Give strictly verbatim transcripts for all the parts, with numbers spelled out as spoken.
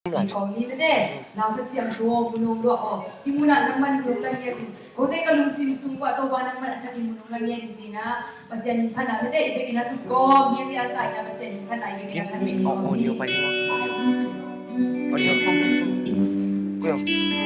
Kong ni mete, lau ka siam tuo, munung luak o. Hi munah nangman munung la ngiat in. Kote ka lungsim sung kuah Topa nangman a thakin munung la ngiat in cina. Pasian min phatna mete, i bekin a tut kong, hi ria sa ina Pasian min phatna, i bekin a kan min kong ni. Audio, phone, phone. Audio.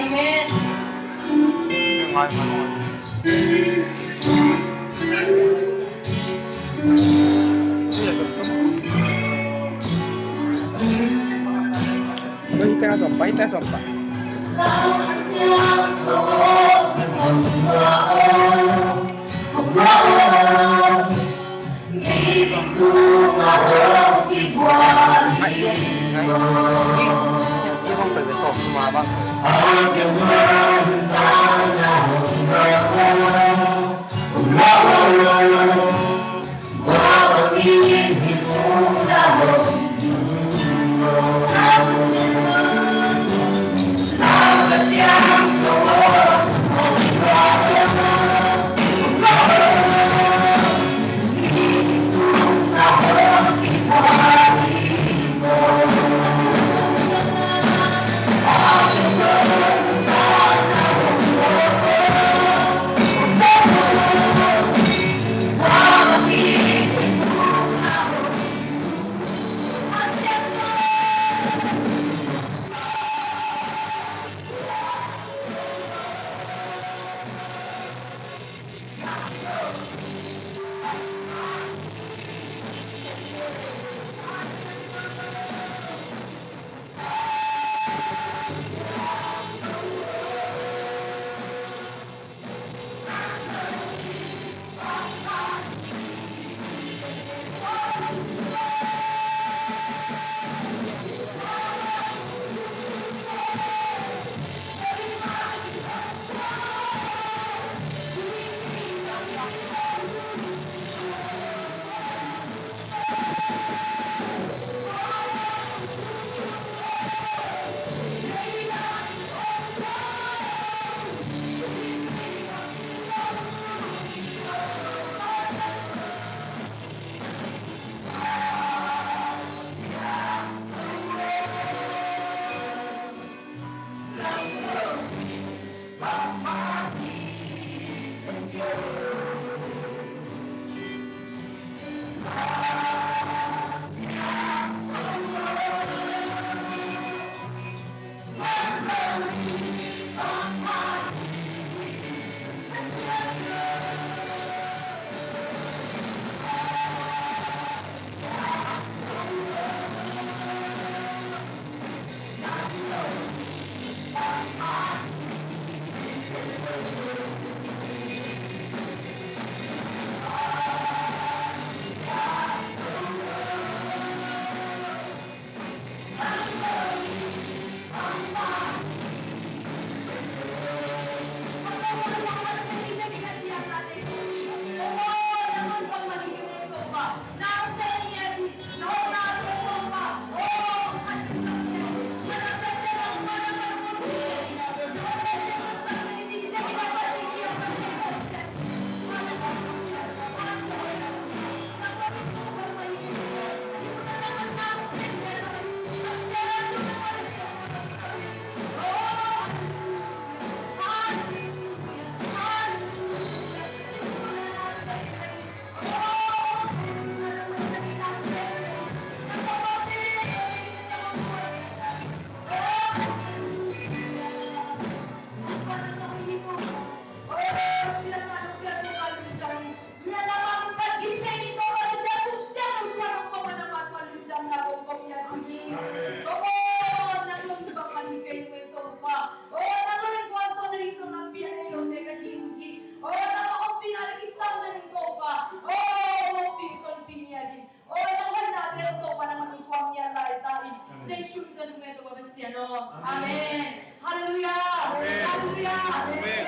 Amen. Aw, nang hoihnate uh Topa nangmah nong kuang ngiat laitakin Jesu min suang thum ngen Topa Pasian aw. Amen. Halleluiah. Halleluiah. Amen.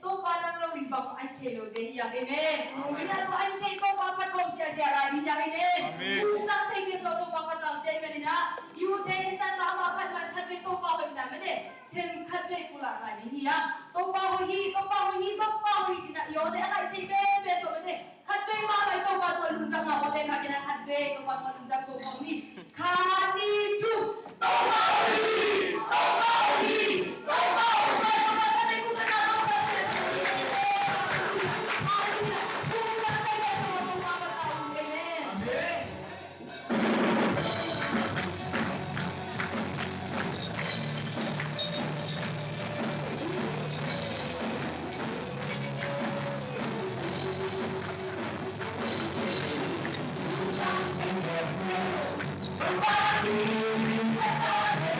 Topa nang lo in bang ai thei lote hi a. Amen. Amen. Tua ai thei Topa phat khawm siasia lai ding hi a. Amen. Amen. Tusang thei khempeuh Topa phat khawm cia hi manin ah i ute i san mahmah phat man khatvei Topa hoihna mete themkhat vei pulak lai ding hi a. Topa hoih hi, Topa hoih hi, Topa hoih hi cin ah i awte a ngaih thei penpen tawh mete khatvei mahmah i Topa tungah lungtang ngah awte kha kei na khatvei Topa tungah lungtang ko ko ni. Khat ni thum. Topa hoih hi, Topa hoih hi, Topa hoih hi, Topa khatvei kum khat na Topa hoih hi. Halleluiah. Kum khat vei Topa, Topa hoih hi. Amen. Amen.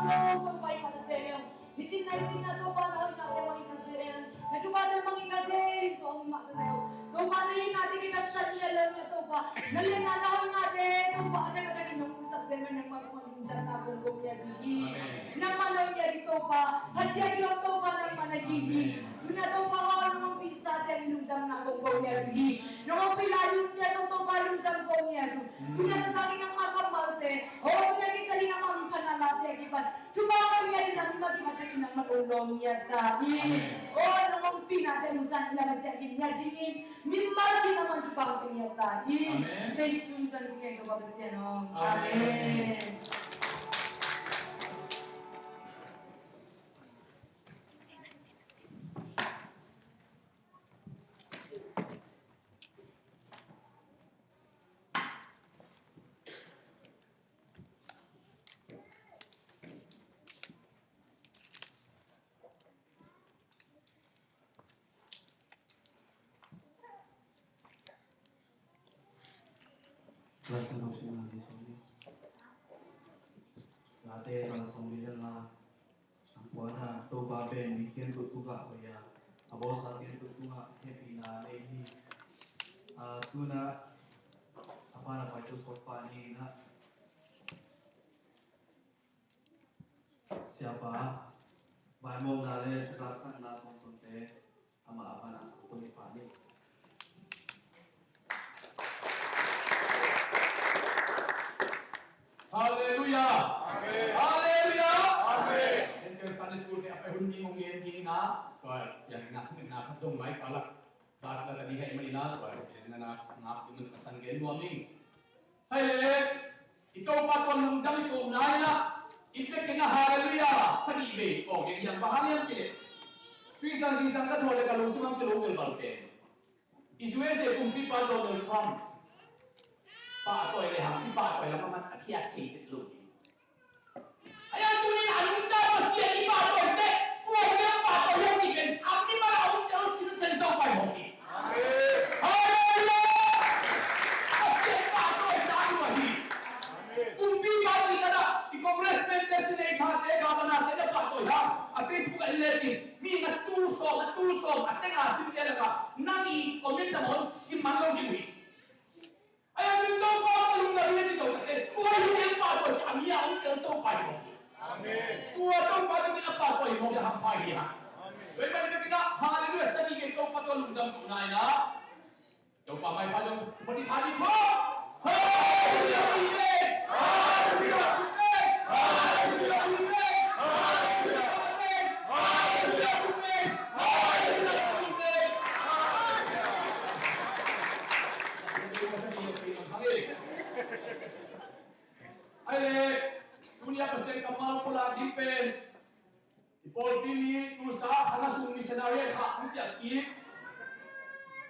Topa i kha ta se leng. Nisim naisim na Topa na hoihnate mang i kha se leng. Na thupate mang i kha se leng ko ang mah ta na ko. Topa na hihna te kitasak ngiat lo na Topa. Na lianna na hoihnate Topa a thak a thak in hong musak zen mah nangmah tungah lungdamna kong ko ngiat uh hi. Nangmah na hoih ngiat hi Topa. Phatzia kilawm Topa nangmah na hi hi. Tuni-a Topa aw nong hong pingsate a lungdamna kong ko ngiat uh hi. Nong hong pia lai lungte zong Topa lungdam ko ngiat uh. Tuni-a ka zangin nangmah kammalte. Aw tuni-a kisanin nangmah miphatna late a kipan thupha hong pia ngiat in a mimal kim a thakin nangmah hong lawm ngiat ta in. Aw nong hong pihnate musan in a masiah kim ngiat dingin mimal kim nangmah thupha hong pia ngiat ta in. Jesu min suang thu ngen Topa Pasian aw. Amen. Late tang sawm li le nga. Sangpuana Topa pen mi khianthoh tungah hoih a, a bawlsa khianthoh tungah hehpihna nei hi. A, tuna a pan a pai tu sawt pah ni na. Siapa vaimawkna le thuzaksakna tongtongte amah a pan a sak tawh i pah ni. Halleluiah. Amen. Halleluiah. Amen. En cia Sunday school te a pai hun ni hong gen ding na. Tua ciang na thum na khat zong mai palak. Class la ka ding hei mani na tua na na ngak ding mun ka san gen nuam ing. Hai le, i Topa tua lungdam i ko nai na, i vekin a halleluiah sagih vei kong gen hiam, bang hang hiam cih leh. Tui sang sing sang ka thaw leh ka lungsim ah kilawm vel val pen. I U S A kumpipa Donald Trump pahtawi lehang i pahtawi lam a man a thiat thei vet lo ding. Ahi hang tuni-in a nungta Pasian i pahtawi teh kua in a pahtawi hiam cih pen a mimal a om tel sinsen Topa i mawk hi. Amen. Halleluiah! Pasian pahtawi ta lua hi. Amen. Kumpipa cih khat ah i congressman te, senator te, governor te na pahtawi hang a Facebook ah en lecin mi na tul sawm, a tul sawm a teng a sim te lak ah nang i comment na maw sim man lo ding uh hi. Ahi hang Topa ka lungdam hi a ci Topa te. Tua hi a pahtawi a mi a om tel Topa hi mawk hi. Amen. Tua Topa tungin a pahtawi mawk hi a hampha hi hang. Amen. Tua hi manin ka kina halleluiah sagih vei Topa tua lungdam ko nai na. Topa maipha zong padi padi tho. Halleluiah. Amen. Halleluiah. Halleluiah. Amen. Halleluiah. Amen. Halleluiah. Ahi le, tuni-a Pasian kammal pulak ding pen i pawlpi mi Tulsa khang a sung missionary kha hong ciah kik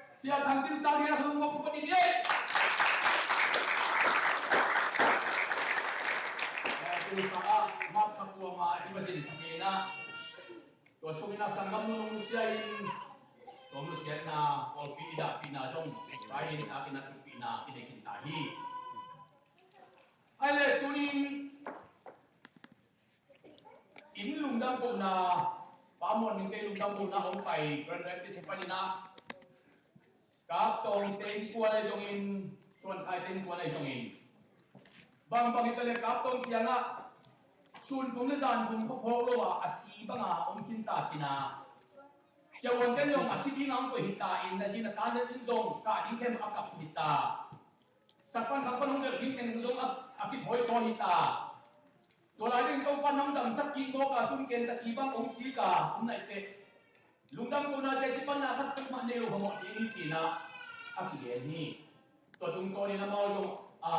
Sia Thang Cin Sang hi a, hong mawk pawt i dih. Tulsa ah mat kha kuama i Pasian sak hi na. Tua sungin a sanggam nunung nusia in tua nusiatna pawlpi i dahpihna zong pai ding in a kinakpihna kineih khin ta hi. Ahi le tunin in lungdam kohna, Pa Muan Ming Kei lungdam kohna hong pai Grand Rapids panin ah Kap Tawng te innkuan ahi zongin, Suan Khai te innkuan ahi zongin, bangbang hi ta le Kap Tawng kiangah sun thum le zan thum khuaphawk lo a, a si banga om khin ta cin a, siavuante zong a si dinga hong koih hi ta in, na zi na ta in zong kah ding khem a kap hi ta. Sakpan khakpan hong delh ding teng zong a, a kithawi tawi hi ta. Tua lai ding Topa nang damsak kik mawk a, tun ken ta ti bang hong sik a, hong naih teh lungdam kohna teci panna khat peuhmah nei lo hamawh ding hi ci-in ah a kigen hi. Tua tungtawnin amau zong a,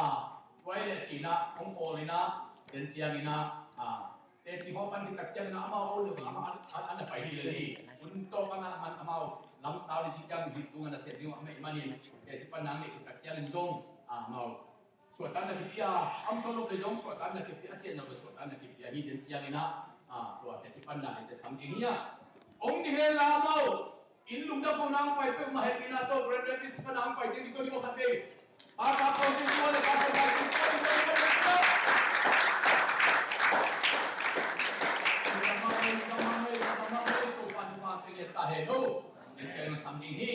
tua hi leh ci-in ah hong khawl in ah, den ciangin ah a, teci hawh pan khit tak ciangin ah amau ol lo a, a, a, a na pai hi lel hi. Hun tawh pan a man amau lamsau le ci ciang zi tung a na sep ding a mei manin teci panna nei khit tak ciangin zong a, amau suahtakna kipia, am solo pe zong suahtakna kipia, a cian na suahtakna kipia hi den ciangin ah, a, tua teci panna hi ci sam ding hi a. Ong ni he la amau in lungdam ko nang pai peuhmah hehpihna tawh Grand Rapids pan nang pai ding hi ko ni ko khat ve. A ka ko ding ko le ka ko ding ko. Hello. Den ciangin sam ding hi.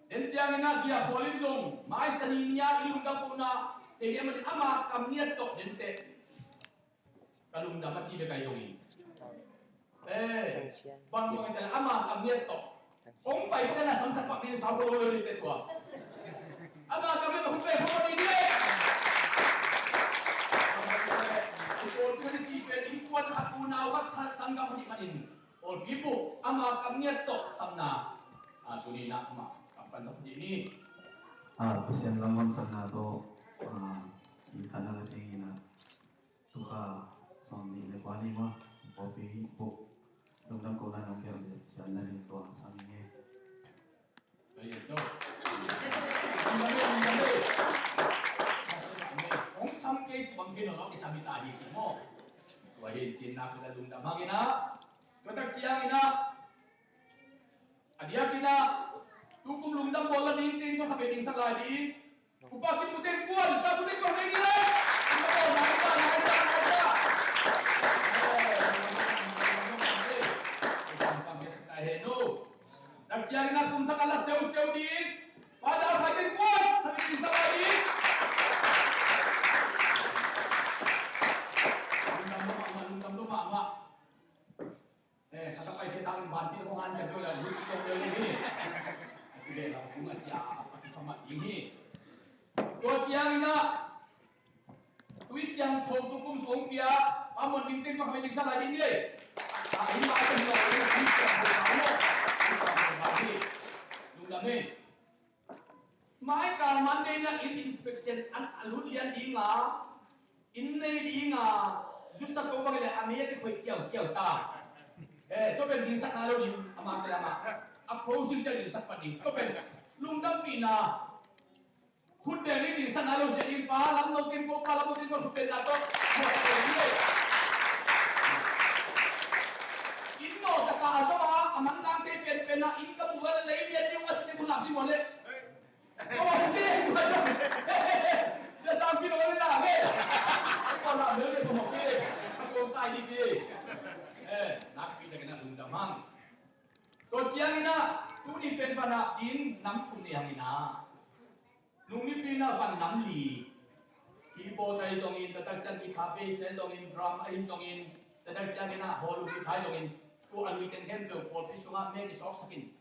Den ciangin ah giak khualin zong maisa ni ni-a i lungdam kohna, tei dih a manin ama kam ngiat tawh dente ka lungdam a ci bek ahi zongin, eh, bang bang in teh ama kam ngiat tawh hong pai pen a samsak pak ding sau ko lo lo dente tua. Ama kam ngiat tawh hong pai ko lo ding dih. Tua pen ci pen innkuan khat, unau khat, sanggam khat i manin pawlpi bup ama kam ngiat tawh samna, a, tuni-in ah ama kam pansak dih ni. A, Pasian lam kamsapna tawh, a, i khanna la dingin ah tukha sawm nih le kua ni maw, pawlpi bup lungdam kohna nong piak leh sian na ding tua sam ing e. Hong sam kei ci bang kei no lo kisam hi ta hi ci maw. Tua hi cinna kua lungdam hang in ah, tua tak ciangin ah, a diakin ah tukum lungdam bawl la ding teng kua kha pe ding sak lai ding. Upa Kim Muteng puan sa Muteng kong ding lai. Tak ciangin ah kum thak a la seuh seuh ding Father Khai Teng puan kha pe ding sak lai ding. Lungdam lo mahmah, lungdam lo mahmah. Eh, khat a pai khe tangin vanpi hong hanciam peuh le lut kik peuh ding hi. A ci beh lam kung a ci a, a paki phamah ding hi. Tua ciangin ah Tui Siangtho tukum sung pia, a muan ding teng kua kha pe ding sak lai ding hi. A inn lai teng lo, Tui Siangtho kha lo, Tui Siangtho kha hi. Lungdam hi. Mai kal Monday ni-a inn inspection an a lut lian ding a, inn nei ding a, zusa to bang le a mei a kikhoih ciauciau ta. Eh, tua pen dingsak nai lo ding, ama kei ama. A closing ciang dingsak pan ding. Tua pen lungdampihna. Khut beng ding dingsak nai lo sia ding pa, lam lo ken ko pa, lam lo ken ko khut beng na to. Inn mawh taka a zong a, a manlang kei penpen a, inn ka buk la lei lian ding a ci te khun lam si mawh le. Ko hong pi, ko hong pi. Sia Sam Pi lo ni la he. Ko la mel ke ko hong pi. Ko tai di pi. Eh, nak pi tak kena lungdam hang. Tua ciangin ah, tuni pen pan ah, inn nam thum ni hangin ah. Nung nipi in ah van nam li. Keyboard ahi zongin, tua tak ciang guitar bass ahi zongin, drum ahi zongin, tua tak ciangin ah, hawlu guitar ahi zongin, tua a lui teng khempeuh pawlpi sungah me kisawksakin.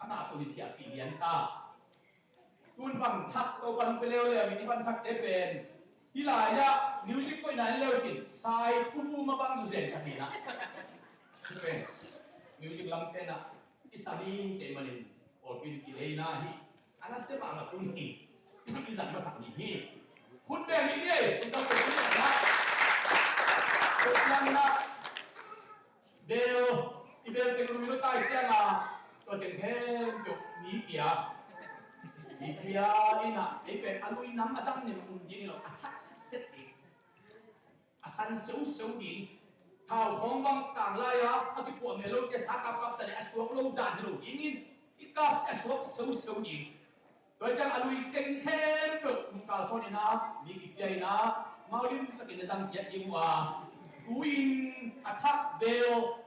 Amah tuni ciahpih lian ta. Tun van thak, Topa'n hong pia leuleu, i van thakte pen. Hih lai-ah music koihna en leu cin, sai thu mabang zu zen ka thei na. Music lamte na i sa ding cih manin pawlpi in kileina hi. A nasia mahmah tun hi. I zat masak ding hi. Hun beng hi ni ei. Hun beng hi ni ei. Hun beng na. Bel, i bel teng lui lo tai ciang a, tua teng khempeuh mi pia. Mi pia in a, ei pen a lui nam a zang nen mun ding lo, a thak sitset ding. A san seuseu ding. Thau khawng bang tang lai a, a kipuah mel lote sa kapkap ta leh a suak lo dan hi lo ding in, i kapte a suak seuseu ding. Tua ciang a lui teng khempeuh nungkal sawn in a, mi kipia in a, maulim takin a zang ciat ding uh a, tu-in a thak bel,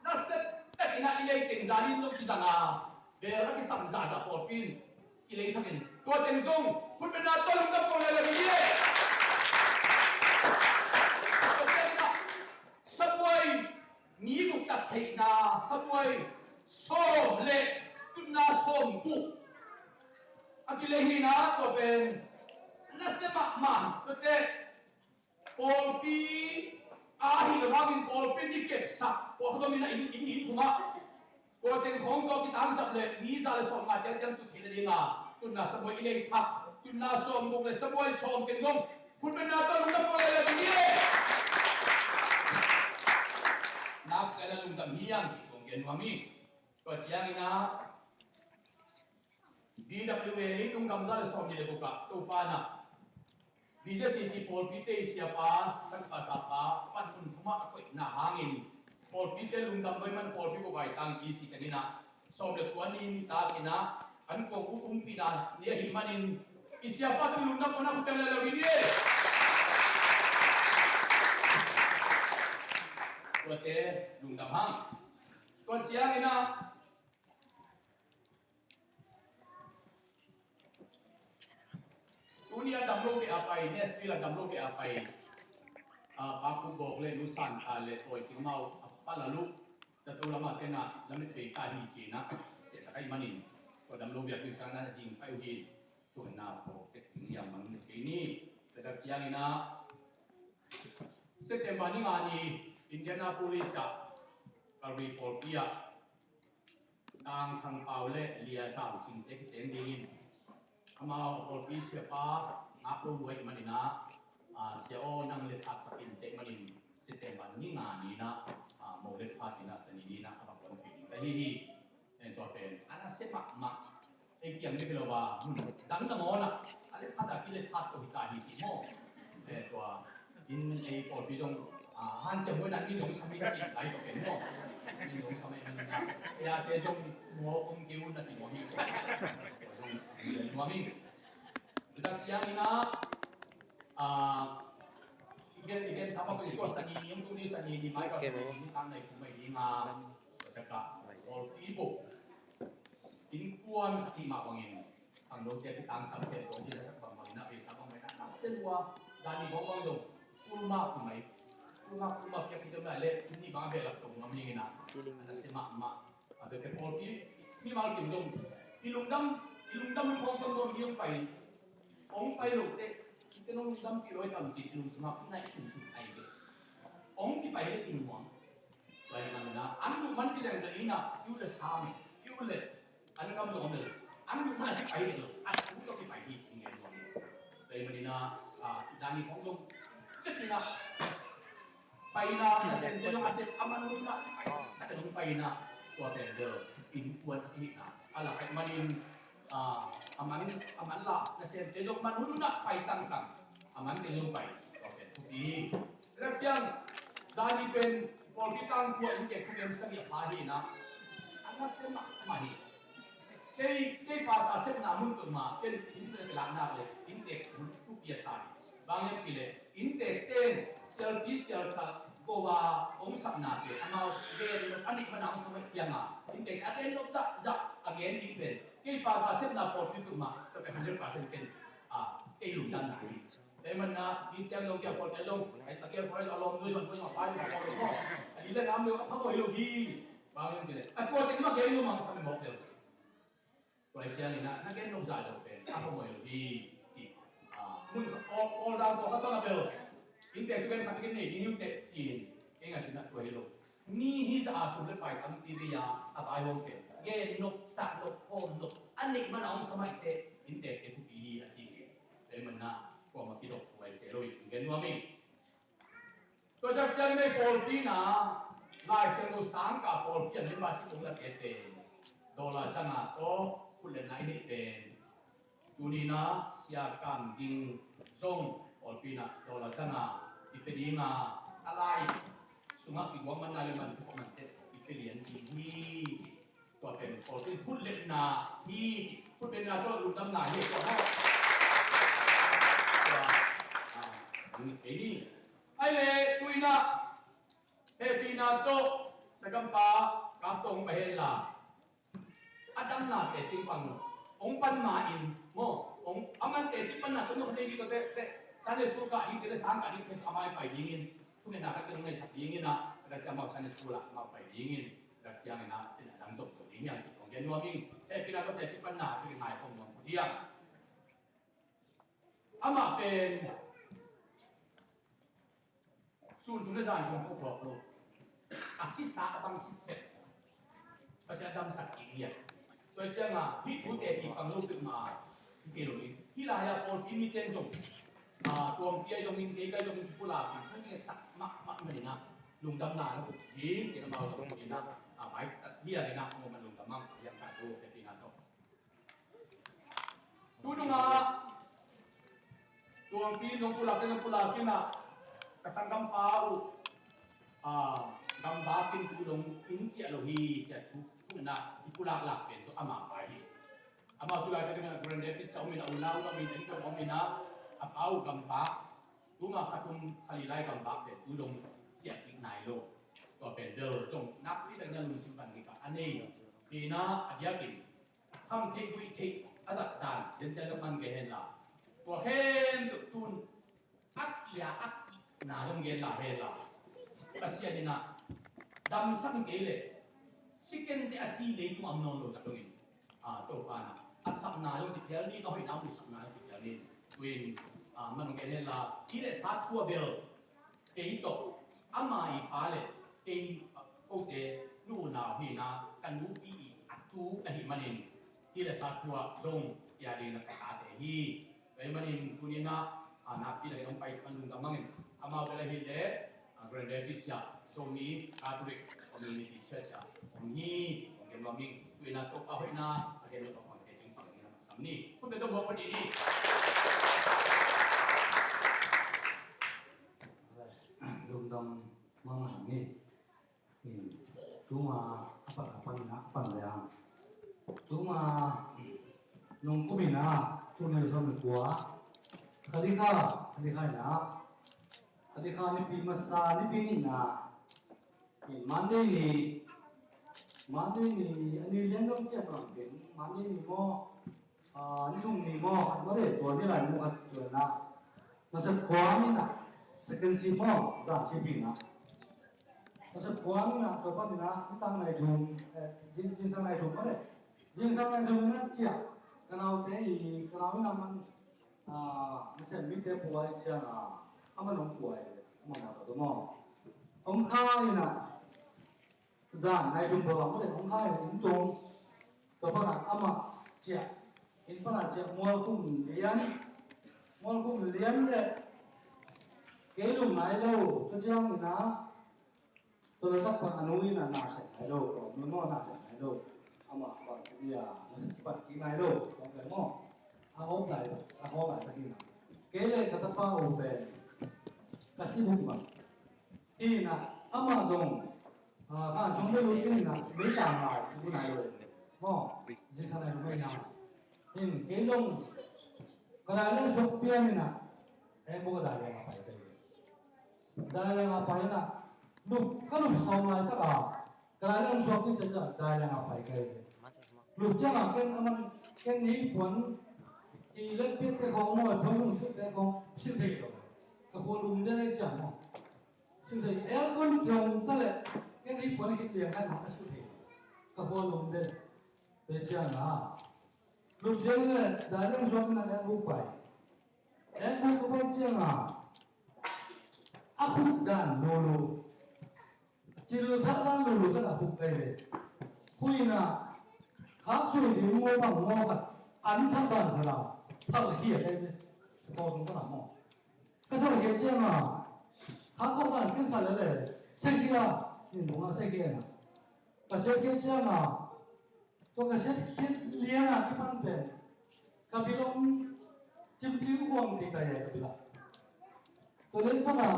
nasia takin a i lei teng zan in zong kizang a, bel a kisam zahzah pawlpi in kilei thakin tua teng zong khut beng na tua lungdam ko lele hi. Sabuai mi guk tat theihna, sabuai sawm le tutna sawm guk a kilei hi na, tua pen nasia mahmah. Tuate pawlpi a hi lo bangin pawlpi in i kepsak, pawlkhat om in a inn, inn, inn thum ah tua teng khawng tua kitangsap le mi za le sawm nga ciangciang tut theihna ding a, tutna sabuai i lei thak, tutna sawm guk le sabuai sawm teng zong khut beng na tua lungdam ko lele hi. Nak kei la lungdam hi ang ci kong gen nuam hi. Tua ciangin a, B W A leitung gam za le sawm nih le guk ah Topa in a, B Z C C pawlpite i siapa, kan pastor pa, pan hun thum ah a koihna hangin pawlpite lungdam baih man pawlpi bup a i tang i si teng in a, sawm le kua ni nitak in a, an kong uh umpihna ni ahih manin i siapa tawh lungdam ko na khut beng lele hi ni ei. Tuate lungdam hang. Tua ciangin a, Ni a dam lo ve a pai, Nashville a dam lo ve a pai. Ah, Pa Khup Gawk le Nu San, ah, le Tawi Cing Mau a pal a luk. Tato lamah tena lamet vei ta hi cina. Cesa kai manin. Ko dam lo ve a pai sang na zing pai uh hi. Tuanna ko tek ting yang mang kei ni. Tatak ciangina September ni nga ni Indianapolis ah Calvary pawlpi ah Tang Thang Pau le Lia Zau Cing te kiteng dingin amau pawlpi siapa ngak lo luai manina, ah, sia aw nang le phat sakin cek manin September ni nga nina, ah, mo le phat nina sani nina a bang pawlpi ding ka hi hi. Eh, tua pen a nasia mahmah. Ei kiang dek lo ba, hmm, dang na mawna. A le phat a ki le phat ko hi ta hi ti maw. Eh, tua in ei pawlpi zong, ah, han cia muai dan ni zong sami ci lai ko pen maw. Ni zong sami man na. Ya te zong mo kong kiu na ci mo hi. Tua zong nuam hi. Tutak ciang ina, ah, igen, igen sama ko iko sani ni, ung tu ni sani ni mai ko sani ni tang nai kumai ni ma. Tutak ka, pawlpi bo. Innkuan khat hi mah bangin, khangnote a kitangsam pen tawh kila sak bangbang in a, pei sak bangbang in a, a selua zani bangbang dong, kulma kumai, kulma, kulma piak hi dong lai le, inn nih bang a behlap tong ngam ning in a, a nasia mahmah, a bia pen pawlpi mimal kim dong, i lungdam, i lungdam hong kong dong mi hong pai, hong pai lo te, i te nong lungdam pi lo i tam ci, i lungsim a, i naih sumsum ai te, hong kipai le i lungmuang. Tua ahih manin ah, an duh man ci leng leh inn ah, i ut leh sam, i ut leh an kam zong om leh, an duh man a kipai ding lo, an sung tawh kipai hi ci ngen nuam hi. Tua ahih manin ah, ah, zani khong zong, leh inn ah, paina, nasemte zong a sem, a man hun ah, a ka zong paina, tua pen bel, innkuan a kihihna, a lak ahih manin, ah, a man, a man la, nasemte zong man hun hun ah pai tangtang, a mante zong pai, tua pen thupi hi. Tua ciang, zani pen, pawlpi tangthu ah inntek khuagen sagih a pha hi na, a nasia mahmah hi. Kei, kei pastor sepna mun peuhmah, ken inntek lakna le, inntek mun thupi a sa hi. Bang hiam cih leh, inntek ten, sialpi sialthak, ko a, hong sapna pen, amau, gen, a nih mana hong sa mah ciang a, inntek, a gen nop zahzah, a gen ding pen, kei pastor sepna pawlpi peuhmah, tua pen hundred percent ken, a, kei lungdamna hi. Tua ahih manin ah, hi ciang lo kia pawl tel lo, a kia pawl a lawm zui bang zui bang pai bang pawl lo. A hi le ngam lo a phamawh hi lo hi. Bang hiam cih leh, a tua teng mah gen lo mang sam mawk lo. Tua hi ciangin ah, na gen lo zah lo pen a phamawh hi lo hi. Ci. Ah, mun sa pawl, pawl zang pawl khat tawh na bel. Inntek tu gen khat tu gen nei ding hi uh teh ci. Kei ngaihsutna tua hi lo. Mi hi zah a sum le pai tampi vei a, a vaihawm pen. Gen nop, sak nop, hawm nop. A neih man a hong sa mah teh, inntek te thupi hi a ci hi. Tua ahih manin ah, kuamah kidop huai se lo hi ci gen nuam hi. Tua ciang ciang in ei pawlpi in ah, Lai Siangtho sangkah pawlpi a membership hong la tete. Dollar zanga tawh, khut le nai neih pen. Tuni in ah Sia Kam Ging zong pawlpi in ah dollar zanga i pia ding a, a lai sungah kiguang man nai le man khuak man teh i pia lian ding hi ci. Tua pen pawlpi khut letna hi ci. Khut letna tawh lungdamna hi tua maw. Tua, ah, ang kei ni. Ai le, tu in ah, hehpihna tawh, Sia Kam pa, Kap Tawng pa hen la. A damna teci pan lo. Hong pan ma in, maw, hong, a man teci panna tawh nok nei ding tawh teh, teh, Sunday school kah ding teh, teh, sang kah ding teh, a mai pai dingin, thungetna khat teh hong neisak dingin ah, a ka ciang amau Sunday school ah, amau pai dingin, a ka ciangin ah, teh, a dang zong tawh ding hiam ci hong gen nuam ing, eh, pina tawh teci panna, teh, ngai khong nuam kut hiam. Amah pen, sun tung le zan kong ko thuak lo. A sisa a bang sitset. Pasian a damsak kik lian. Tua ciang a, hih thu teci pang lo peuhmah. Hih kei lo in. Hih lai a pawlpi mite in zong. A, tuangpi a zong in, kei ka zong in, kipulak in. Thu ngetsak mahmah manin a. Lungdamna na put ding, ci na mau zong in a. A, mai, lian in a, a moment lungdam mang. Lian ka tu, teci na to. Tu nungah tuangpi nong pulak in, nong pulak in ah, ka sanggampa uh, ah, gambak in tu dong in ciah lo hi, ciah tu, tu na, i pulak lak pen tu amah pa hi. Amah tu lai pen Grand Rapids a om in a, unau om in, en om in a, a pa uh gambak, tu ma kha thum kha li lai gambak pen tu dong ciah kik nai lo. Tua pen bel zong nakpi tak in a lungsim pan kik a nei. Pi na a diakin kham theih guih theih a zat dan, den tel man kei hen la. Tua khempeuh tun a kia a na zong gen la hen la, Pasian in a damsak hi kei leh si kei teh a ci leitung a om nawn lo zah dongin, a, Topa in a sapna zong ci phial ni, a hoihna muhsakna zong ci phial ni. Tu-in, a, man hong gen hen la, ci le sa khua bel kei tawh ama i pa le kei, a, kote nu u nau hi-in a, ka nupi i a tu ahih manin ci le sa khua zong pia ding na ka tate hi. Tua ahih manin tuni-in a, a, nakpi takin hong pai pan lungdam hang in, amau bel ahih leh, a, Grand Rapids ah Zomi Catholic Community Church ah hong hi, hong gen nuam ing. Tu-in a Topa hoihna a gen nuam pang te cing pang ni na sam ni. Khut beng tawh muak pah ni. Lungdam mahmah ing. Tuma a pan a pan na a pan le a, tuma nung kum in a, tu ni sawm le kua, Khalikha, Khalikha in a, Khalikha nipi masa, nipi nihna, Monday ni, Monday ni, a ni lian dong ciang bang pen Monday ni maw, a, ni thum ni maw, khat maw le, tua ni lai maw khat tua na. Masa kua ni na, second shift maw, za shift ni na. Masa kua ni na, tua pan ni na, ni tang nai thum, eh, zing, zingsang nai thum maw le. Zingsang nai thum na ciah, ka naute i, ka nau i na man, a, masa mite puai ciang a, a man hong puai, a man hong puai maw. Hong kha i na, zan nai thum pawl lam pen hong kha in inn tung. Tua pan a amah ciah, inn pan a ciah mualkhum lian, mualkhum lian le kei lum nai lo, tua ciangin a, tua laitak pan a nu in a na sem nai lo, kua mi maw na sem nai lo. Amah bang ci dia, na sem kipan kik nai lo, kong kei maw. A hawm lai, a hawm lai takin a. Kei le ka tapa u pen ka si buk bang. Hi na, amah zong, a, khan sung belu kin na, mei ta ngai, bu nai lo. Maw, zisa nai lo mei na. Hin, kei zong, ka dai leng suak pian ni na, eh, bu ka dai leng a pai kei. Dai leng a pai na, lup, ka lup sawm lai tak a, ka dai leng suak ti cen na, dai leng a pai kei. Lup ciang a ken a man, ken hi puan, i let piat te khong maw, puan sung sit te khong, sit thei lo. Ka khua lum den ei ciang maw. Sut thei, aircon kiong ta leh, ken hi puan khit liang khat mah ka sut thei. Ka khua lum den. Te ciang a. Lum den leh, dai den suak na aircon pai. Aircon ka pai ciang a. A khuk dan lulu. Cil thak dan lulu khat a khuk kai ve. Khui na. Khak sui ding ngawh bang ngawh khat. An thak dan khat a. Thak khia kai ve. Ka tawh sung ka na maw. Ka thawh khiat ciang a, kha kawk dan piansa lele, sia khia, nin bung a sia khia na. Ka sia khiat ciang a, tua ka sia khiat lian a kipan pen, ka bil om cimcim kuang ti ta ya ka bil a. Tua lian pan a,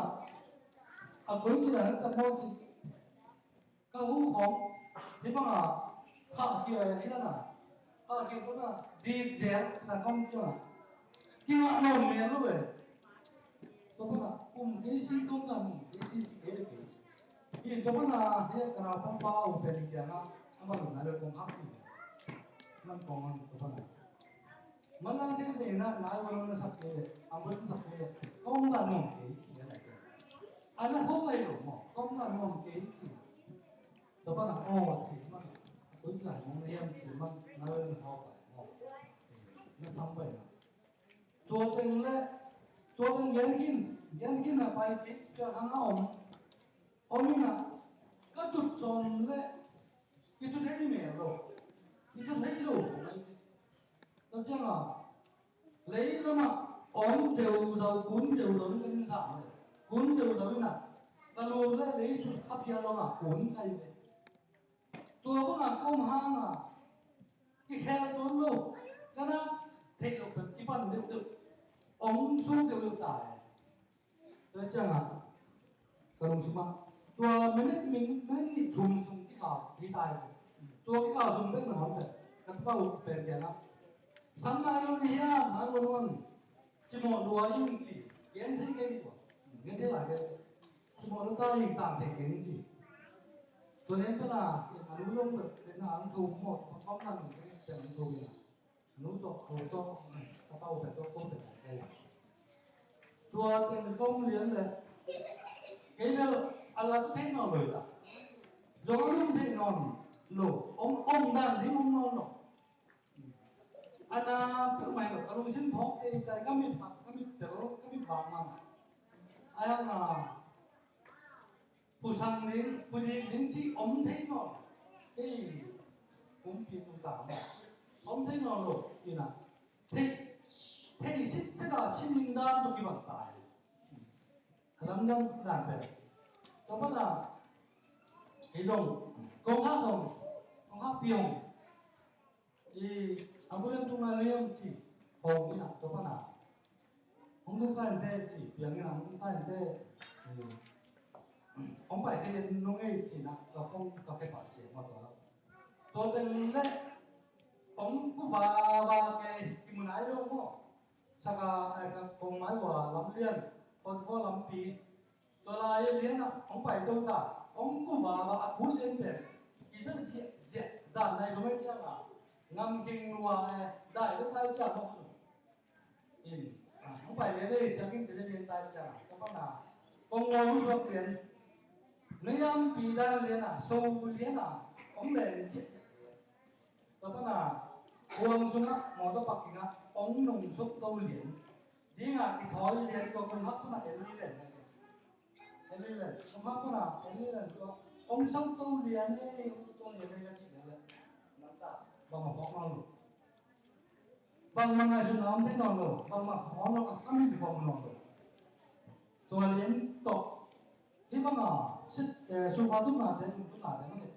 a koi ci na ta maw ci. Ka hu khong, hi bang a, kha kia hi na na. Kha kia ko na, di zel, na kong kia. Ki nga no me lu e. To pa na, kum ke si kong na, kum ke si si ke le ke. Hi to pa na, hi ka na pang pa u pe ni kia na, ama lu na le kong khak ni. Man kong an to pa na. Man lang te te na, na wa na sak ke le, am wa na sak ke le. Kong na no ke, ki na ke. Ana khong lai lo mo, kong na no ke, ki. Tua pan a aw ci man, a koi ci lai mong na hiam ci man, na vel na khau pai mong. Na sam pai na. Tua teng le, tua teng gen khin, gen khin na pai kik, pial hang a om. Om in a, ka tut sawm le, ki tut hei mel lo. Ki tut hei lo. Tua ciang a, Lei lamah om zeuzo, kun zeuzo in ka ding sam le. Kun zeuzo in a, ka lum le lei sut kha phial lamah kun kai ve. Tua bangah ka om hangah, i khel tuan lo, ka nak theih loh pen kipan deuhdeuh. Om sung deuhdeuh ta e. Tua ciangah, ka lungsim ah, tua minute, minute, minute nih thum sung kikal hi ta hi. Tua kikal sung pen na hon pen, ka tapa uh pen kiangah, sam nai lo ni hiam, nai lo nuam, cimawh lua ing ci, gen thei kei tua, gen thei lai kei, cimawh lua ta ing, tang thei kei ing ci. Tua nen pen a, a lu zong pen, pen a ang tho mawh, a thawm nang pen, pen ang tho ing a. Nu tawh, ko tawh, ka pau pen tawh, ko pen tawh, kei. Tua teng ka om lian leh kei bel a la ka thei nawn lo hi ta. Zong a lum thei nawn lo, om, om dan ding om nawn lo. A na peuhmah hi lo, ka lungsim phawk tei tai, ka mit hak, ka mit tel, ka mit vak mang. A yang a, phu sang ding, phu dik ding cih om thei nawn lo. Kei kumpi tu ta mah om thei nawn lo, ina. Thei, thei sitset a sining dan tawh kibang ta hi. A lamdang dan pen. Tua pan a, kei zong, kong hak hong, kong hak pi hong. I, ambulance tunga lei hong ci, hong ina, tua pan a. Hong tung ta in te ci, piang ina, hong tung ta in te. I, hong pai khe lian nung ei ci na, ka phone, ka khe pah ci, ma tua la. Tua teng leh, hong kuva va ke, kimu nai lo maw. Saka, eh, ka kong mai ua lam lian, forty-four lampi. Tua lai lian ah, hong pai to ta, hong kuva va a kut lian pen. Kisa zia, zia, zan nai lo mai ciang a. Ngam khing lua, eh, dai lo tai ciang hong su. In, ah, hong pai lian ei ciang in kisa lian tai ciang. Ka pan a, kong ngawng suak lian. Ngayam pi dan lian a, so lian a, hong len zia zia lian. Tua pan a, kuang sungah, mawtaw parking ah, hong nung suk to lian. Ding a, i thawi lian tua kong hak pan a, en li len. En li len. Kong hak pan a, en li len tua. Hong so to lian ei, hong to lian ei ka cih lian leh. Nang ta, bang a phawk nawn lo. Bang mah ngaihsutna om thei nawn lo. Bang mah phawk nawn lo, ka, ka mit phawk nawn lo. Tua lian tawh. Hih bang a, sit, eh, sofa tumnate, tum tumnate, mah ni.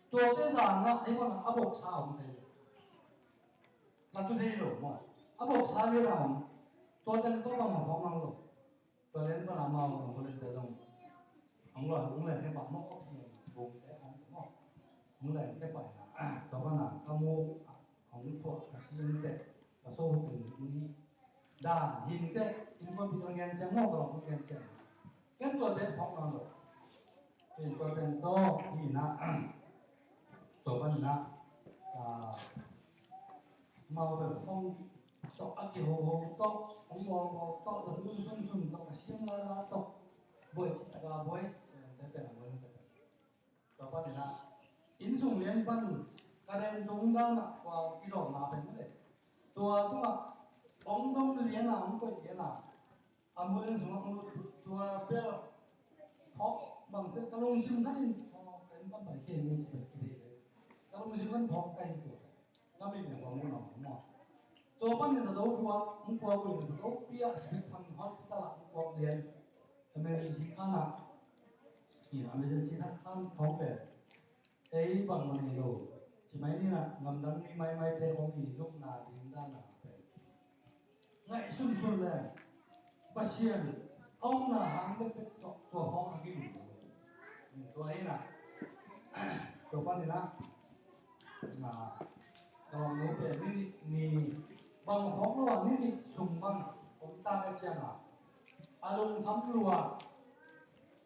Tuate zang ah, hih bang a, a boksa om thei. La tu thei lo, maw. A boksa lian a om. Tuate tawh bang a phawk nawn lo. Tua lian pan a mau, hong len te zong. Hong lo, hong len khe pah maw, oxygen bung te hong maw. Hong len khe pah na. Tua pan a, ka mu, hong phuah, ka sim te. Ka so teng ni dan hin te, in ko pi tong ngen ciang maw, ka long ngen ciang. Ken tua te phawk nawn lo. Ken tua teng tawh, hi na, tua pan na, ah, mau bel phone tawh, a kiho ho tawh, hong bawl bawl tawh, tua lung sun sun tawh, ka siam la la tawh, buai cih taka buai, te pen a buai te pen. Tua pan ina, inn sung lian pan, ka den tung dan ah, kua kizawhna pen mah le. Tua tungah, hong dom lian a, hong koih lian a, ambulance sungah hong lut, tua bel, thawk bang te ka lungsim khat in, aw, ka inn pan pai khe ni ci bel kithei le. Ka lungsim khat in thawk ka hi tua. Ka mit leh kua mu na maw. Tua panin zato puak, hong puak uh in zato pi ah Smith Ham Hospital ah hong puak lian. Emergency khan ah, in emergency khan khawng pen. Ei bangmah nei lo. Ci mai ni na, ngamdang mi maimaite khawng i lupna ding dan a pen. Ngaih sunsun leng Pasian a omna hang bekbek tawh tua khawng a kilum lo. Tua hi na. Tua panin a, na, ka lawmnu pen ni nih ni bang phawk lo a ni nih sung bang om tak a ciang a, a lungkham lua.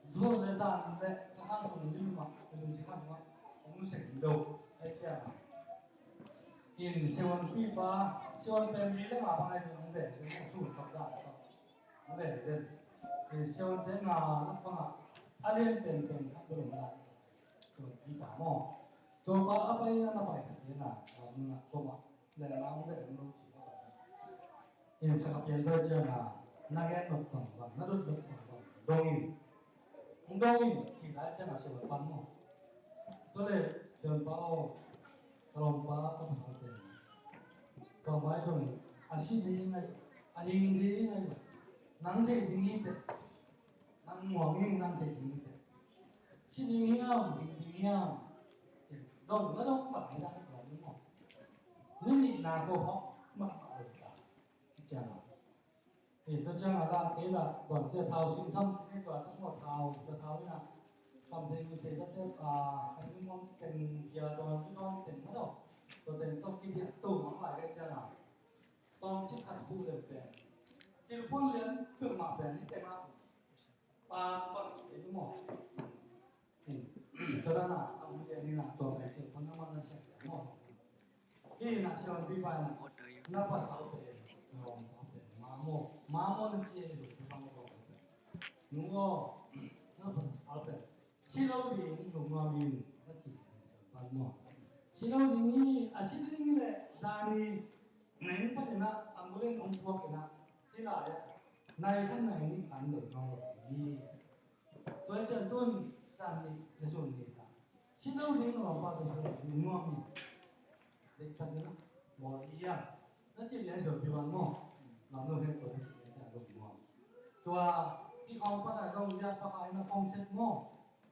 Zuan le zan le ka khang sung lim mah, ka lungsi khang mah, hong seng lo, a ciang. In Siwan pipa, Siwan pen li le nga bang ai hong ve, hong sun tak dan tak. Hong ve den. In Siwan te nga lak bang a, a lian pen pen khat bel om lai. Siwan pipa maw. Tua pa a pai na, na pai khat lian a, a mun a koma. Leh na hong leh hong lo ci mah bang. In sa ka pian tua ciang a, na gen nop bang bang, na dot nop bang bang. Dong in. Hong dong in, ci lai ciang a Siwan pan maw. Tua leh, Siwan pa aw, ka lawmpa ka pasal pen. Tua mai zong, a si ding ngai, a hing ding ngai. Nang thei ding hi teh. Nang muang in, nang thei ding hi teh. Si ding hiam, ding ding hiam. Dong, na dong tak ni dah, dong ni maw. Ni nih na ko hok mahmah lo ta. Ciang a. Hei, tua ciang a la, kei la, buan cia thau sing tham, kei tua tak maw thau, tua thau ina. Kam thei, mi thei, tua tep, a, kan mi mong teng, bia dawn, ci dawn teng, ma dawn. Tua teng tok ki bia tu, mang lai kei ciang a. Tawng ci khat hu le pen. Ci phun lian, tu ma pen, ni teng a. Pa bang ci maw. Tua dan a, a hong lian ina tua pen cih pon a man na siang lian maw. Hi na siang pi pa na, na pasal pen, na lawmpa pen, mamo, mamo na ci a hi zong tua bang tua. Nu aw, na pasal pen si lo ding lungnuam in, na ci. Pan maw, si lo ding hi, a si ding hi leh zani neng panin ah ambulance hong thuak in ah, hih lai-ah nai khat nai nih kan lei ngau lo hi. Tua hi ciang tun zani na sun ni ta. Si lo ding lungnuam pa, tua si lo ding lungnuam hi. Dek tak in ah bawl hi hiam? Na cih lian siapi van maw. Lam lo hen tua na cih lian ciang lungnuam. Tua i khawng pan a dong lian pa khai na khawng set maw.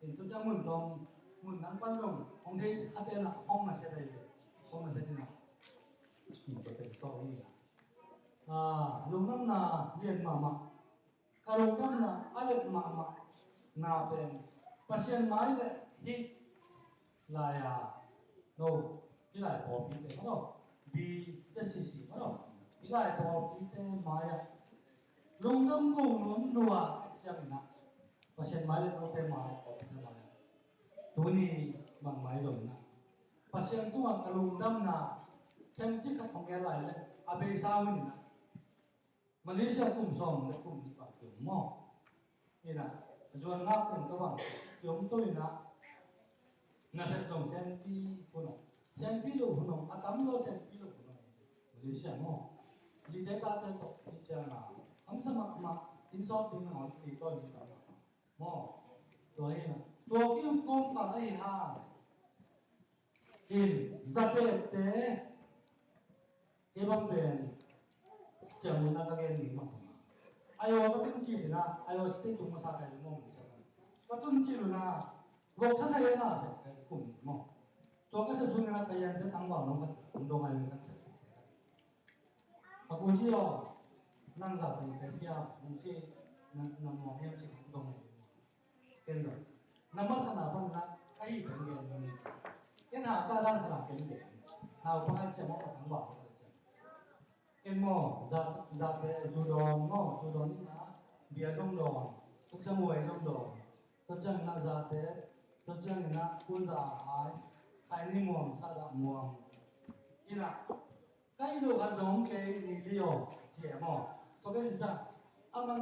In tu ciang mun dong, mun nang pan dong hong thei khat in ah khawng na set ahi ve. Khawng na set in ah. In tua pen tawh hi a. Ah, lungdamna lian mahmah. Ka lungdamna a let mahmah na pen Pasian mai le hih lai-a, no, hih lai pawlpite maw, B Z C C maw, hih lai pawlpite mai-ah lungdam ko nuam lua ka hih ciangin ah, Pasian mai le note mai, pawlpite mai-ah tuni bang mai zong in ah Pasian tungah ka lungdamna themcik khat hong gen lai leh a beisa hun in ah Malaysia kum sawm le kum nih bang kiom maw. Ina, zuan ngak teng tawh bang kiom to ina, nasep dong senpi hun om, senpi lo hun om, a tam lo senpi lo hun om. Malaysia maw. Zite tate tawh i ciang a hamsa mahmah, inn sawm ding nangawn i tawh i tam mahmah maw. Tua hi ina, tua kim kawmkal ahi hang in, zatete, kei bang pen ciang mun a ka gen ni mah. Ayo ka tum ci na, ayo state tung masa kai mo mun sa. Ka tum ci na, vok sa sa na sa kai kum mo. Tua ka sep sung na ka yan te tang wa no ka tung dong ai ka sep. Ka ku ci yo, nang za tang te pia, mun si na, na mo hiam ci tung dong ai. Ken lo. Nambat khatna pan na, ka hih pen gen ni. Ken ha ka dan khatna ken gen. Nau pa ngai ciam a tang ba ka ciam. Ken maw, za, zate, zu dawn maw, zu dawn ina, bia zong dawn, tua ciang huai zong dawn, tua ciang ina zate, tua ciang ina kun za hai, khai ni muang, sa da muang. Ina, Ka ih lo khat zong kei ni li aw, ci e maw. Tua kei ci ciang, a man,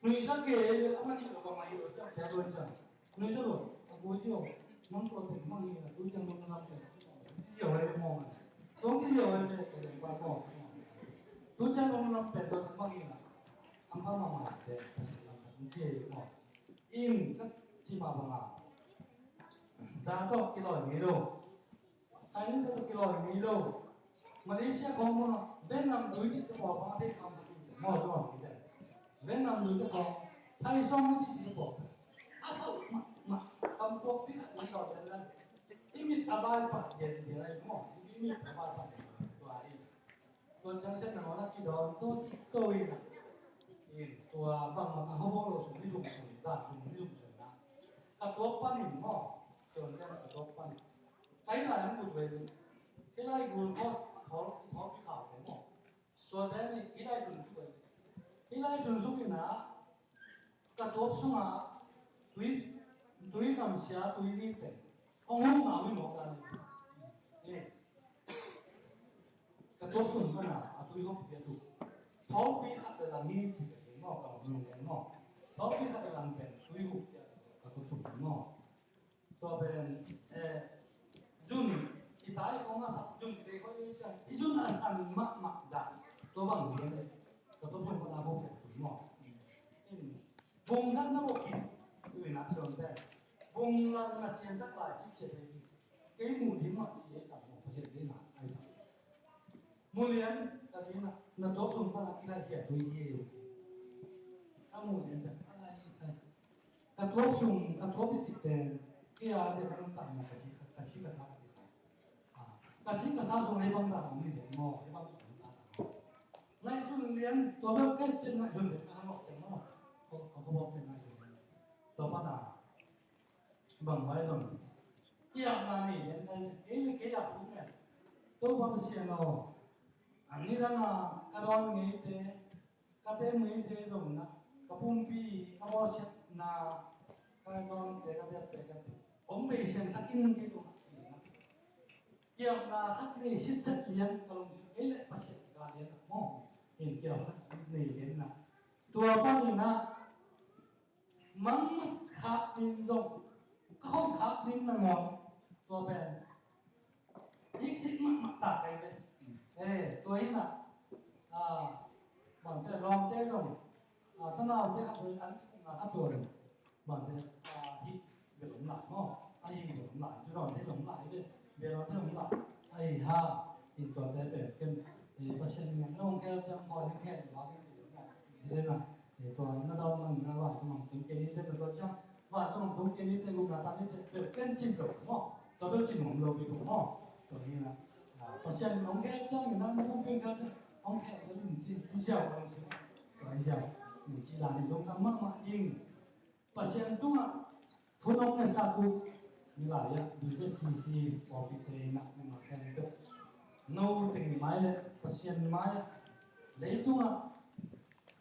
nui ka kei, a man ih lo ka man ih lo ciang, tua ciang. Nui ciang lo, a ku ci aw, nang tua teng mang hi na, tu ciang nong lam teng. Ci ziau ai maw man. Tuang ci ziau ai teng, ka leng pa maw. Tu ciang nong lam teng, tua teng mang hi na. Ang pa ma ma teng, ka sin lam teng, ci e maw. In, ka ci ma ba ma. Za to, ki lo, mi lo. Chinese te tawh kilawm ngei lo. Malaysia khawng mun ah Vietnam zui te pawl bang a thei kham te maw, zuam ngei te. Vietnam zui te khawng Thai sawng ni ci ci te pawl. A khauh mahmah, kam puakpi khat ui kawm den la. I mit a vai pah den den a i maw. I mit a vai pah den tua i. Tua ciang sen nangawn a kidawn tua ci to i na. In tua bangmah ka khuavak lo sung ni lum sung, zan lum ni lum sung na. Ka tuak panin maw. Siawn te na ka tuak panin. Ka hih lai hong zuk ve ding. Hih lai gul khaw thawl, thawl pi khau te maw. Tua te nih hih lai zun zuk ve ding. Hih lai zun zuk in ah ka tuak sungah tui, tui namsia tui ni teng hong hum na hui mawk dan in. Eh. Ka tuak sung pan a, a tui hop piat uh. Thawngpi khat le lang hi ci ka thei maw, ka hong hum len maw. Thawngpi khat le lang pen tui hop piat ka tuak sung pan maw. Tua pen, eh, zun, i tai kong a sak, zun te ko i ciang, i zun a san mahmah dan. Tua bang lian, ka tua zun ko na bo pet kun maw. In, bung khat na bo kin, ui na son te. Bung lang na cian sak lai ci cian te. Kei mu dim mah ci e ka mo, Pasian kei na, ai ta. Mu lian, ka ci na, na tua zun ko na ki lai kia tui ye yo ci. Ka mu lian ta, a lai sai. Ka tuak sung, ka tuak i cih pen, kei a bia ka nuntak na ka si, ka si ka sa ka si. Ah, ka si ka sa sung hei bang ta bang ni se maw, hei bang ta bang ta. Ngaihsun lian, tua bek kei cin ngaihsun lian ka hanok cin maw. Ko, ko, ko bawk cin ngaihsun lian. Tua pan a, bang vai zong. Kei a na ni lian kai, kei le kei a puk lian. Tua pa Pasian aw. Ang ni dang a, ka dawn ngei te, Ka te mui te zong na, ka pumpi, ka bawlsiatna, ka dawnte, ka tepte, ka hong beisiang sak in kei tungah ci na. Kiamna khat nei sitset lian ka lungsim kei le Pasian ka lian ah maw. In kiam khat nei lian na. Tua panin ah, Mangmat khak ding zong, ka hoih khak ding nangawn, tua pen iksik mahmah ta kei ve. Eh, tua hi na, ah, bang te lawmte zong, ah, tanaute khat tua an, ah, khat tua lo. Bang te, ah, hi bel om lai maw? A hi bel om lai, tu dawn te om lai ve, bel dawn te om lai. A hi ha, in tua te pen ken, eh, Pasian in nong khel ciang khawi nong khel ma ken ti lo na. Ti le na, eh, tua na dawn man na wan kumang tung ke ni te na tua ciang, wan kumang tung ke ni te gum na ta ni te bel ken cin lo maw? Tua bel cin om lo bi tung maw? Tua hi na, ah, Pasian in nong khel ciang in na, na pumpi khel ciang, nong khel na lim ci, ci ziau kong ci. Tua hi ziau, lim ci la ni lungkam mahmah ing. Pasian tungah thu nong ngetsak uh, mi lai-ah B Z C C pawlpite in ah mi mah khempeuh, no teng i mai le Pasian mai-ah leitungah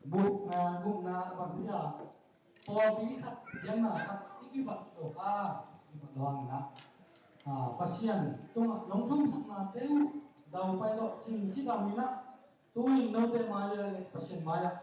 bu-, ah, gupna bang ci a, pawlpi khat, biakna khat i kibat lo a, i kibat lo hang in ah, ah, Pasian tungah nong thumsaknate uh dau pai lo cing cidam in ah, tu-in note mai le Pasian mai-ah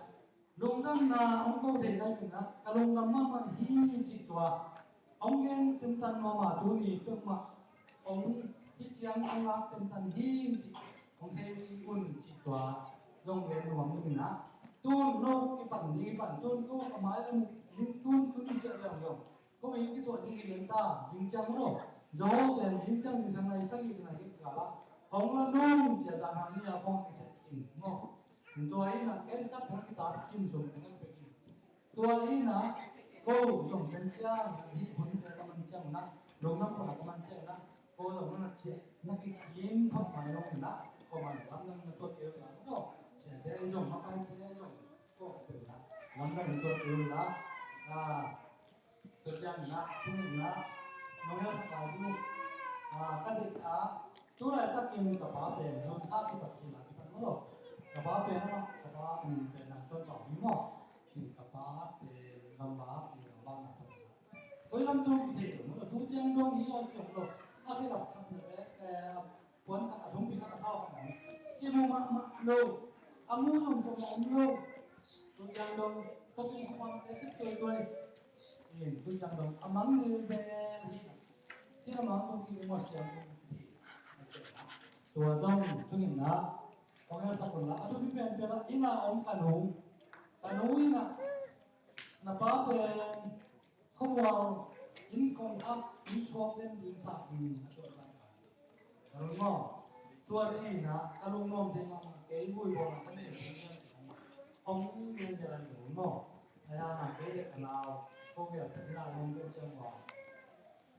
lungdamna hong ko thei lai in ah, ka lungdam mahmah hi cih tua hong gen tentan mahmah tuni peuhmah hong hi ciang hong lak tentan hi cih hong thei un cih tua zong gen nuam in ah, tun no kipan ding pan, tun ko ka mai le mu ding, tun tun ciah le hong zong ko in kituah ding hi lian ta, zing ciang maw lo. Zo pen zing ciang zingsang nai sagih ding a hi kikal ah hong la nung cia dan hang ni a phone i seh in maw. Tua hi na en tak thang kita kim sum en tak pe in. Tua hi na ko zong pen ciang hi hun te ka man ciang na, lungdam ko na ka man ciang na, ko zong na cia na ki kin thok mai long na, ko man lam nang na tua keu na ko. Sia te zong ma kai te zong ko ka pe na, lam nang tua keu na. Ah, Tua ciangin ah, tuni-in ah, nong hehsak lai ding uh, ah, ka deih a, tu laitakin ka pa pen June kha kipat khin a kipan maw lo. Ka pa pen amah, ka pa min pen Nang Suan Pau hi maw. Ka pa pen Gambak, Gambak na pan a. Koi lam tung kithei lo maw lo, tu ciang dong hi aw ciang lo. A kidap khat na ve, eh, puan khat a thumpi khat a thau khat a kimu mahmah lo. A mu zong peuhmah om lo. Tu ciang dong, ka kin a pang te sek tuaituai. In, tu ciang dong, a mang lil bel hi. Cin a mang kong ki mu a siang kong ki. Tua dong, tu nin na. Kong el sak un la. A tu pi pen pen a, inn a om ka nu. Ka nu inn a. Na pa pen Khuamuang in kongkhak in suak lem ding sa in a suak dan ka. Ka lung maw? Tua cina ka lung nuam ding mah kei vui bawl a ka nei ding niam cina. Hong niam cia lan lung maw? Aya na kei dek ka nau. Ko vial ka dila nuam kei ciang wa.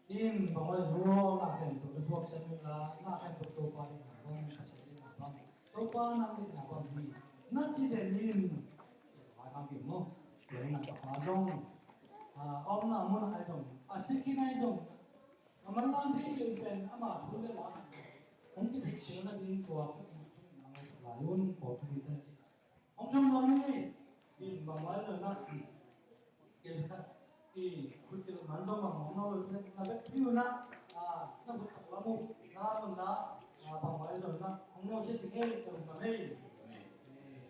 In bang wai lua na khen tuk na suak sem in la na khen tuk tuk pa ding na bang ka sem ding na bang. Topa nang deihna bang hi na ci den in. Topa kang kim maw? Tua in a ka pa zong, a, a omna mun ah ai zong, a sikhin ai zong, a manlang thei kei pen ama thu le la hong kithei kei na ding tua ka in a ngai sa lai un pawlpi mi ta ci. Hong thum nuam hi. In bang lai lo na. Kei khat i khut kei lo man zong bang hong nau lo na bek piu na, a, na khut tak lam uh na lam uh na, a, bang lai lo na hong nau sia ding ei ka lung na mei.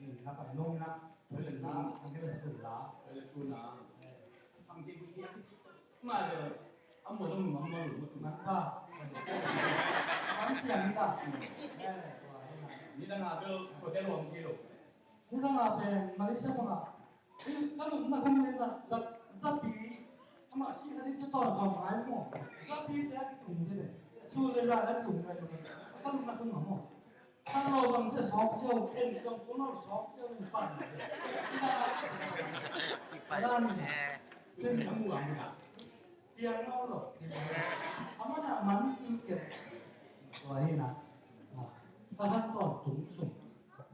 Eh, na pai nong na thoi le na hong kei la sa thoi la. Thoi le thu na. Eh. Hong kei bu ti a ki ti. Ngai lo. A mo zong ma ma lo. Nang ka. Nang siang ta. Eh, tua hi na. Ni dang a bel ko te lo hong kei lo. Ni dang a pen Malaysia bang a. Ka lupna hun le na, za, zapi, amah si kha ding ci tawn sawm ngai maw. Zapi te a kitung te le. Su le za a kitung ngai maw. Ka lupna hun maw. Ka lo bang cia sawk cio, en kong kong lo sawk cio, en pan. Ci na a kitung. Pan. Pen ka mu ang ka. Piang lo lo. Amah na man in kem. Tua hi na. Ka han tawn tung sung.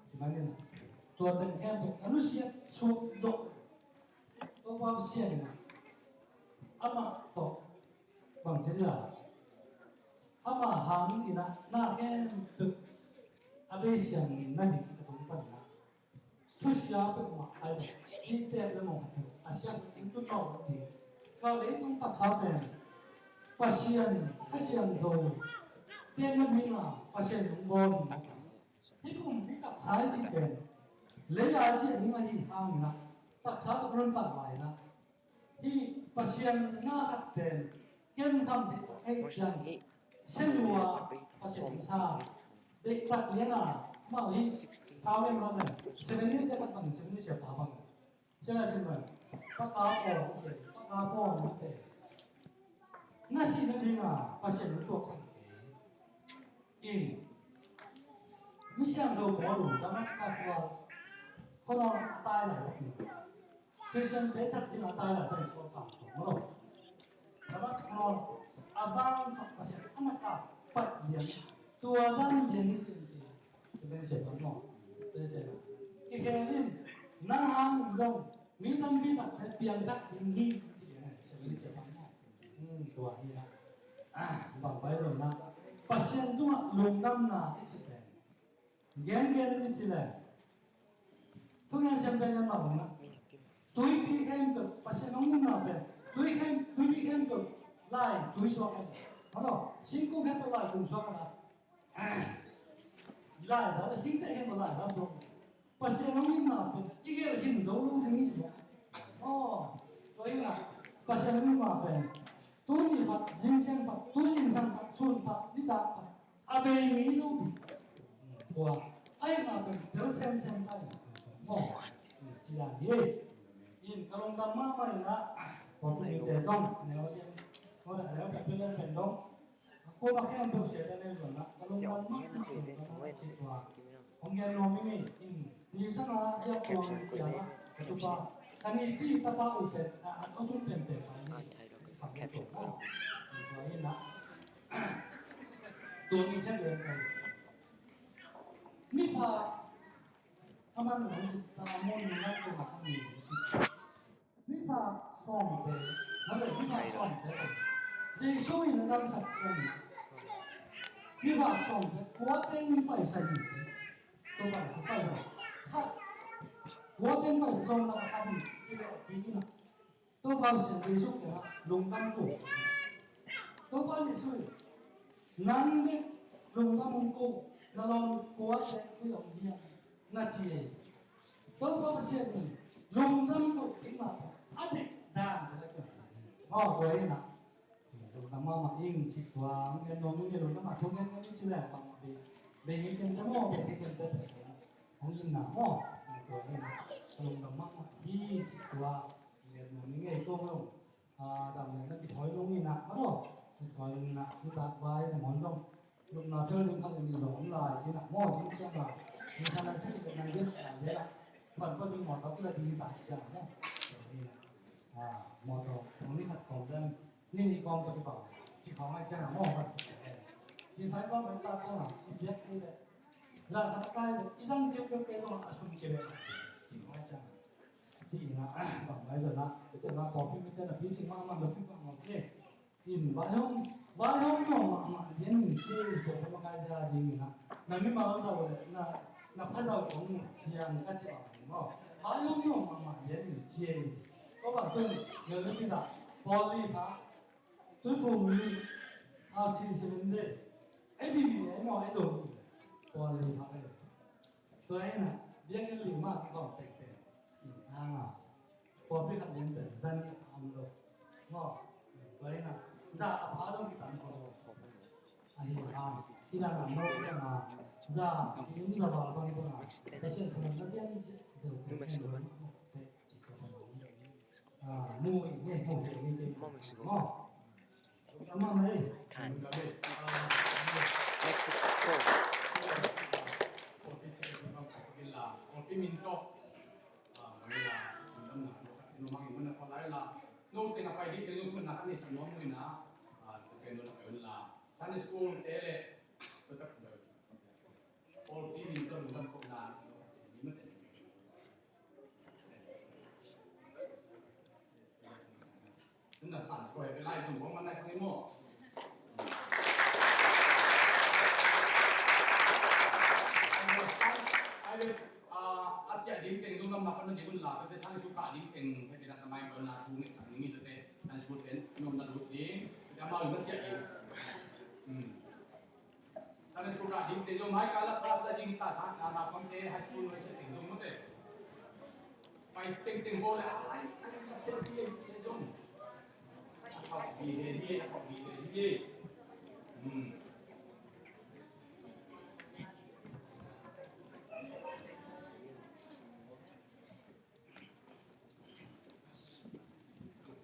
Ci mai ni na. Tua teng khempeuh ka nusiat suk zo. Topa Pasian in ah amah tawh bang ci ding a, amah hang in ah na khempeuh a beisiang na ding ka tung pan in ah thusia peuhmah a ding, i tek le mawh a siang in tun mawh ding. Ka leitung taksa pen Pasian Kha Siangtho tek na ding a Pasian hong bawl in ah Hih kum hih taksa i cih pen lei a ciah ding ahi hangin ah taksa tawh ka nuntak lai in ah Hih Pasian na khat pen ken kham thei tok hei ciang, sia lua Pasian sa deihtak lian a, amau hih sau lian lam le seven ni te khat bang, seven ni siapa bang. Sia na cin bang, paka pawl te, paka pawl te. Na sih nading a Pasian na tuaksak kei. In, misiangtho Paul uh Damascus khua, khua nawn a tai laitak in, Khristiante that ding a tai laitak in, sawltak tawh maw lo. Damascus khua nawn a vang tak Pasian a na kap paih lian, tua dan lian hi ci, ci, ci ben sia pan maw. Tua sia na, kikhel in, nang hang in zong mi tampi takte piangthak ding hi, ci lian a, sia ben sia pan maw. Hmm, tua hi na. Ah, bang pai zong na, Pasian tungah lungdamna i ci pen, gengen ni ci le, thugen siamte gen mah bang na, tuipi khempeuh Pasian hong umna pen, tui khem, tuipi khempeuh lai tui suak hen. Maw lo, singkung khempeuh lai tung suak hen a. Lai da, singte khempeuh lai da suak. Pasian hong umna pen kigelh khin zo lo ding hi ci maw. Aw, tua hi na, Pasian hong umna pen tuni phat, zingciang phat, tu zingsang phat, sun phat, nitak phat, a bei ngei lo ding. Tua, a itna pen tel semsem a itna pen sawm maw. Ci dan hi. In ka lungdam mahmah in ah, tua tuni te zong a neu lian, tua a neu pen pen dong, a kuama khempeuh sia te neu zong ah ka lungdam mahmah, lungdam mahmah ci tua. Hong gen nuam ing ei, in, ni sanga biak tuang ni piang a, ka tupa, ka nipi tapa uh pen, a, a, a tun pen pen pai ni, kham pen pen maw. Tua in ah, tua ni khempeuh pen. Mipha, a man nang ci ta, a mon ni nang ci ta, a mon ni ci. Miphak sawmte, mate, miphak sawmte, Jesu in a damsak ciangin, miphak sawmte kuate in paisan in ci. Tua paisan, paisan khat, kuate in paisan sawm lak a khat in, i leh a kik in a, Topa Pasian Jesu kiangah lungdam ko. Topa Jesu, nang bek lungdam hong ko, na lawm kuate koi om hiam, na ci ei. Topa Pasian in lungdam ko ding mah a dik dan te la kiang. Maw, tua in ah lungdam mahmah ing ci tua, hong gen nuam ing ei, lungdam a thu gen gen ci leh bang bei, bei ngei kei te maw, bei ngei kei te, hong in na maw, tua in ah lungdam mahmah hi ci tua, hong gen nuam ing ei, tua maw. A, dam le na kithawi nung in ah, a maw, kithawi nung in ah, nitak vai na mon dong, lupna thil ding khat le nih zong om lai in ah, maw, zing ciang a, ni khat lai sa ni khat lai ding, lai ding ah, van pa ding mawtaw kila ding tai ciang a, maw, ni in ah, a, mawtaw, mawtaw ni khat kawm ding, ni nih kawm tawh kipau, ci khawng lai ciang a, maw, van pa ding, ci sai kawm ding tak ciang a, i piak ni le, zan khat a kai le, i zang keu keu keu zong a sum keu le, ci khawng lai ciang a. Ci in ah, bang lai zong ah, i te na pawlpi mite na picing mahmah lo, picing mahmah ke. In vaihawm, vaihawm nuam mahmah lian in ci, suang tawh makai dia ding in ah. Na mimal zau le, na, na pha zau kong ciang ka ci a maw. Vaihawm nuam mahmah lian in ci e. Ko bang tun, gel le ci da, pawl li pha, tui phum li, a si si len de. Ei bi bi ei maw, ei lo. Pawl li pha ei. Tua in ah, biakinn lim ah kikawm pekpek in hang a, pawlpi khat lian pen za nih a om lo. Maw, tua in ah, za a pha dong kitam kho lo. Ahi hang, i dan a maw, i dan a, za, i in za val bang i bang a, Pasian thaman na lian zeu te pen lo, maw, te ci ko lo. Ah, mu i nge, mu i nge, mu i nge. Kan. Mexico. Sunday school te le, Tuna Sunday school he lai zong bang man lai khang i maw. Ai le, a, a ciah ding teng zong lam na pan na ding un la, te Sunday school kah ding teng he pina tamai pan na thu nge sang ni mi te Sunday school ten nom na lut ding, te amau na ciah ding. Hmm. Sunday school kah ding teng zong mai kah la class la ding ta sa, na, na pang te high school mai se teng zong mute. Tengteng bawl le a lai sang ka sel hi, hi zong. A khawk hi, hi, hi, a khawk hi, hi, hi. Hmm.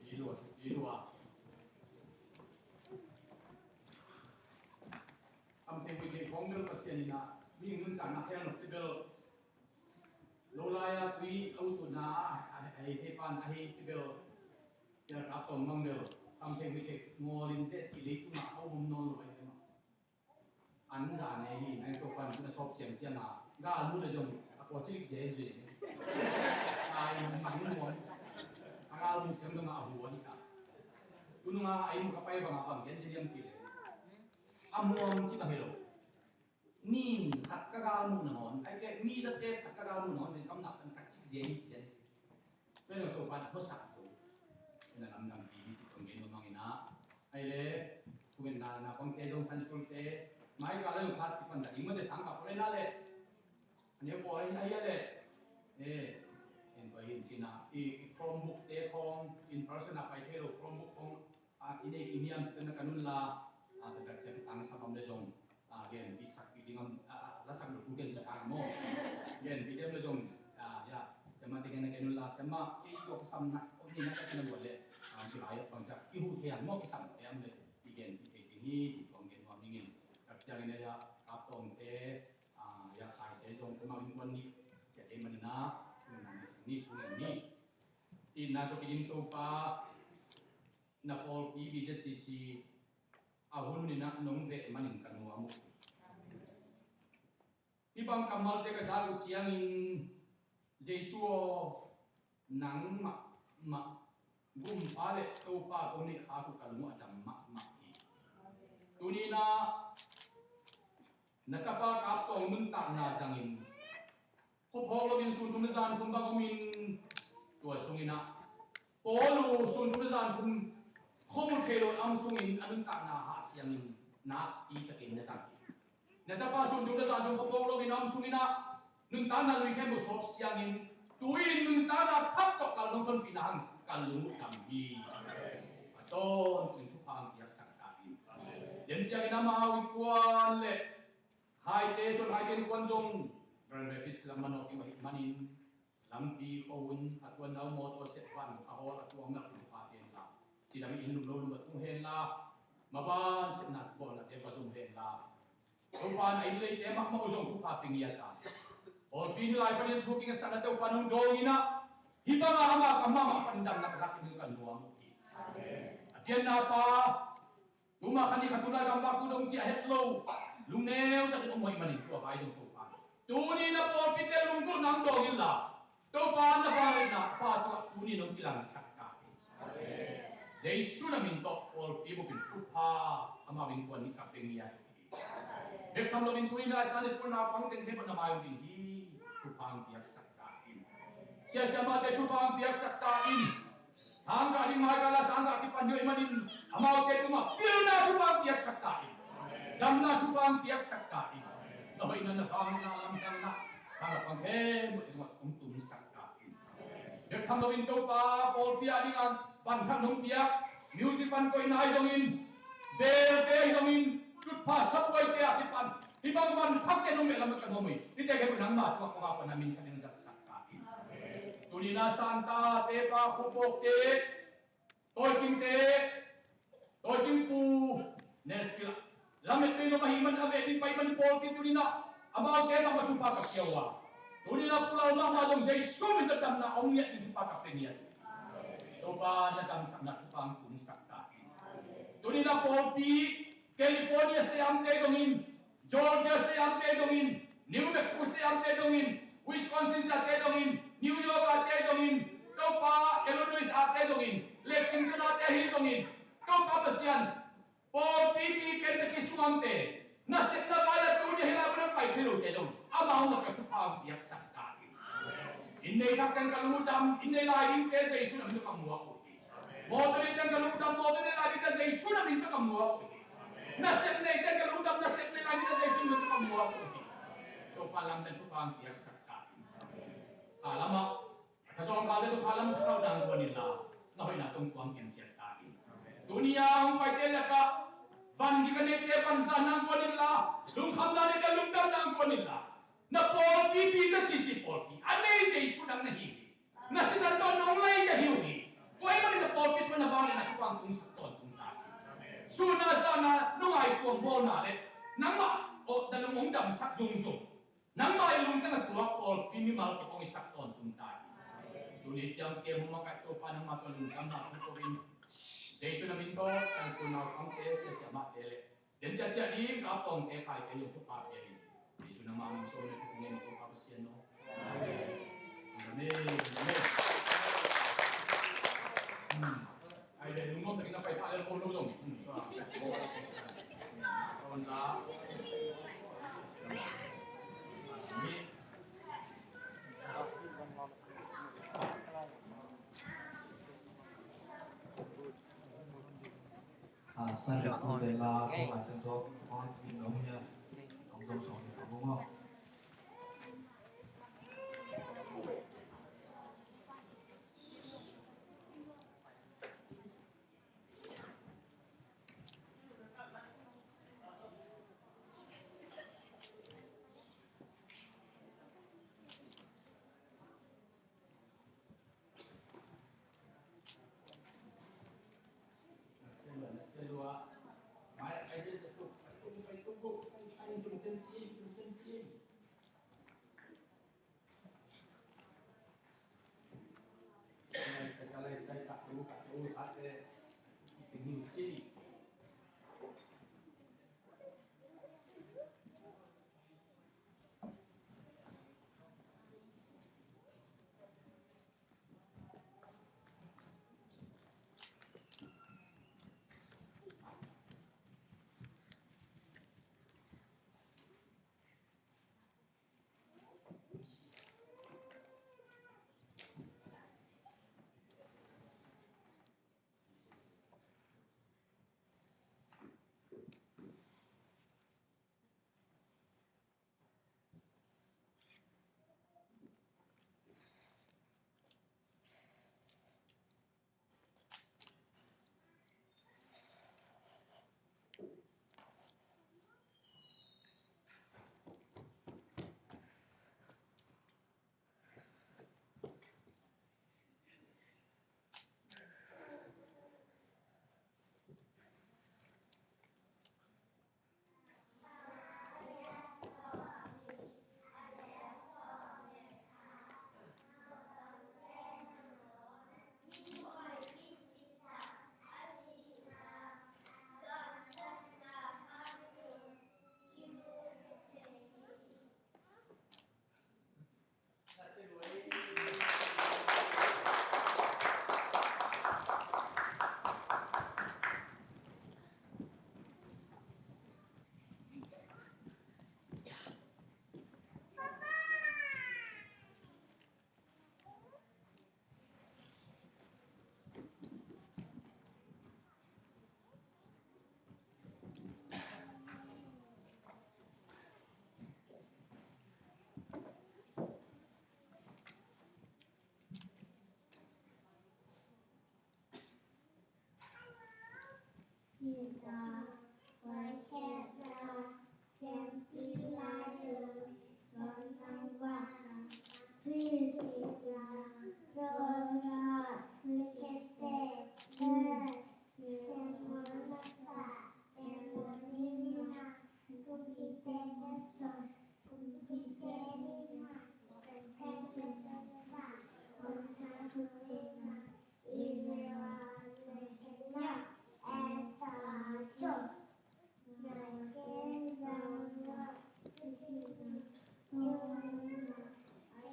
Hi lua, hi lua. Tam thei vui thei khawng bel Pasian in a, mi nuntakna khel nok te bel. Lo lai-a tui a ututna a, a, a hei thei pan a hei te bel. Pial kap tawng mang bel. Tam thei vui thei ngawlin te ci leitungah a um nawn lo ai te mah. An za ne hi, nang to pan na sawp siam ciang a. Gal mu le zong a kua cilik zia zui. Ai mang muan. A gal mu ciang dong a hu a hi ta. Tununga a inn ka pai bang a bang gen zia liam ci le. A muang ci bang hi lo. Nin khat ka gal muh nangawn, ai ke, mi zate khat ka gal muh nangawn, pen kam nak kan khat cik zia hi ci zia hi. Pen lo to pan hosak to. Na lam lam pi hi ci kong gen lo mang ina. Ai le, kong gen na, na kong te zong Sunday school te, mai ka la lo class ki pan da, ing mo te sang ka ko le na le. Ani ko ai, ai le. Eh, en ko hin ci na, i, i Chromebook te khong, in person a pai thei lo, Chromebook khong, a, i nei kimiam ci tawh na ka nun la, a, taktak ciang tang sam am le zong, a, gen pi sak pi ding am, a, a, la sak lo ku gen sa sang maw. Gen pi dem le zong, a, ya, siama te gen na ka nun la, siama, i ko ka sam na, ko ni na ka tina buat le, a, ki lai bang ciang, ki hu thei ang maw ki sam thei am le, i gen pi thei ding hi, ci kong gen nuam ning in. Taktak ciang in a ya, kap tawng te, a, ya khai te zong, ko ma in kuan ni, cia te man na, ni na ni sing ni, ku ni ni. Itna tawh kidim Topa, na pawlpi B Z C C a hun hunin ah nong veh manin ka nuam uh. Hih bang kammalte ka zak uh ciangin Jesu aw, nang mahmah gumpa le Topa kong neih khak uh ka lung uh a dam mahmah hi. Tuni-in ah na tapa Kap Tawng nuntakna zangin khuaphawk loin sun thum le zan thum bang omin, tua sungin ah Paul uh sun thum le zan thum khua mu thei lo a om sungin a nuntakna hah siangin nakpi takin na zang hi. Na tapa sun thum le zan thum khuaphawk loin a om sungin ah nuntakna lui khempeuh sawp siangin tu-in nuntakna thak tawh ka lungsuanpihna hang ka lung uh dam hi. A tawntung in thupha hong piaksak ta in. Tua ciangin amau innkuan le Khaite, Suan Khaite innkuan zong Grand Rapids lam manawh ding uh ahih manin lampi khuahun a tuanna uh mawtaw sep pan a hawl a tuang nak uh pha hen la, cidam in lum lo lum a tung hen la, maban sepna bawlnate va zum hen la, Topa in a inn leite mahmah uh zong thupha pia ngiat a, pawlpi ni lai panin thu kingatsakna Topa in hong dawng in ah, hih bangah amah ka mahmah pan damna ka zak ding ka nuam uh hi. A pianna pa, tuma khan i khat uh lai gam vak uh dong ciah het lo, lungneu takin om hoih manin tua vai zong Topa, tuni na pawlpite lunggulhna hong dawng inla, Topa na vangliatna pa tungah tuni nong kilangsak ta hi. Jesu na min tawh pawlpi bupin thupha amau innkuan nih ka pia ngiat hi. Bek tham loin tuni na Sunday school naupang teng khempeuh na mai uh ding hi. Thupha hong piaksak ta in. Siasiamate thupha hong piaksak ta in. Sangkah ding mai kal a sangkah kipan ding uh ahih manin amaute tungah pilna thupha hong piaksak ta in. Damna thupha hong piaksak ta in. Na hoihna, na vangliatna, lamdangna sangkah pang khempeuh tungah hong tunsak ta in. Bek tham loin Topa pawlpi a dingin vanthak nong piak, music pan koihna ahi zongin, belte ahi zongin, tutphah sabuaite a kipan hih bang vanthakte nong beh lam ka nuam uh hi. Hihte khempeuh nangma tungah kong a pan a min khat in zatsak ta in. Tuni na santate, pa khuapawkte, tawicingte, tawicing pu, Nashville ah lamet pei nong ahih man a veh ding pai man pawlpi tuni na amaute mahmah thupha ka pia uh a, tuni na Pu Lal mahmah zong Jesu min tawh damna hong ngiat ding thupha ka pia ngiat. Topa na damsakna thupha hong tunsak ta in. Tuni na pawlpi California State amte zongin, Georgia State amte zongin, New Mexico State amte zongin, Wisconsin State amte zongin, New York amte zongin, Topa Illinois amte zongin, Lexington amte hi zongin, Topa Pasian, pawlpi mi Kentucky sung amte nasepna vai a tuni a hih lai-a pai thei lote zong amau mah ka thupha hong piaksak ta in. Inn nei thak teng ka lungdam, inn nei lai dingte Jesu na min tawh ka muak uh hi. Mawtaw nei teng ka lungdam, mawtaw nei lai dingte Jesu na min tawh ka muak uh hi. Nasep nei teng ka lungdam, nasep nei lai dingte Jesu na min tawh ka muak uh hi. Topa lamdang thupha hong piaksak ta in. Kha lamah a thazawng kha Lam thakhauh nang kuan inla, na hoihna tung kuang kim ciat ta in. Tuni a hong paite lakah van gik a neite vanzan nang kuan inla, lungkhamna neite lungdam nang kuan inla, na pawlpi, P Z C C pawlpi a nei Jesu dang na hi hi. Na sisan tawh nong lei ka hi uh hi. Tua ahih manin na pawlpi sungah na vangliatna kuang tungsak tawntung ta hi. Sun a zan a nong ai kuang bawlna le nangmah na lung hong damsak zungzung, nangmah i lungtang a tuak pawlpi mimal tawh hong i sak tawntung ta hi. Tuni ciang kem hong makaih Topa nangmah tawh lungdamna hong ko in, Jesu na min tawh Sunday school naupangte, siasia mahte le den ciahciah ding ka pawngte, khaite, lungkhup pahte ding Jesu nangmah min suang le thupha ngen Topa Pasian aw. Amen. Amen. Hmm. Ai le lungnuam takin na pai pah le ko lo zong. Hmm. Amen. Ah, Sunday school te la, ko la sen to, ko ti no ya. Kong zong song ni ko mo.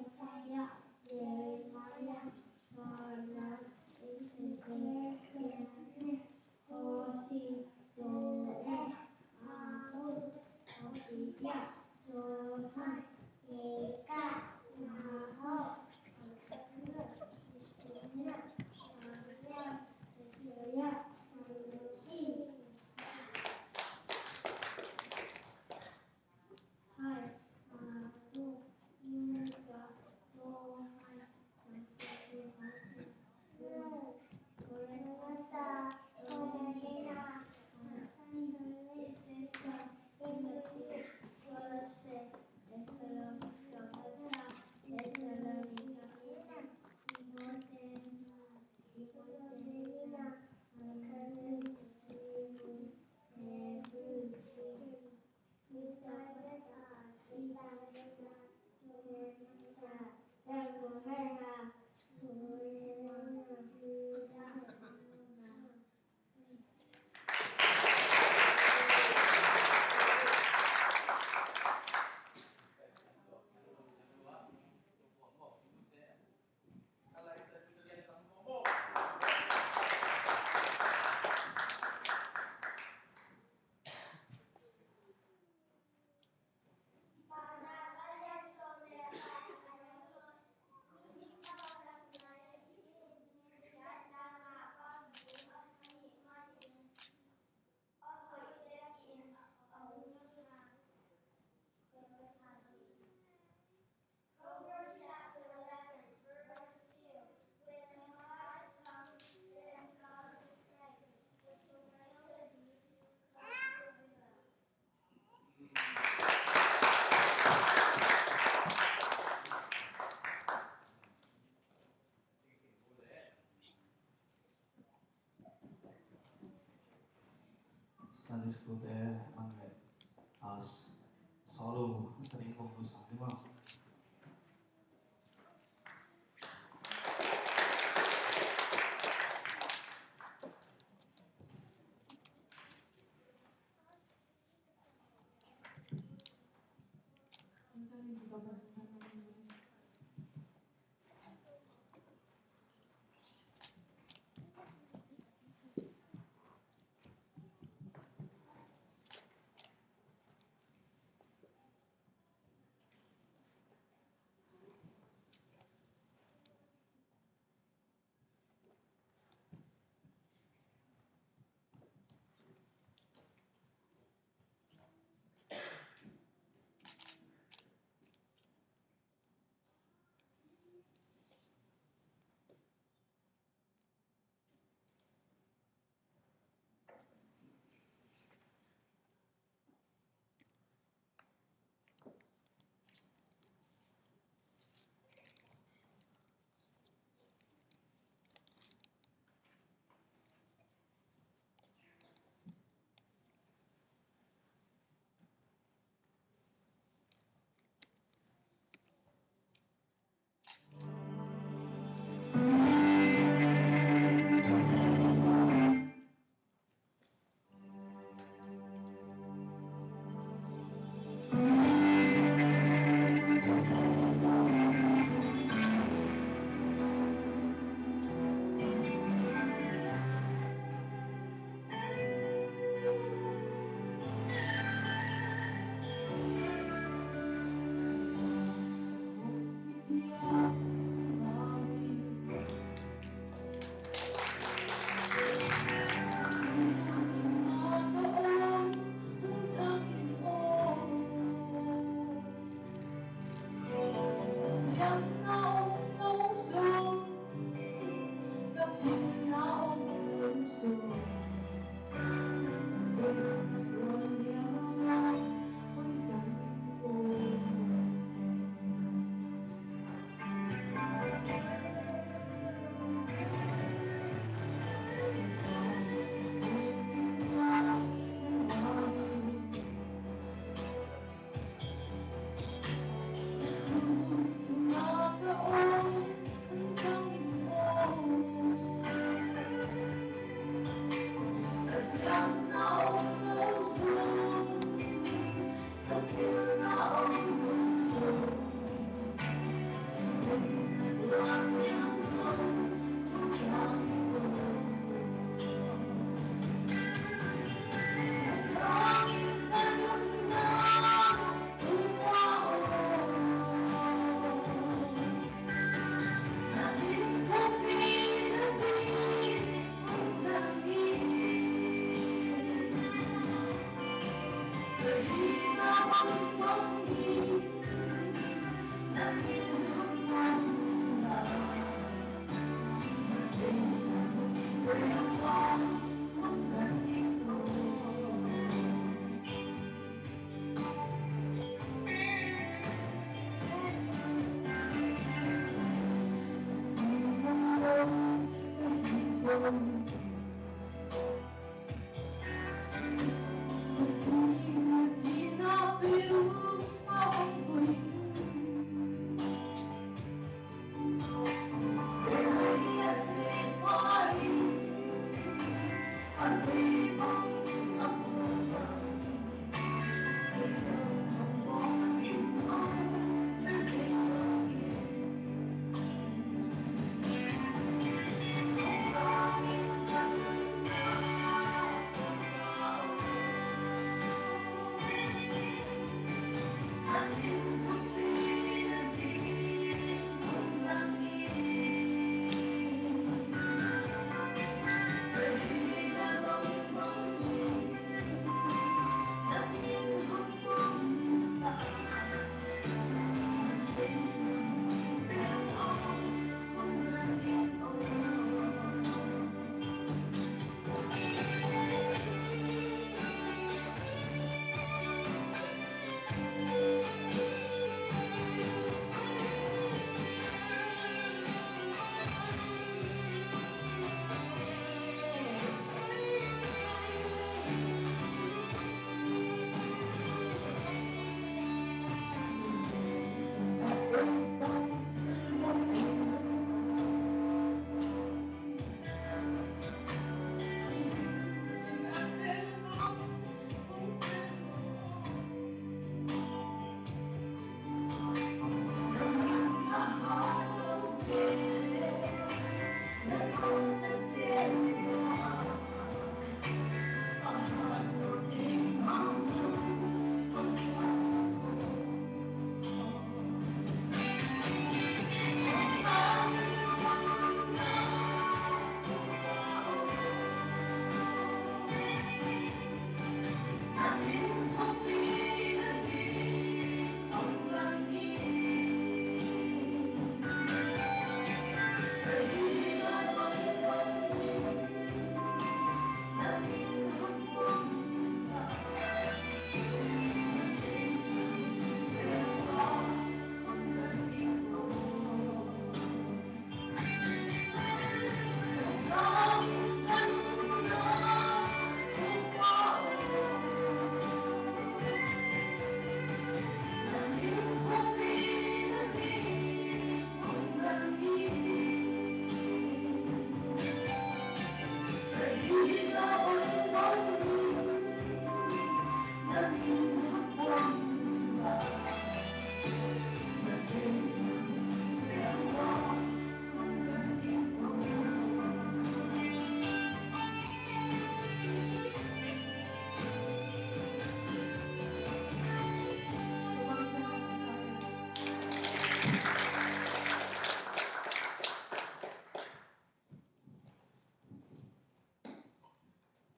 Isaiah, Jeremiah, Hannah, Ezekiel, Daniel, Hosea, Joel, Amos, Obadiah, Johan, Micah, Nahum, Habakkuk, Sunday School te man le, a, solo sa ding kong lusang ding maw.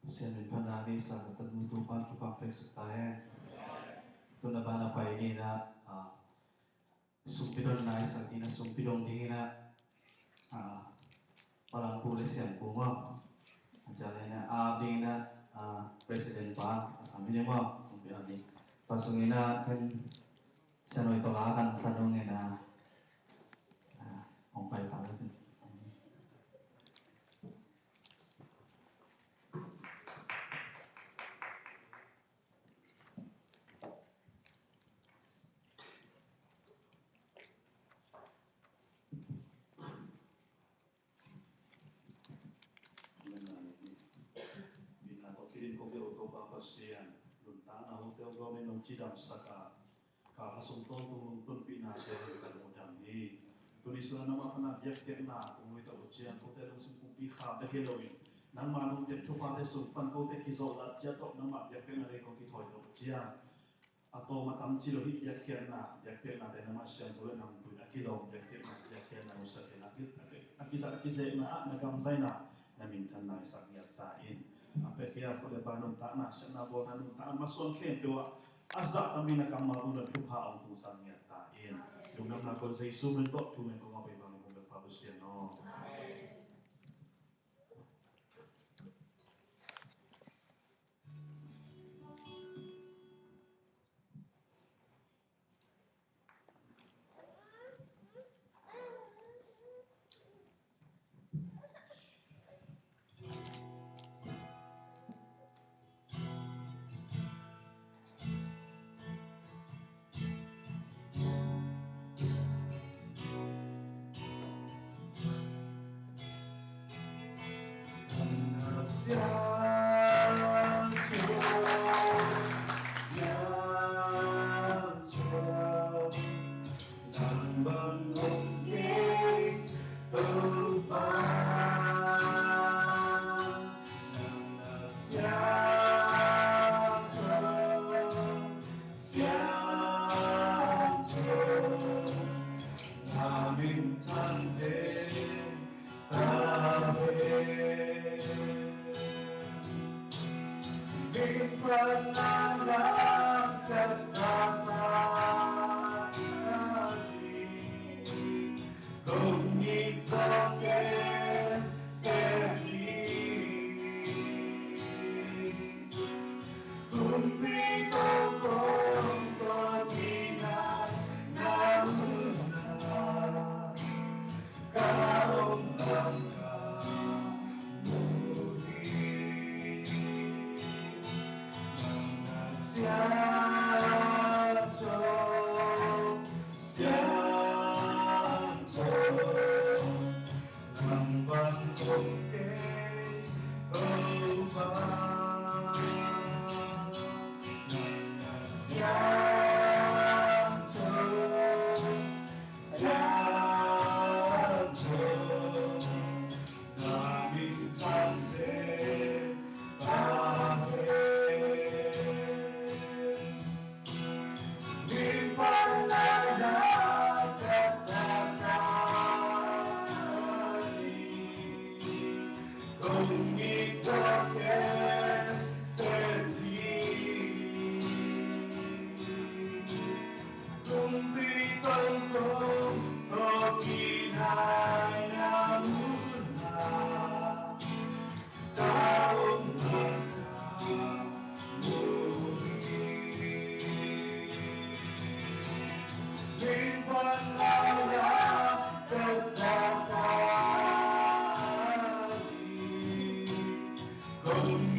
Pasian min phatna nei sa ka tat mutu pan thupha pek sak ta hen. Tun a ban a pai ni in ah, ah, sumpi dong nai sak ni in ah, sumpi dong ding in ah, ah, palang pu le sian pu maw. A sian in ah, a ding in ah, ah, president pa, a sam in ah maw, sumpi dong ding. Tua sung in ah, kan sian oi tawh la kan san dong in ah, ah, hong pai pa la cin. Bina tawh kidim kong deuh Topa Pasian, nuntakna hotel gawmin nong cidamsak a, ka ha sung tawntung nong tunpihna te ka lungdam hi. Tuni sungah nangmah pana biakpiakna kong nuihtak uh ciang, kote dong sung pumpi kha bek hi loin, nangmah nong piak thuphate sung pan kote kizawh lat ciat tawh nangmah biakpiakna ding kong kithawi tak uh ciang, a tawm a tam ci lo hi biakpiakna, biakpiaknate nangmah siangtho le namtui a kilawm biakpiakna, biakpiakna nusak in a ki, a ki, a ki, a kizekna ah na gam zaina na minthanna i sak ngiat ta in. A piakhia khut le pa nuntakna, siatna bawlna nuntakna masuan khempeuh ah a zahtamin a kammal tungah thupha hong tungsak ngiat ta in. Lungdamna kong Jesu min tawh thu ngen kong a pai bang kong bek pa Pasian aw. Nang bang om kei Topa, nang na siangtho, siangtho, na minthang den ta hen. Min phatna na ka sa sa ding, kong it zawh semsem ding. Kumpi tawh kong tawlkhin a, na mun ah ka om bang ka mu hi. Nang na siangtho, siangtho, nang bang om kei Topa. Nang na siangtho, siangtho, na minthang den ta hen. Min phatna na ka sa sa ding, kong it zawh semsem ding. Kumpi tawh kong tawlkhin a, na mun ah ka om bang ka mu hi. Min phatna na ka sa sa ding, kong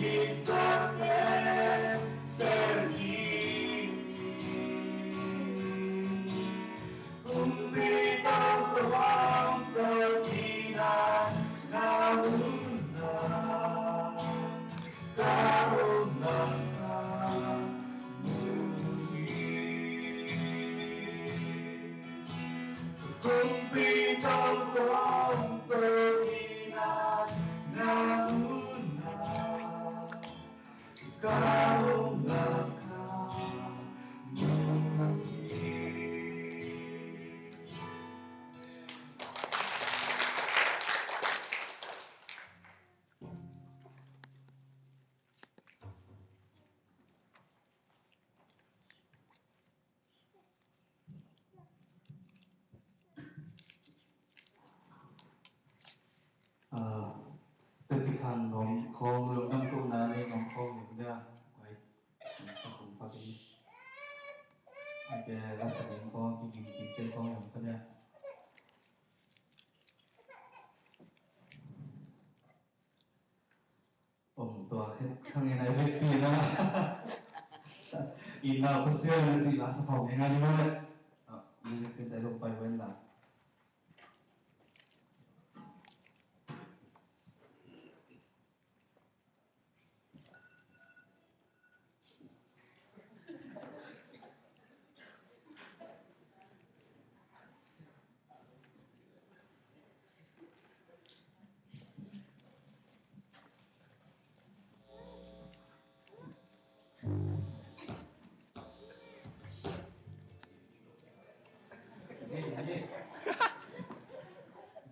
Khan nuam khawng, lungdam kohna nei nuam khawng hi ung dia. Koi, kong pak in. Ai ke, la sa ding khawng, kiging kik khawng hi ung ka dia. Om tua khit khang in ai vekpi na. Inn na Pasian na ci la sa khawng hi nga ni ma le. Ah, music sin tai zong pai wen la.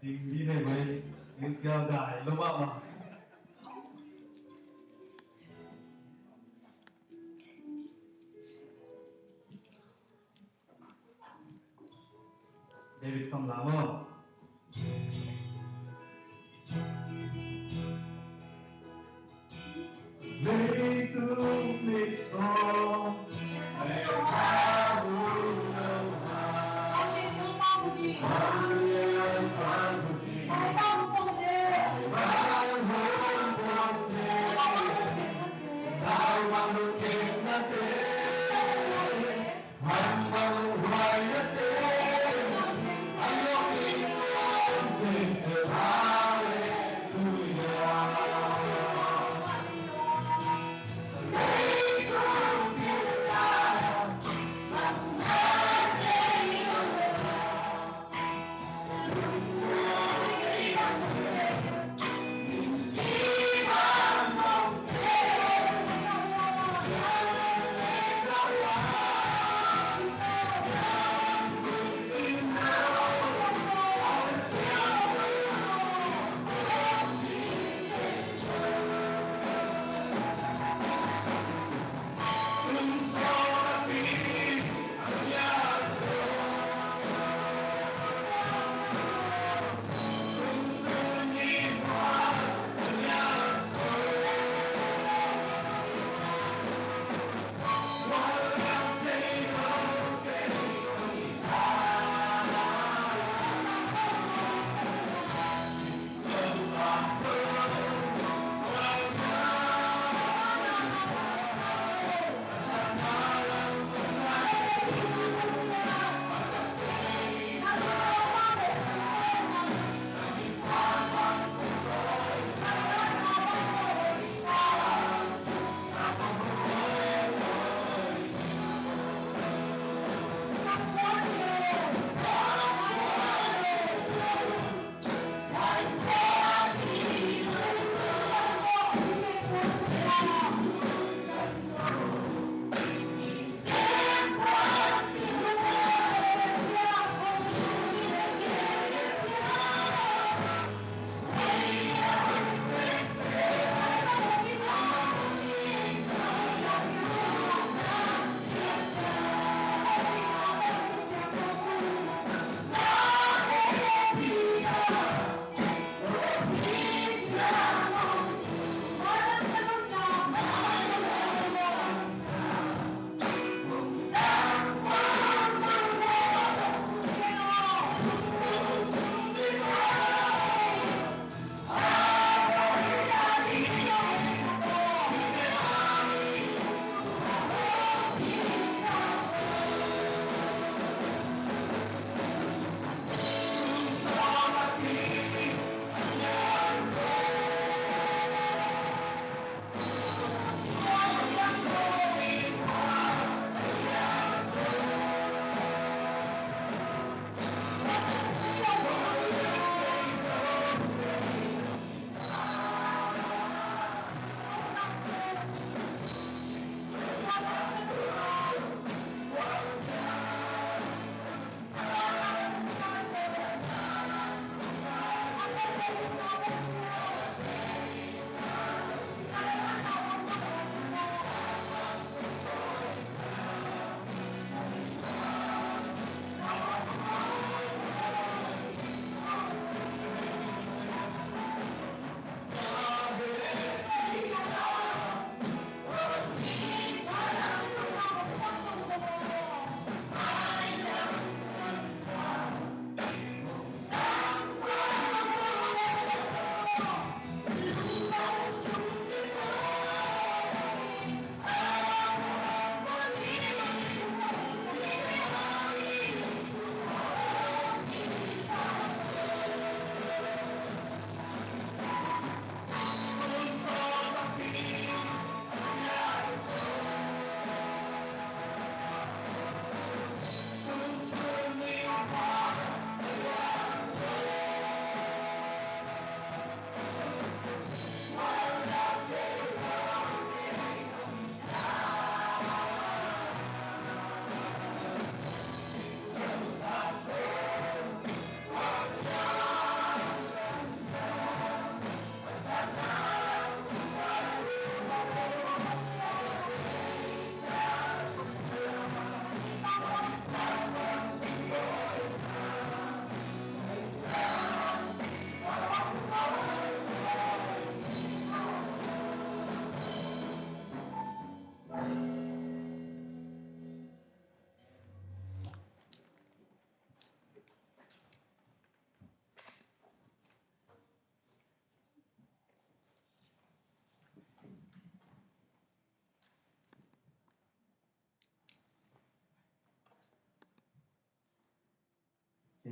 Ding di ne bai, ding kya dai lo ma ma. David kham la maw. Leitung mit tawh, leitung mit tawh.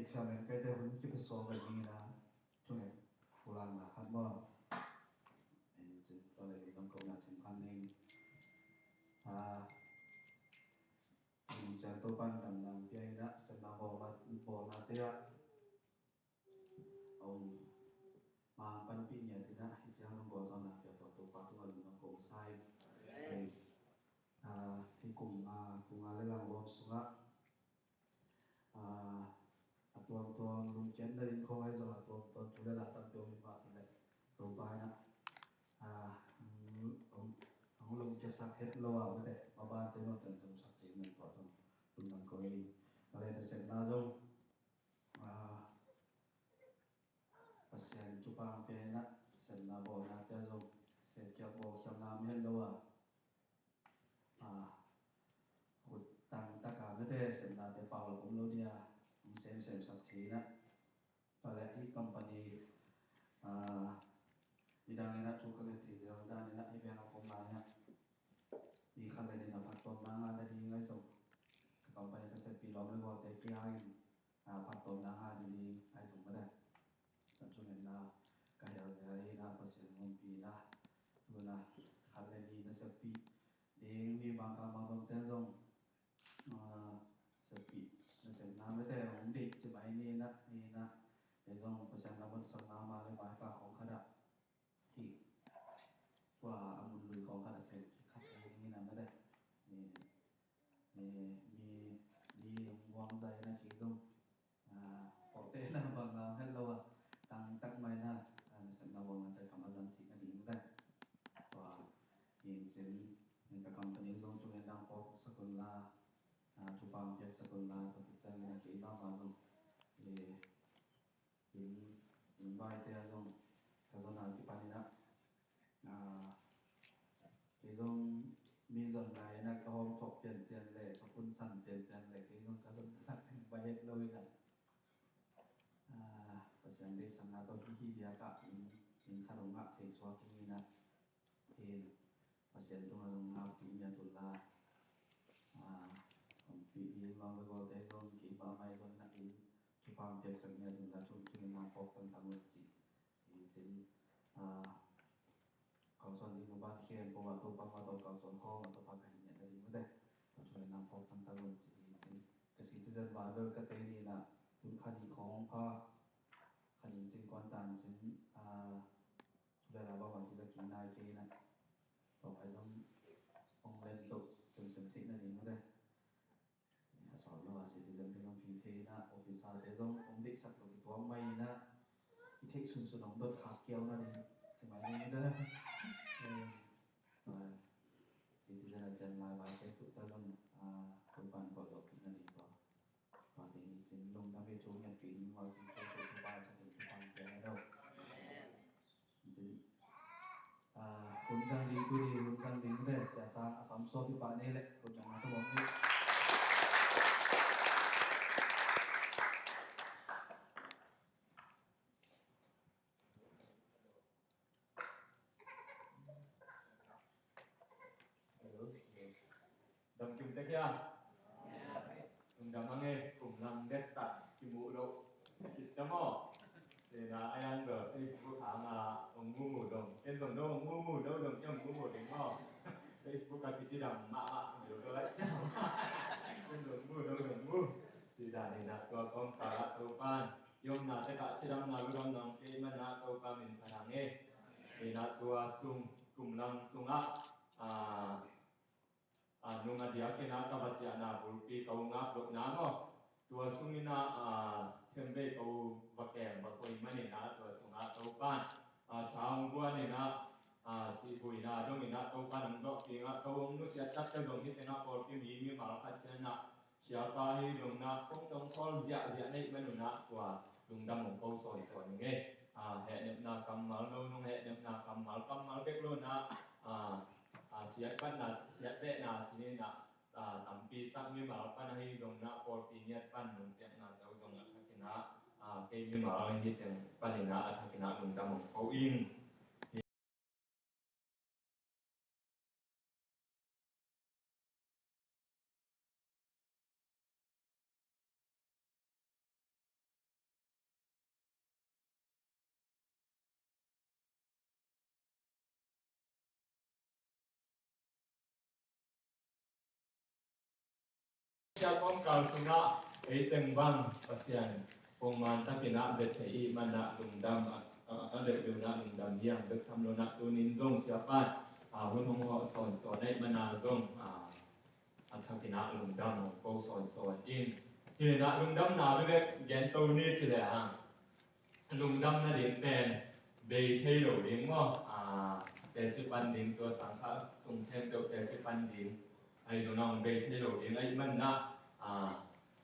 Chairman kaite hun kipia suak bek ding ina, thungen pulakna khat maw. Cin tawh le lungdam kohna thim khat nei. Aa, tung ciang Topa'n damna pia ina, sepna bawlna, bawlnate ah a om ma panpih ngiat ina, hi ciang nong gualzawhna pia tawh Topa tungah lungdam ko masa in. Amen. Aa, hi kum nga, kum nga le lang huap sungah, aa, a tuamtuam lungkiat nading khong ahi zong a tuamtuam thu le la tampi om hi mah, tua leh Topa ina, aa, hong, hong, hong lungkiatsak het lo a, mate, mabante nuamte zong sak thei man tua zong lungdam ko hi. Tua leh nasepna zong, aa, Pasian thupha pia ina, sepna bawlnate ah zong, sepkhiat bawlkhiatna om het lo a, aa, khut tangtaka mate sepnate pau lak om lo dia, hong semsem sak thei ina. Tua leh i company, aa, i dang ina thu ka nget thei zel dan ina, i veng a kong lai ina, i khat le nih ina phattuamna ngah nading ahi zong, ka company ka seppih lawm le gualte kiangin, aa, phattuamna ngah nading ahi zong mate, ka thungetna ka hel zel ina, Pasian hong ompih ina, tu ina khat le nih na seppih ding mi bangkang bangbangte zong, aa, seppih nasepna mate hong deih ci mai ni ina, ni ina, ei zong Pasian lam hong sapna mah le mai ka khong khat ah, hi, tua a mun lui khong khat ah sem khat thei ding ina mate. Ni, ni, mi, mi hong buang zai ina kei zong, aa, pawlkhatte na bang lam het lo a, tangtak mai ina, aa, nasepna bawlnate kam a zang theih nading mate. Tua hi in cin, ka company zong tu ina nang pawlsak un la, aa, thupha piaksak un la, tua khit ciang ina kei mahmah zong, eh, inn, inn baite ah zong ka zon a kipan ina, aa, kei zong mi zon lai ina ka hawm thok pianpian le ka phun san pianpian le kei zong ka zon tak bai het lo ina, aa, Pasian deihsakna tawh hi hi dia ka inn, inn khat hong ngah thei suak ing ina, hi in Pasian tungah zong nakpi ngiat un la, aa, ompih ding lawm le gualte zong kei bang mai zong na in thupha piaksak ngiat un la, thum thum in na pawk tangtang un ci. Hi in cin, aa, kalsuan ding maban khempeuh ah Topa mah tawh kalsuan khawm a, Topa ka hi ngiat nading mate, tua thum in na pawk tangtang un ci. Hi in cin ka citizen Bible ka tei ni ina, tun kha nih khawng pha, kha nih cin kuan tan cin, aa, Thu le la bang bang kizak kik nai kei ina. Tua pai zong hong len to semsem theih nading mate. A sawt lo a citizen te zong kik thei ina, officer te zong hong deihsak lo kituak mai ina. I theih sunsun hong dot khak kiau nading ci mai ni mate. Eh, tua citizen a cian lai bai te tu ta zong, ah, Topa'n gualzawhpih nading tua. Tua teng hi cin lungdam hi, thu ngetpih ding, hual ding, khempeuh Topa thakin thupha pia hen aw. Cin, ah, hun zang ding, tuni hun zang ding le Sia Sang a sam suak hi pah ni leh hun zang a tung om hi. Dam kim tek hia? Lungdam ang e, kum lang det tak kimuh loh khit ta maw. Tena a yang bel Facebook hanga hong mumu dong, ken zong dong hong mumu dong, zong ken hong mumu ding maw. Facebook a kici dam mahmah bel ka lai ciang. Ken zong mu dong, zong mu. Ci dan ina tua kong kala Topa'n i omna tek ah cidamna ludamna hong pia i mana Topa min phat hang e. Ina tua sung, kum lang sungah, a, a, nung a diak ina ka va ciahna bulpi ka u ngap lohna maw. Tua sung ina, a, themvei ka u va kem va koih man ina tua sungah Topa'n, a, tha hong guan ina, a, sihbuina dong ina Topa'n hong zawhpih ina ka u hong nusiat tak ka zong hi teng ah pawlpi mi mimal khat ciang ah Siapa hi zong na, fong tong khawl ziahziah neih man un ah, tua lungdam hong ko sawisawi ning e. A, hehnepna kammal, no nong hehnepna kammal, kammal bek lo na, a, a, siat patna, siat vehna cinin ah, a, tampi tak mimal pan ahi zong na, pawlpi ngiat pan nong piakna teu zong a thakin ah, a, kei mimal ahi teng panin ah a thakin ah lungdam hong ko ing. Sia kawmkal sungah ei teng bang Pasian pongman takin ah bia thei i hih manah lungdam, a, a, a deuhdeuh inah lungdam hiam bek tham lo inah tuni-in zong Siapa in, a, hun hong hawh sawnsawn ahih manah zong, a, a thakin ah lungdam hong ko sawnsawn in. Hi inah lungdamna bek gen to ni ci lehang, lungdam nading pen bei thei lo ding maw? A, teci pan ding, tua sang kha sung khempeuh teci pan ding. Ahi zongin ah hong bei thei lo ding ahih manah, a,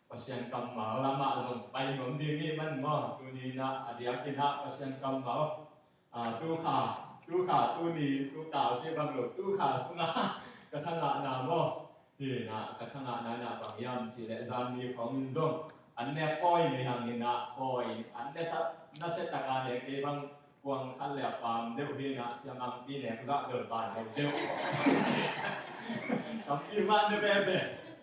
Pasian kammal lamah zong pai nuam ding ahih man maw? Tuni inah a diakin ah Pasian kammal, a, tu kha, tu kha, tuni, tu kal cih bang lo, tu kha sungah ka thangahna maw? Hi inah ka thangahna inah bang hiam cih leh zan ni khawng in zong an nek pawi nei hang inah pawi an ne sa, nasia taka nek kei bang kuang khat le a pam deuh hi inah siamangpi nek zah bel ban lo deuh. Tampi mah ne veve.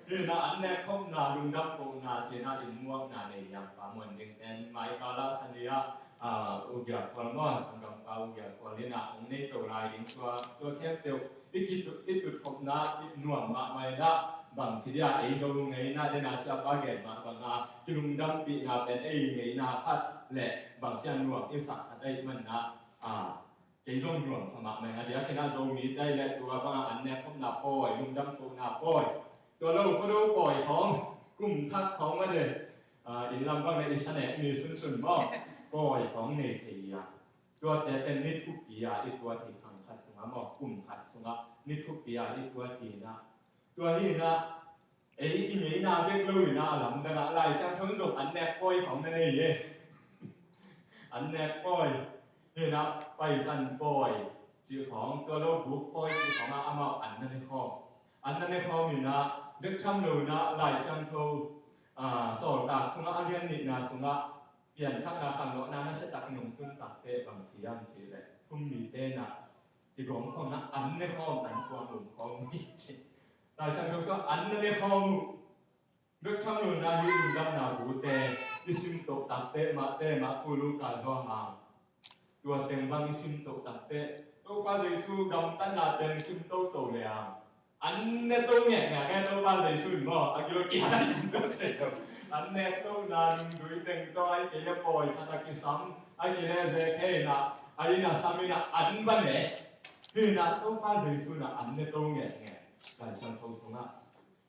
Hi inah an nek khopna lungdam kohna ci inah inn muakna nei hiam pa muan ding ten mai kala sania, a, U Gia Khual maw, sanggampa U Gia Khual inah hong nei to lai ding tua, tua khempeuh i kitut, i tutkhopna i nuam mahmah inah bangci dia ei Zo ngeina dena Siapa gen mah banga kilungdampihna pen ei ngeina khat le bangci a nuam i sak khat ahih manah, a, kei zong nuamsa mahmah ing a diakin ah Zomite ahih leh tua banga an nek khopna pawi, lungdam kohna pawi, tua lo Khuado pawi khawng, kum thak khawng mah de, a, inn lam bang le i sa nek ni sunsun maw, pawi khawng nei thei hi a. Tuate pen ni thupi a i tuat hi khang khat sungah maw, kum khat sungah ni thupi a i tuat hi inah. Tua hi inah ei i ngeina bek lo inah a lamdang ah Lai Siangtho in zong an nek pawi khawng na nei hi. An nek pawi hi inah Paisan pawi cih khawng, tua lo buk pawi cih khawng ah amau an na ne khawm. An na ne khawm inah bek tham lo inah Lai Siangtho, a, Sawltak sungah a lian nihna sungah pianthakna khanlawhna nasia takin hong tun takteh bangci hiam cih leh thum mite inah i gawm khawm inah an ne khawm, an kuang lum khawm hi ci. Lai Siangtho sungah an na ne khawm uh. Bek tham lo inah hih lungdamna bute i sim toh takteh Mate, Marku, Luka, Johan, tua teng bang i sim toh takteh Topa Jesu gamtatna teng sim toto le ang an ne to ngekngek e Topa Jesu in maw, a gilo kihai in lo thei lo. An nek tona nungzui teng tawh ahih kei leh pawi khat a kisam, ahih kei leh zekhei inah a inn ah sam inah an va ne. Hi inah Topa Jesu inah an ne to ngekngek Lai Siangtho sungah.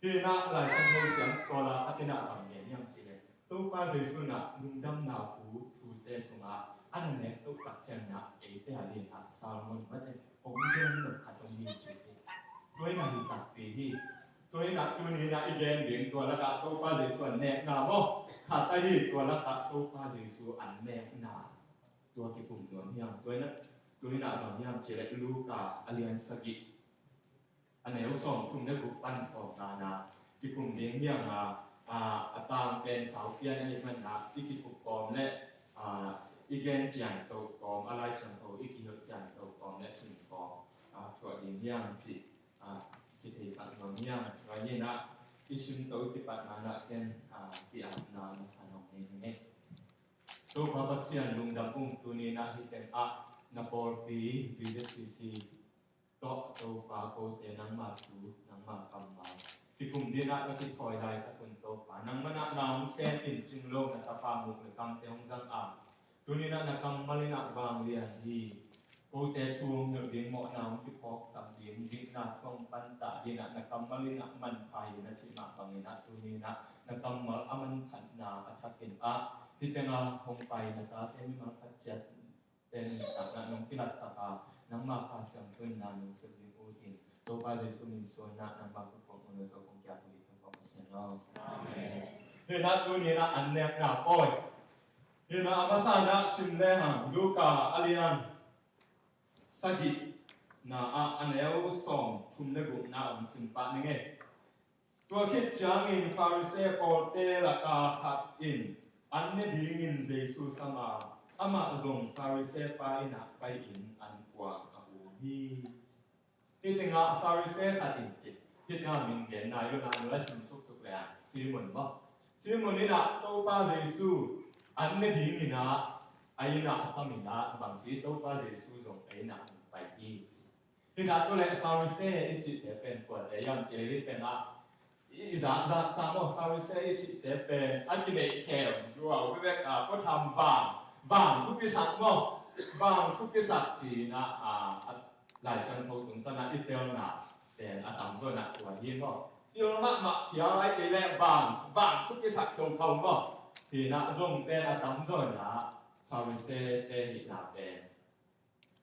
Hi inah Lai Siangtho siam scholar khat inah bang gen hiam cih leh Topa Jesu inah lungdamna thu, thute sungah a na nek toh tak ciang inah eite a dingah sermon mate hong gen lo khat om hi ci hi. Tua inah hi takpi hi. Tua inah tuni inah i gen ding tua lakah Topa Jesu an nekna maw, khat ahi tua lakah Topa Jesu an nekna tua kikum nuam hiam? Tua inah, tua inah bang hiam cih leh Luka a lian sagih, a neu sawmthum le guk pan sawmnga na kikum ding hi a, a, a tang pen saupian ahih manah i kikup kawm le, a, i gen ciangto kawm, a Lai Siangtho i kihilh ciangto kawm le sun kawm, a, thuah ding hi a cih, a, kitheisak nuam hi a. Tua hi inah i simto i kipatna inah ken, a, ki-apna masa nuam hi hi ngei. Topa Pasian lungdam ung, tuni inah hih teng ah na pawlpi B Z C C tawh Topa kote nangma thu, nangma kammal kikum dingin ah ka kithawi laitak un Topa, nangmah in ah na hong sem in cing lo na tapa muk le kamte hong zang a, tuni in ah na kammal in ah vanglian hi. Kote thu hong hilh ding, mawhna hong kiphawksak ding, dikna thu hong pantah dingin ah na kammal in ah manpha hi na cih mah bangin ah tuni in ah na kammal a manphatna a thakin ah hih teng ah hong pai na tate mimal khat ciat ten takna nong kilatsak a, nangma Kha Siangtho in na nong sep ding uh hi. Topa Jesu min suang in ah nangma kut kong un a zo kong kiap uh hi Topa Pasian aw. Amen. Hi in ah tuni in ah an nekna pawi. Hi in ah a masa in ah sim lehang Luka a lian sagihna ah a neu sawmthum le gukna ah sim pah ning ei. Tua khit ciangin Pharisee pawlte laka khat in an ne dingin Jesu sam a, amah zong Pharisee pa inn ah pai-in an kuang a hum hi. Hih tengah Pharisee khat in ci, hih tengah min gen nai lo in ah na la sim suksuk le ah Simon maw. Simon in ah Topa Jesu an ne dingin ah a inn ah sam in ah bangci Topa Jesu zong a inn ah hong pai hi ci. Hih dah tu le Pharisee i cihte pen kuate hiam cih leh hih tengah i, i zak, zak sa maw, Pharisee i cihte pen a kineih khem zuau bek a, kua tham vang, vang thupisak maw, vang thupisak cihna a, a, Lai Siangtho tungtawn a i telna pen a tamzaw in a tua hi maw. Pil mahmah phial lai kei leh vang, vang thupisak kheukhau maw. Hi in a zong pen a tamzaw in a Pharisee te hihna pen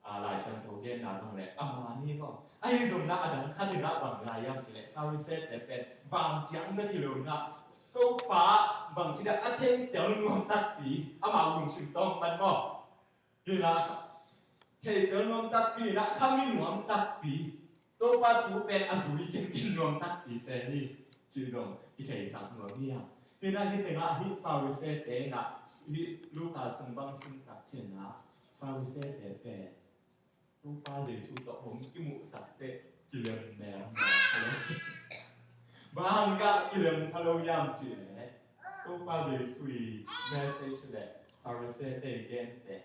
a, Lai Siangtho genna bang leh a man hi maw. Ahi zongin a dang khat in a bang lai hiam cih leh Pharisee te pen vang ciang bek hi lo in a, Topa bangci dan a theitel nuam takpi, amau lungsim tawng pan maw. Hi in a theitel nuam takpi in a, khami nuam takpi, Topa thu pen a zui kenken nuam takpi te hi cih zong kitheisak nuam hi a. Hi in a hih tengah hih Pharisee te in a, hih Luka sung bang sim tak ciangin a Pharisee te pen Topa Jesu tawh hong kimuh takteh kilem melmel kha lo. Bang hang kilem kha lo hiam cih leh Topa Jesu i message leh Pharisee te i gente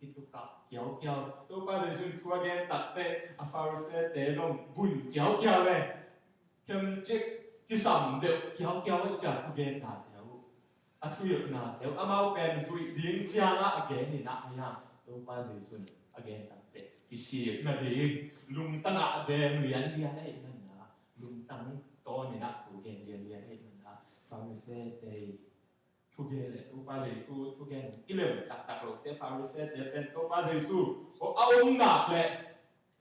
kitukah kiaukiau. Topa Jesu in thu a gen takteh a Pharisee te zong bun kiaukiau e. Themcik kisam deuh kiaukiau e, ciah thugenna deuh, a thuhilhna deuh, amau pen zuih ding ciangah a gen in a, ahi hang Topa Jesu in a gen takteh kisik nading lungtang ah deng lianlian ahih manin a, lungtang tawn in a thu gen lianlian ahih manin a, Pharisee te thugen leh Topa Jesu thugen kilem taktak lote Pharisee te pen Topa Jesu a om nak leh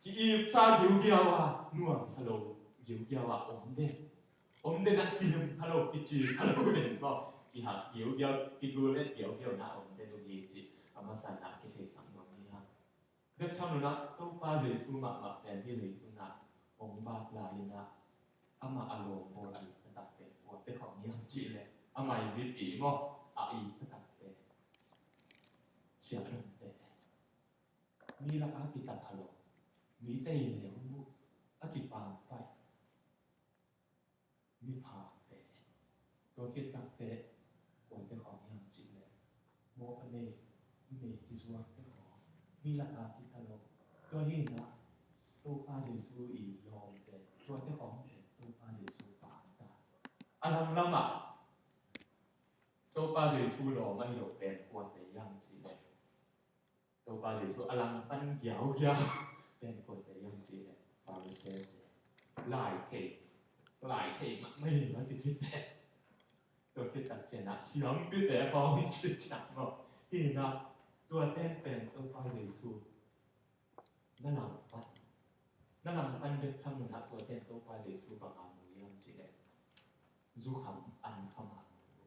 ki-ipsa giugiau a, nuamsa lo giugiau a om den. Om den a kilem pha lo, kici pha lo den maw. Kihak giugiau, kigul et giugiau na om den uh hi cih a masa in a kitheisak nuam hi a. Bek tham lo in a Topa Jesu mahmah pen hih leitung ah hong vak lai in a, amah a lawm bawl a it taktak pen kua te khawng hiam cih leh, amah i mipi maw, a it taktak pen siahdamte, mi lakah a kitapha lo, mite i neu mu a kipangpaih miphakte, tua khit takteh kuate khawng hiam cih leh mawk a nei, numei kizuakte khawng, mi lakah a kitapha lo. Tua hi in a Topa Jesu i lawmte, tuate khawng pen Topa Jesu pangta. A langlam ah Topa Jesu lawm ahi lo pen kuate hiam cih leh Topa Jesu a langpan giaugiau pen kuate hiam cih leh Pharisee te, lai thei, lai thei mahmah hi mah kici te. Tua khit tak ciangin a siampite khawng hi ci ciang maw. Hi in a tuate pen Topa Jesu na langpan, na langpan bek tham lo in a tuate Topa Jesu bang a mu hiam cih leh zukham an kham a mu.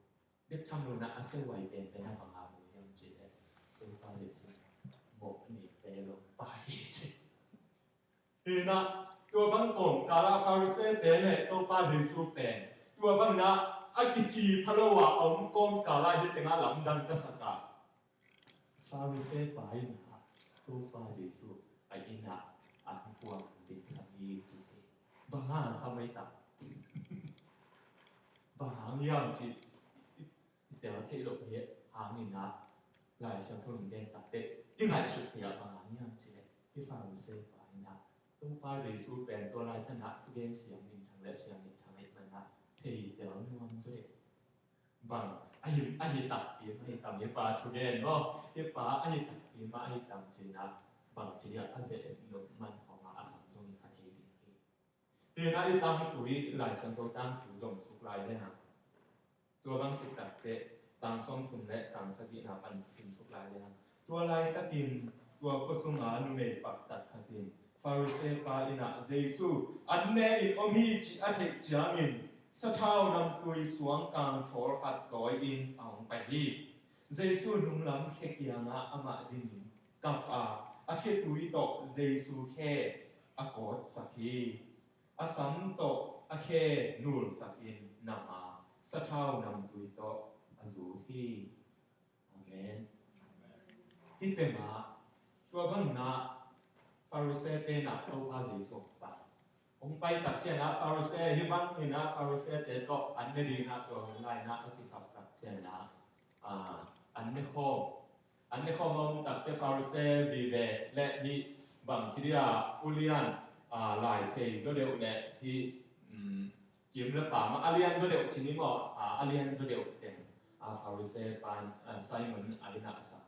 Bek tham lo in a a siahuai penpen a bang a mu hiam cih leh Topa Jesu mawh neite lawmpa hi ci. Hi in a tua bang kawmkal ah Pharisee te leh Topa Jesu pen tua bang in a a kici pha lo a om kawmkal ah hih tengah lamdang ka sak a, Pharisee pa in a Topa Jesu a inn ah an kuang dingsak hi ci hi. Bang hang sam ei tam? Bang hang hiam cih i, i tel theih loh hi hangin a, Lai Siangtho in gen takteh i ngaihsut theih ah bang hang hiam cih leh hih Pharisee pa in a Topa Jesu pen tua laitak in a thugen siam minthang leh siam minthang ahih manin a thei tel nuam zaw ding. Bang ahi, ahi takpi mah ahi tam, hih pa thugen maw, hih pa ahi takpi mah ahi tam ci in a, bang ci dia a ze-et loh man khawng a a sam zong i kha thei ding hi. Hi in a i tangthu hi, Lai Siangtho tangthu zom suk lai le hang, tua bang khit takteh tang sawmthum leh tang sagihna pan sim suk lai le hang, tua laitakin tua khua sunga numei paktat khat in Pharisee pa inn ah Jesu an ne in om hi cih a theih ciangin sathau namtui suang kangthawl khat tawi-in a hong pai hi. Jesu nunglam khe kiangah amah dingin kap a, a khetui tawh Jesu khe a kawtsak hi. A sam tawh a khe nulsakin nam a, sathau namtui tawh a zut hi. Amen. Hih tengah tua bangin ah Pharisee te in ah Topa Jesu hong pai. Hong pai tak ciangin ah Pharisee, hih bangin ah Pharisee te tawh an ne dingin ah tua hun lai-in ah a kisap tak ciangin ah, ah, an ne khawm. An ne khawm a om takteh Pharisee vive le hih bangci dia ulian, ah, lai thei zaw deuh le hih, um, kim le pam a lian zaw deuh ci ni maw, a, a lian zaw deuh teng, a, Pharisee pa, a, Simon a inn ah a sap.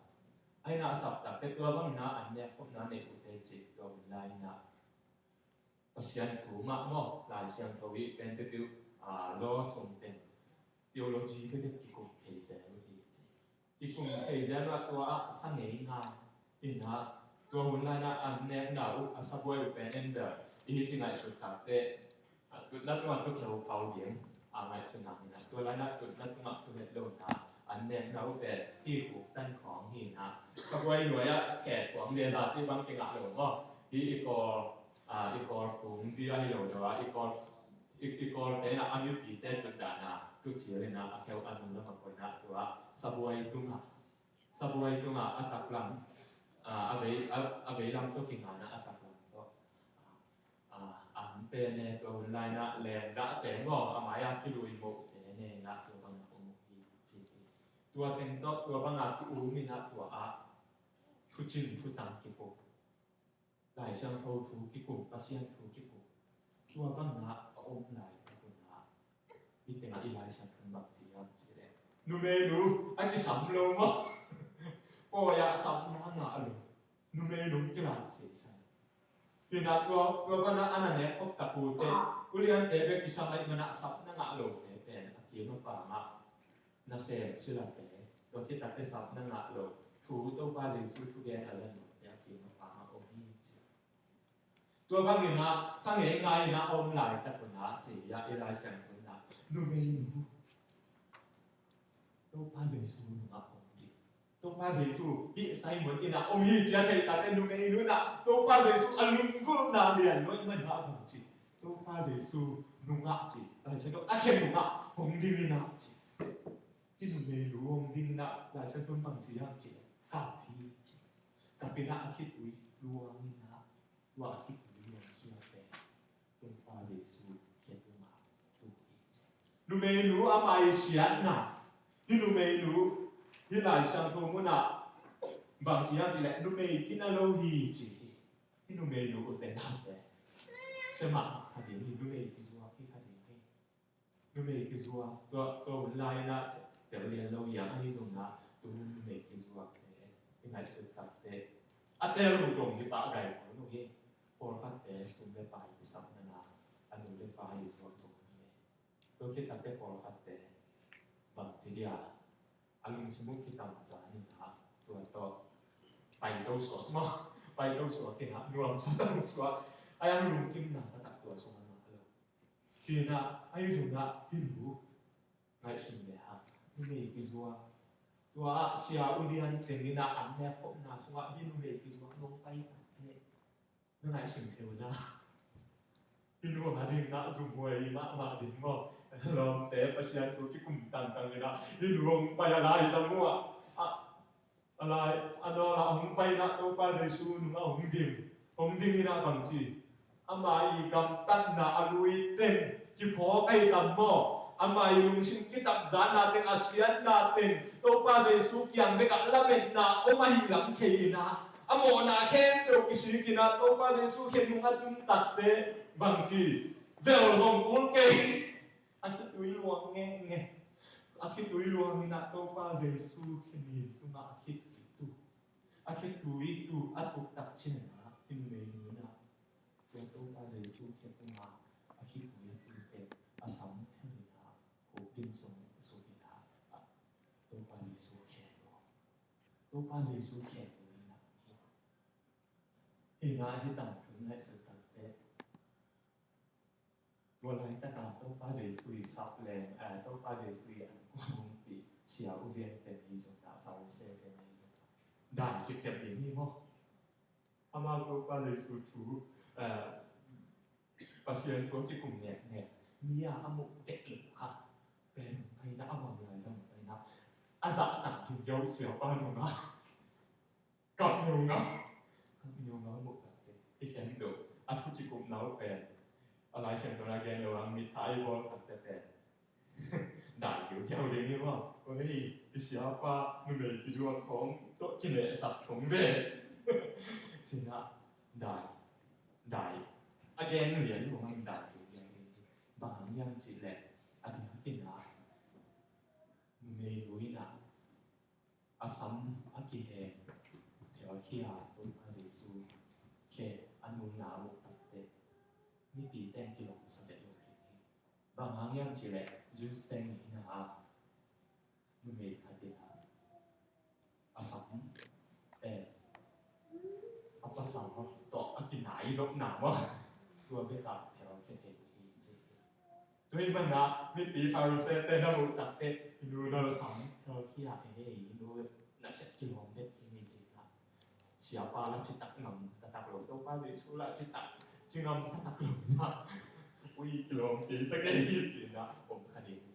A inn ah a sap takteh tua bangin ah an nek khopna nei uh teh ci, tua hun lai-in ah Pasian thu mah maw, Lai Siangtho i pen teuh teuh, a, law sung teng theology bek kikum thei zel uh hi ci. Kikum thei zel uh a, tua ah sa ngeingai in ah, tua hun lai-in ah an nekna uh, a sabuai uh pen en bel i hi ci ngaihsut takteh, a, tutna tungah tu kheu phau ding, a, ngaihsutna hi in ah, tua lai-in ah tutna tungah tu het lo in ah, an nekna uh pen hi khuk tan khawng hi in ah, sabuai nuai ah khe khawng le za ci bang kingah lo maw. Hi i Kawl, a, i Kawl kung zia hi lo deuh a, i Kawl, i, i Kawl pen ah a mipite tut dan a, tu cil in ah a kheu a nung lam a koih in ah tua sabuai tungah, sabuai tungah a taklam, a, a vei, a, a veilam tawh kinga in ah a taklam tawh, a, a, a amte ne tua hun lai-in ah lengdahte maw, a mai-a kilui mohte ne in ah tua bangin ah om uh hi ci hi. Tua teng tawh tua bangin ah ki-um in ah tua ah thucin thutang kikum, Lai Siangtho thu kikum, Pasian thu kikum, tua bangin ah a om laitak un ah, i tengah i Lai Siangtho in bang ci hiam cih leh, numeinu a kisam lo maw? Pawi-ah samna ngah lo, numeinu kilak seisai. Hi in ah tua, tua bangin ah a na nek khop tak uh teh, uliante bek kisam ahih manin ah samna ngah lote pen a kim a pam ah nasem silate, tua khit takteh samna ngah lo, thu Topa Jesu thugen a la nuamte a kim a pam ah om hi ci. Tua bangin ah sa ngeingai in ah om laitak un ah ci-a i Lai Siangtho in ah numeinu Topa Jesu nungah om ding. Topa Jesu hih Simon inn ah om hi ci a theih takteh numeinu in ah Topa Jesu a lunggulhna lian lo ahih manin ah bang ci, Topa Jesu nungah ci, Lai Siangtho a khe nungah hong ding in ah ci. Hih numeinu hong ding in ah Lai Siangtho in bang ci hiam cih leh kap hi ci. Kap in ah a khitui luang in ah, tua a khitui luang khiate Topa Jesu khe tungah tu hi ci. Numeinu a maisiatna, hih numeinu, hih Lai Siangtho mun ah bang ci hiam cih leh numei kina lo hi ci hi. Hih numeinu ute naute, sia mahmah kha ding hi, numei kizuak hi kha ding hi. Numei kizuak, tua, tua hun lai-in ah tel lian lo hiam, ahi zongin ah tu hun numei kizuakte i ngaihsut takteh a tel uh zong hi pah gai lo hi. Pawlkhatte sum le pai kisapna in ah a nu le pa i zuak zong hi. Tua khit takteh pawlkhatte bang ci dia, a lungsim uh kitamzan in ah tua tawh paito suak maw, paito suak in ah nuamsa tawh suak, a lungkimna taktak tua sungah ngah lo. Hi in ah, ahi zongin ah hih nu ngaihsun le hang, numei kizuak. Tua ah sia ulian teng in ah an nek khopna sungah hih numei kizuak nong pai takteh na ngaihsun thei uh na. Hih nu a ding in ah zumhuai mahmah ding maw. Lawmte Pasian thu kikum tangtang in ah hih nu hong pai a lai zang uh ah, a lai, a nawl ah hong pai in ah Topa Jesu nungah hong ding, hong ding in ah bang ci, ama i gamtatna a lui teng kiphawk ahi tam maw? Ama i lungsim kitapzanna teng, a siatna teng Topa Jesu kiang bekah lametna om ahi lam thei in ah, a mawhna khempeuh kisik in ah Topa Jesu khe nung a tun takteh bang ci, vel zong kul kei. A khitui luang ngenge. A khitui luang in ah Topa Jesu khe nin tungah a khitui tu, a khitui tu a tuk tak ciangin ah hih numeinu in ah tua Topa Jesu khe tungah a khitui a tun teh a sam phel in ah, khuk dim sung suk in ah, Topa Jesu khe tu, Topa Jesu khe tu in ah hi. Hi in ah hih tangthu ngaihsut takteh, tua laitak a Topa Jesu i sap leng, eh, Topa Jesu i ankuang hong pia sia uliante ahi zongin ah, Pharisee-te ahi zongin ah, dai khipkhep ding hi maw? Amau Topa Jesu thu, eh, Pasian thu a kikum neknek, mi a a muh tek lo kha pen pai in ah, a bang lai zong pai in ah, a zahtak kiukiau siapa nungah kap ngeungau, kap ngeungau muh takteh, i khempeuh a thu kikupna uh pen, a Lai Siangtho in a gen lo hang, mitthai bawl takteh pen dai kiukiau ding hi maw. Oi, i siapa numei kizuak khawng tawh kinehsak thong ve. Ci in ah dai, dai a gen lian lo hang dai kiukiau ding hi. Bang hang hiam cih leh a diakdiak in ah numeinu in ah a sam a kiheng thelkhia Topa Jesu khe a nunna a muh takteh mipi teng kilawm sa vet lo ding hi. Bang hang hiam cih leh Jews teng in ah numei khat in ah a sam, eh, a pasal tawh a kinai zopna maw, tua bekah thelkhia thei uh hi ci hi. Tua ahih manin ah mipi Pharisee pen a muh takteh, "Hih nu na sam thelkhia e, hih nu nasep kilawm vet kei," ci-in ah siapa la citak ngam taktak lo, Topa Jesu la citak ci ngam taktak lo in ah, "Ui, kilawm kei ta kei hi," ci-in ah om kha ding hi.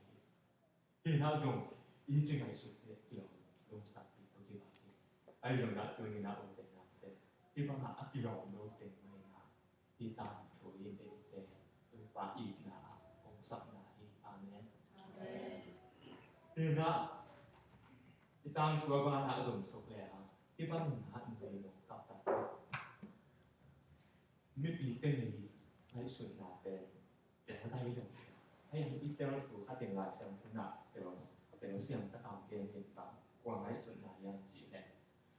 Hi in ah zong i ci ngaihsut teh kilawm lo takpi tawh kibang hi. Ahi zongin ah tuni in ah ute naute, hih bangah a kilawm lo teng mah in ah hih tangthu in eite Topa itna ah hong sapna hi. Amen. Amen. Hi in ah hih tangthu a ban ah zong suk le hang, hih bangin ah numeinu kap tak teh mipi teng i ngaihsutna pen tel lai lo. Hei, i tel thu khat in Lai Siangtho in ah tel, tel siang tak a gen in ah, kua ngaihsutna hiam cih leh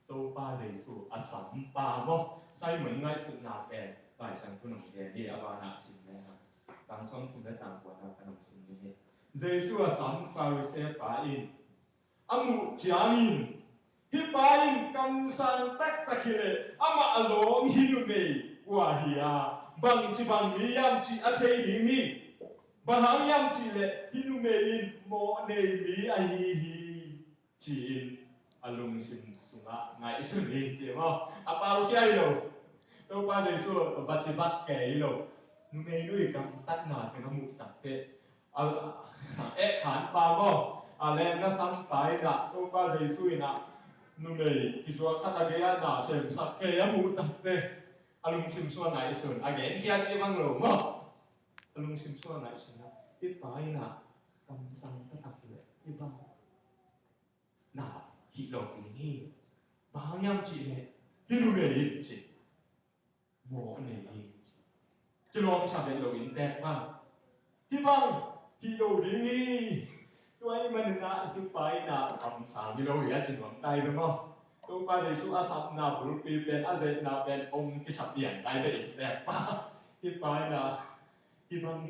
Topa Jesu a sampa maw, Simon ngaihsutna pen Lai Siangtho in hong gen hi. A ban ah sim le hang, tang sawmthum le tang kuana pan hong sim ding hi. Jesu a sam Pharisee pa in a muh ciangin, "Hih pa in kamsang taktak hi leh amah a lawng hih numei kua hi a, bangci bang mi hiam cih a thei ding hi. Bang hang hiam cih leh hih numei in mawhnei mi ahi hi," ci-in a lungsim sungah ngaihsun hi, ci maw? A pau khia hi lo. Topa Jesu va ci bak kei hi lo. Numeinu i gamtatna teng a muh takteh, a, eh, khanpa maw, a lengna sampa in ah Topa Jesu in ah numei kizuak khat a gei ah na semsak kei a muh takteh, a lungsim sungah ngaihsun, a genkhia ci bang lo maw, a lungsim sungah ngaihsun ah, "Hih pa in ah kamsang taktak hi leh hih bang na hih lo ding hi. Bang hang hiam cih leh hih numei in," ci, "mawhnei hi," ci. Kilawm sa vet lo in tek bang, "Hih bang hih lo ding hi." Tua ahih manin ah hih pa in ah kamsang hi lo hi a ci nuam ta hi ve maw? Topa Jesu a sapna bulpi pen, a zeetna pen hong kisap lian ta hi ve in tek bang. Hih pa in ah, "Hih bang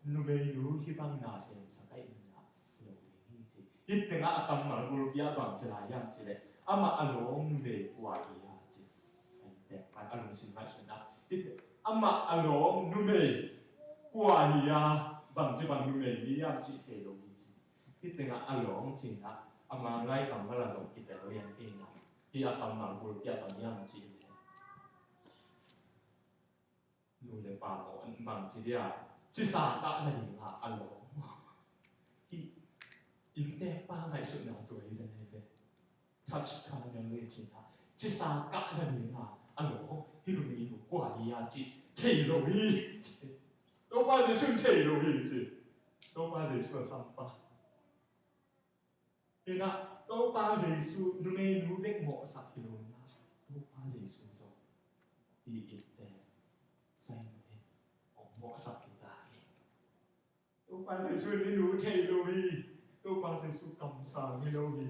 numeinu hih bang na semsak ahih manin ah lo ding hi," ci. Hih tengah a kammal bulpi ah bangci lai hiam cih leh, "Amah a lawng numei kua hi a," ci. Hih tengah a lungsim ngaihsun ah, hih tengah, "Amah a lawng numei kua hi a, bangci bang numei mi hiam cih thei lo hi," ci. Hih tengah a lawng ci-in ah a Manglai kammal ah zong kitel lian kei in ah, hih a kammal bulpi ah bang hiam cih leh, nu le pa maw, bangci dia, cisa kah nadingin a lawng. Hih inntekpa ngaihsutna tua hi zen hi ve. Touch carnal le cina, cisa kah nadingin a lawng, hih numeinu kua hi a cih thei lo hi. Topa Jesu'n thei lo hi ci. Topa Jesu a sampa. Hi na, Topa Jesu, numeinu bek mawhsak hi lo na, Topa Jesu zong hih innte, Simon in hong mawhsak hi ta hi. Topa Jesu in hih nu thei lo hi. Topa Jesu kamsang hi lo hi.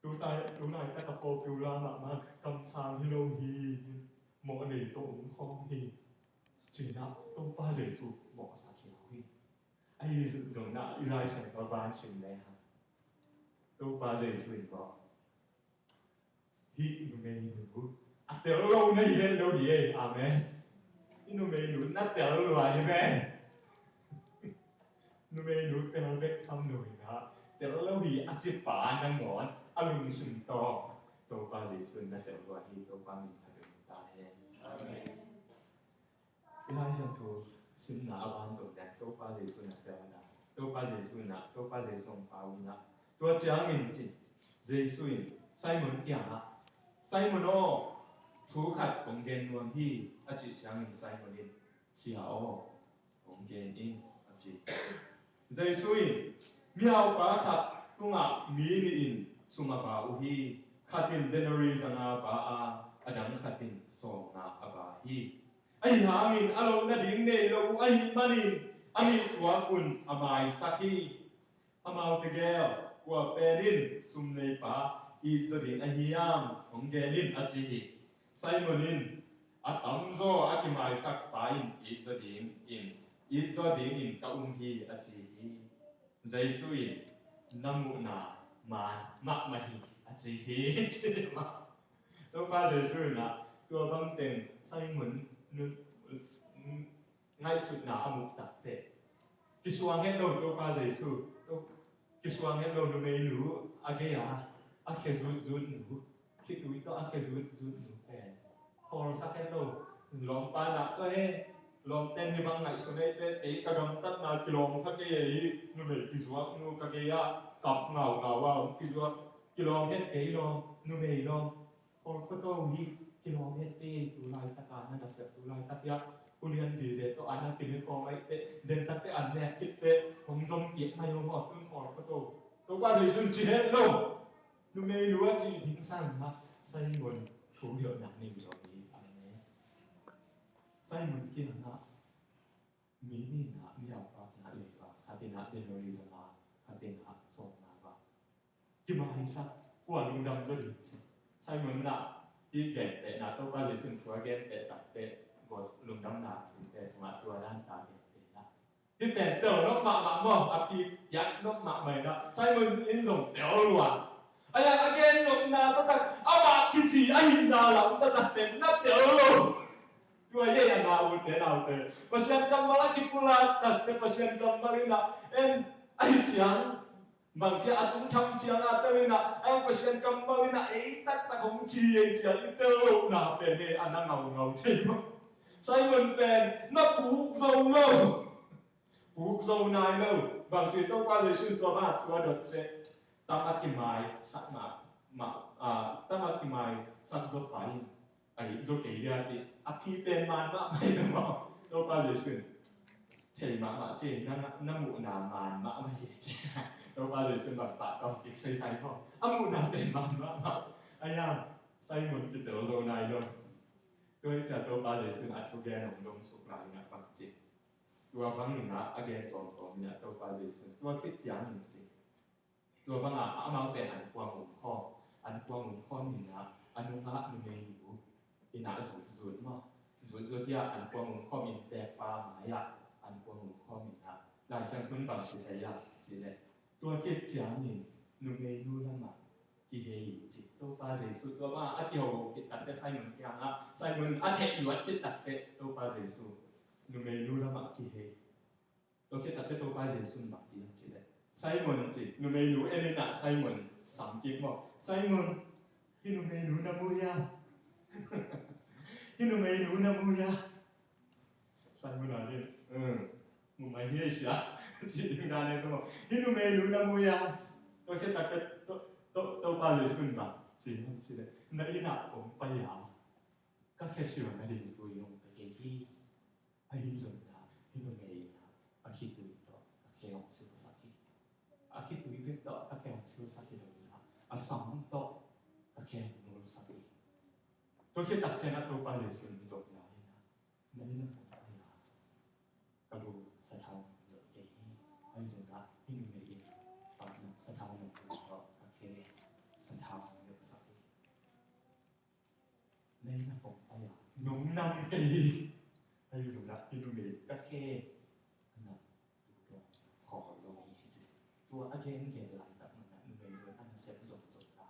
Tu tai, tu nai tak a popular mahmah, kamsang hi lo hi. Mawhnei tawh om khawm hi. Cina, Topa Jesu mawhsak hi lo hi. Ahi zongin ah i Lai Siangtho a ban sim le hang, Topa Jesu in maw, hih numeinu a tel lo na hi het lo hi ei. Amen. Hih numeinu na tel lua hi ve. Numeinu tel bek tham lo hi na, tel lo hi a ci pa nangawn a lungsim tawh Topa Jesu in na tel lua hi. Topa min thang ta hen. Amen. I Lai Siangtho simna a ban zong dan Topa Jesu in a telna, Topa Jesu in a, Topa Jesu hong pau in a, tua ciangin cin Jesu in Simon kiangah, "Simon aw, thu khat kong gen nuam hi," a cih ciangin Simon in, "Sia aw, kong gen in," a ci. Jesu in, "Mihaupa khat tungah mi nih in sum a ba uh hi. Khat in denari zanga ba a, a dang khat in sawmnga a ba hi. Ahi hangin a loh nading nei lo uh ahih manin A mit tuak un a maisak hi. Amaute gel, kua pen in sumneipa it zaw ding ahi hiam, hong gen in, a ci hi. Simon in, a tamzaw a kimaisak pa in it zaw ding in, it zaw dingin ka um hi, a ci hi. Jesu in, na muhna man mahmah hi, a ci hi. Topa Jesu in ah tua bang teng Simon nun ngaihsutna a muh takteh, kisuang het lo Topa Jesu, to-, kisuang het lo numeinu a gei-a a khia zutzut nu, khitui tawh a khia zutzut nu pen khawlsak het lo. Lawmpa in ah, "Tua he, lawmten hih bang ngaihsun ei teh, kei ka gamtatna kilawm kha kei ei, numei kizuak nu ka gei-ah kap ngaungau a om kizuak, kilawm het kei lawm, numei lawm." Pawl khuato hi, kilawm het kei, tu laitak a na nasep tu laitak hiah, ulian vive tawh a na kine khawm ai teh, den tak teh an nek khit teh, hong zom kik mai hong aw tun pawl khuato. Topa Jesu in ci het lo. Numeinu a cih ding sang na, Simon thu hilhna ning lo hi, amen. Simon kiangah, mi nih na, mi aupa kiangah leiba, khat in ah denari zanga, khat in ah sawmna ba. Kimaisak, kua lungdam zaw ding ci. Simon na, i gentehna Topa Jesu in thu a genteh takteh, gos lungdamna thute sungah tua dan ta gentehna. Hih pen tel nop mahmah maw, a phi piak nop mahmah in ah, Simon in zong tel lua. A yang a gen nopna taktak, amah kici a hinna lam taktak pen na tel lo. Tua hi a na ute naute. Pasian kammal a kipulak takteh Pasian kammal in ah en ahi ciang, bangci a tung tham ciang a tel in ah, a Pasian kammal in ah ei taktak hong ci ei ciang i tel lohna pen hi a na ngaungau thei maw. Simon pen na puk zo lo. Puk zo nai lo. Bangci Topa Jesu in tua bang a thu a dot teh, tam a kimaisak mah, mah, ah, tam a kimaisak zaw pa in a it zaw kei dia ci. A phi pen man mahmah hi lo maw. Topa Jesu in thei mahmah ci, na, na muhna man mahmah hi ci. Topa Jesu in bang pah tawh kik saisai maw. A muhna pen man mahmah. A yang Simon kitel zo nai lo. Tua hi ciang Topa Jesu in a thugen hong zom suk lai in ah bang ci. Tua bangin ah a gen tuamtuam in ah Topa Jesu in tua khit ciangin ci. Tua bangah amaute in an kuang um khawm, an kuang um khawm in ah a nungah numeinu in ah zutzut maw. Zutzut hi a an kuang um khawm in pekpa mai-ah an kuang um khawm in ah Lai Siangtho in bang ci sai a cih leh, tua khit ciangin numeinu lamah kihei in ci. Topa Jesu tua bangah a kiho khit takteh Simon kiangah, Simon a theih luat khit takteh Topa Jesu numeinu lamah kihei. Tua khit takteh Topa Jesu in bang ci hiam cih leh, Simon ci, numeinu en in ah Simon sam kik maw. Simon, hih numeinu na mu hiam? Hih numeinu na mu hiam? Simon a ding, "Mu mai hi ei sia," ci ding dan e maw. "Hih numeinu na mu hiam?" Tua khit takteh To, To, Topa Jesu in bang ci hiam cih leh, "Na inn ah kong pai a, ka khia silna ding tui hong pia kei hi. Ahi zongin ah hih numei in ah a khitui tawh ka khe hong silsak hi. A khitui bek tawh ka khe hong silsak hi lo in ah, a sam tawh ka khe hong nulsak hi." Tua khit tak ciangin ah Topa Jesu in zong lai in ah, "Na inn ah kong pai a, ka lu sathau nong nilh kei hi. Ahi zongin ah hih numei in pahna sathau nong nilh tawh ka khe sathau nong nilhsak hi. Na inn ah kong pai a, nong nam kei hi. Ahi zongin ah hih numei ka khe a na tu dong khawl lo hi," ci. Tua a gengen laitak man ah numei in a nasep zongzong ta.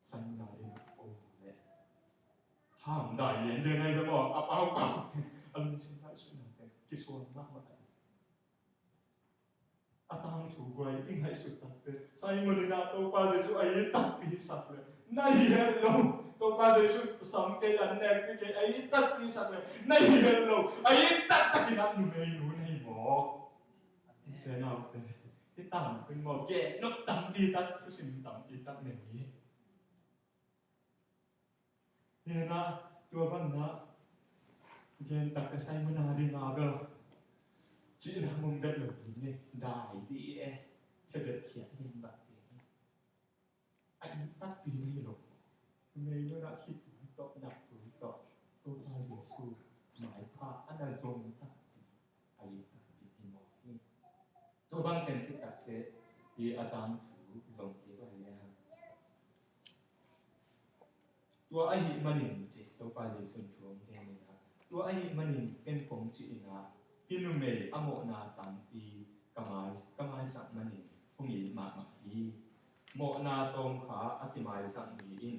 Simon a ding, "Oh, le ham dai lian ding ai bek aw, a pau pau." A lungsim ngaihsutna teng kisuang mahmah a ding. A tangthu guai i ngaihsut takteh Simon in ah Topa Jesu a it takpi sak leh na hi het lo. Topa Jesu sam kei, an nekpih kei, a it takpi sak leh na hi het lo. A it taktak in ah numeinu na hi mawk. Te naute, hih tangthu in maw, gen nop tampi tak, thusim tampi tak nei hi. Hi na, tua bang na gen tak ka Simon a ding a bel cihna mong gat lo ding e, dai dih e, thebet khiat ding bak ding e. A it takpi na hi lo. Numei in ah khitui tawh, naptui tawh Topa Jesu maipha a na zong takpi. Bang teng khit takteh i a tangthu zong kik lai leng. Tua ahih manin ci, Topa Jesuh in thu hong gen in ah, tua ahih manin ken kong ci in ah, hih numei a mawhna tampi ka mai, ka maisak manin hong it mahmah hi. Mawhna tawmkha a kimaisak mi in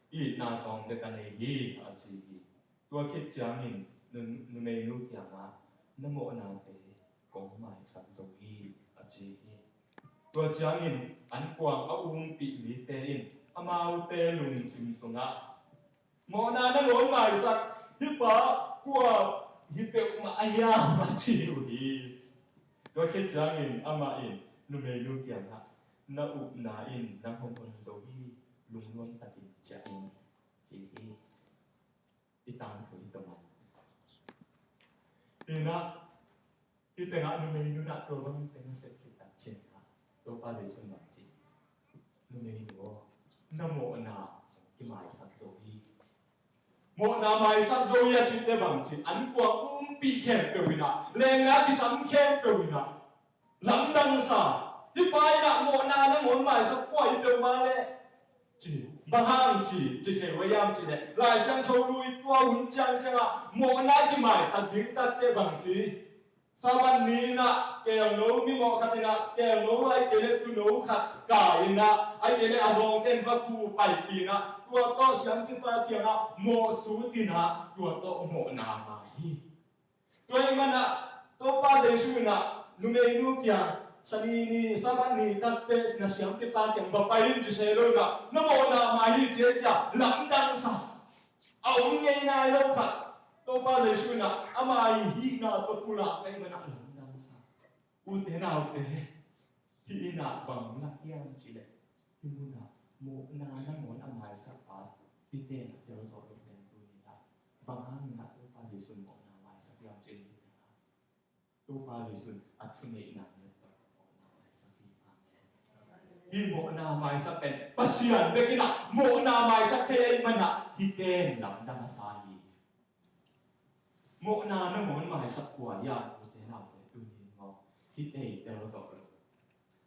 itna tawm bek a nei hi, a ci hi. Tua khit ciangin nu, numeinu kiangah, na mawhnate kong maisak zo hi, a ci hi. Tua ciangin ankuang a umpih mite in amaute lungsim sungah, mawhna nangawn maisak hih pa kua hi peuhmah a hiam, a ci uh hi. Tua khit ciangin amah in numeinu kiangah, na upna in nang hong hon zo hi, lungnuam takin ciah in, ci hi. I tangthu hi tawh man. Hi in ah, hih tengah numeinu in ah tua bang teng a sep khit tak ciangin ah, Topa Jesuh in bang ci, numeinu aw, na mawhna kimaisak zo hi. Mawhna maisak zo hi a cih teh bang ci, ankuang umpih khempeuh in ah, leenggah kisam khempeuh in ah lamdang sa, hih pa in ah mawhna nangawn maisak kua hi peuhmah leh, ci. Bang hang ci, ci thei uh hiam cih leh, Lai Siangtho lui tua hun ciangciang ah mawhna kimaisak ding takteh bang ci, Sabbath ni in ah keelno mimawh khat in ah keelno ahih kei leh tuuno khat kai in ah, ahih kei leh a zawngte in va khuh paipih in ah, tua tawh siampipa kiangah mawhsut in ah, tua tawh mawhna mai hi. Tua ahih manin ah Topa Jesuh in ah numeinu kiang, Sani ni, Sabbath ni takteh na siampipa kiang va pai in ci se lo in ah, na mawhna mai hi ci a, lamdang sa. A om ngei nai lo khat, Topa Jesuh in ah ama hihna tawh pulak ahih manin ah lamdang sa. Ute naute, hih in ah bang lak hiam cih leh, hih mun ah mawhna nangawn a maisak pa hihte in ah tel zawh loh pen tuni in ah, bang hangin ah Topa Jesuh in mawhna maisak hiam cih leh, hih in ah Topa Jesuh in a thuneihna ngiat tawh mawhna maisak hi. Amen. Hih mawhna maisak pen Pasian bek in ah mawhna maisak thei ahih manin ah hihte in lamdang a sa hi. Mawhna nangawn maisak kua hiam, ute naute, tuni in maw, hihte i tel zawh loh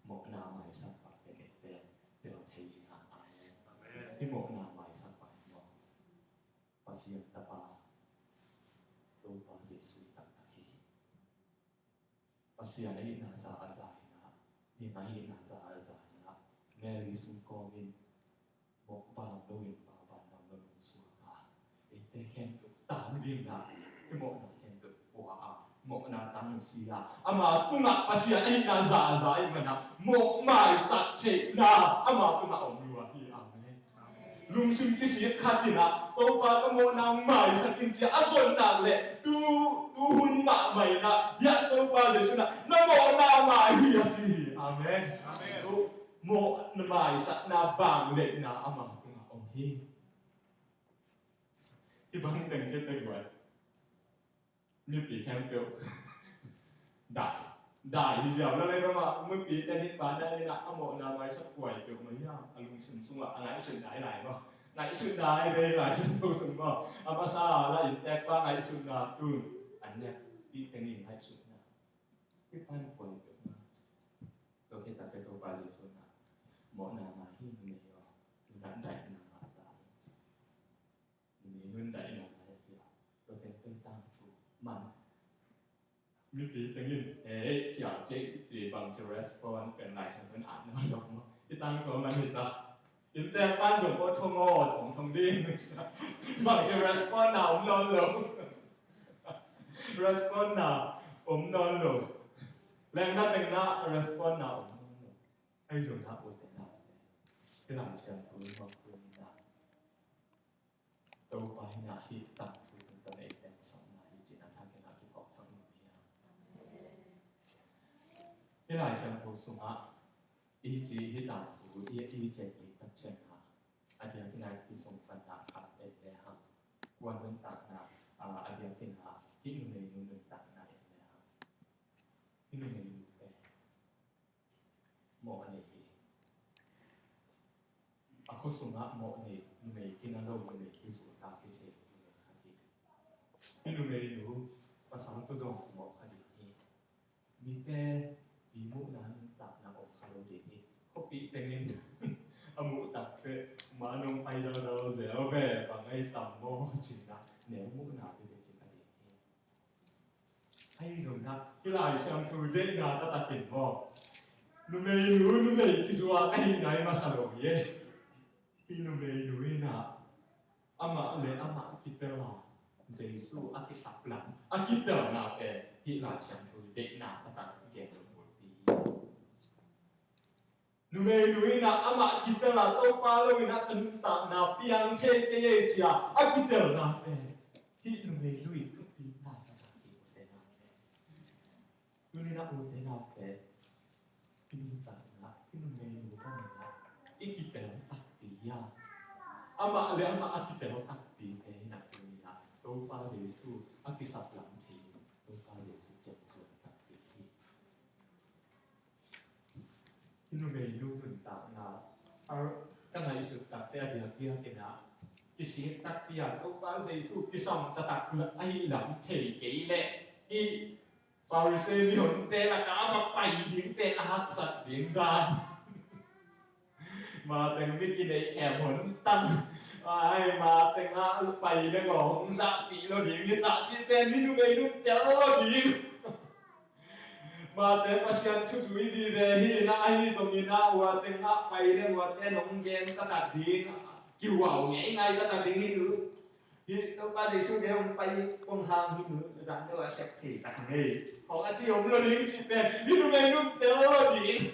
mawhna maisak pa pen eite tel thei hi hang. Amen. Amen. Hih mawhna maisak pa in maw, Pasian Tapa, Topa Jesuh taktak hi. Pasian ahihna za a za in ah, nin ahihna za a za in ah, Mary sung kawmin mawh baang loin pauban nam lo in suak a, eite khempeuh tang dingin ah, i mawhna khempeuh pua a, mawhna tangsia a, ama tungah Pasian ahihna za a za ahih manin ah, mawh maisak theihna ama tungah om lua hi. Amen. Lungsim kisik khat in ah, Topa, ka mawhna maisak in, ci a a zon nak leh, tu, tu hun mahmah in ah, hiah Topa Jesuh in ah na mawhna mai hi, a ci hi. Amen. Amen. Tu mawh maisakna vangliatna ama tungah om hi. Hih bang teng khit teh guai, mipi khempeuh dai, dai hi ziau lel ei bang a, mipi ten hih pa dai in ah a mawhna maisak kua hi peuhmah hiam, a lungsim sungah a ngaihsutna hi lai maw. Ngaihsutna hi ve, Lai Siangtho sung maw. A masa la innteekpa ngaihsutna, tun a nekpih teng in ngaihsutna, hih pa in kua hi peuhmah. Tua khit takteh Topa Jesuh in ah, mawhna mai hi, numei aw, tu in ah daihna ngah ta in, ci. Numei nun daihna ngah hi a, tua teng pen tangthu man. Mipi teng in, eh, khial ciah, ci bang ci respond pen Lai Siangtho in at nawn lo maw. Hih tangthu a man hi ta. Innteekpa in zong ko thong aw, thong thong ding. Bang ci respond na om nawn lo. Respond na om nawn lo. Lengna teng na respond na om nawn lo. Ahi zongin ah ute naute, hih Lai Siangtho in maw, tuni in ah Topa in ah hih tangthu tungtawn in eite hong sapna hi ci-in a thakin ah kiphawksak nuam hi a. Hih Lai Siangtho sungah i ci, hih tangthu i, i ciah kik tak ciangin ah, a diakin ah i sung panna khat en le hang. Kua nuntakna, ah, a diakin ah hih numeinu nuntakna en le hang. Hih numeinu pen mawh a nei hi. A khua sungah mawh nei, numei kina lo, numei kizul tak hi thei numei khat hi. Hih numeinu pasal tawh zong mawh kha ding hi. Mite i muhna nuntakna om kha lo ding hi. Khuapi tengin a muh tak teh ma nong pai daldal zel ve, bang ai tam maw, cih na neu muhna bek bek hi ka ding hi. Ahi zongin ah hih Lai Siangtho deihna taktakin maw, numeinu numei kizuak ahihna i masa lo hi. Hih numeinu in ah amah le amah kitel a, Jesu a kisap lam a kitelna pen hih Lai Siangtho deihna taktak gen lo bulpi hi. Numeinu in ah amah kitel a, Topa lo in ah ka nuntakna piang thei kei ei ci a a kitelna pen hih numeinu i thupina taktak hi. Ute naute, tuni-in ah ute naute, i nuntakna, i numeinu bangin ah i kitel takpi a, amah le amah a kitel takpite in ah tuni-in ah Topa Jesu a kisap lam thei, Topa Jesu kiang zuan takpi hi. I numeinu nuntakna, a, ka ngaihsut takte a diakdiak in ah kisik takpi a, Topa Jesu kisam taktak ahih lam thei kei leh, i Pharisee mihonte lakah a va pai ding pen a haksat ding dan. Ma teng mi kineih khem hon tang, ai, ma teng ah pai leng aw hong zahpih lo ding hi ta cih pen i numeinu tel lo ding. Ma teng Pasian thu zui vive hi na, ahi zongin ah ua teng ah pai leng ua teng hong gen taktak ding, kiuau ngeingai taktak ding hi nu. Hih Topa Jesu deih hong pai kong hang hi nu, zang deuh a sep thei tak hang ei, khong a ci om lo ding cih pen hih numeinu tel lo ding.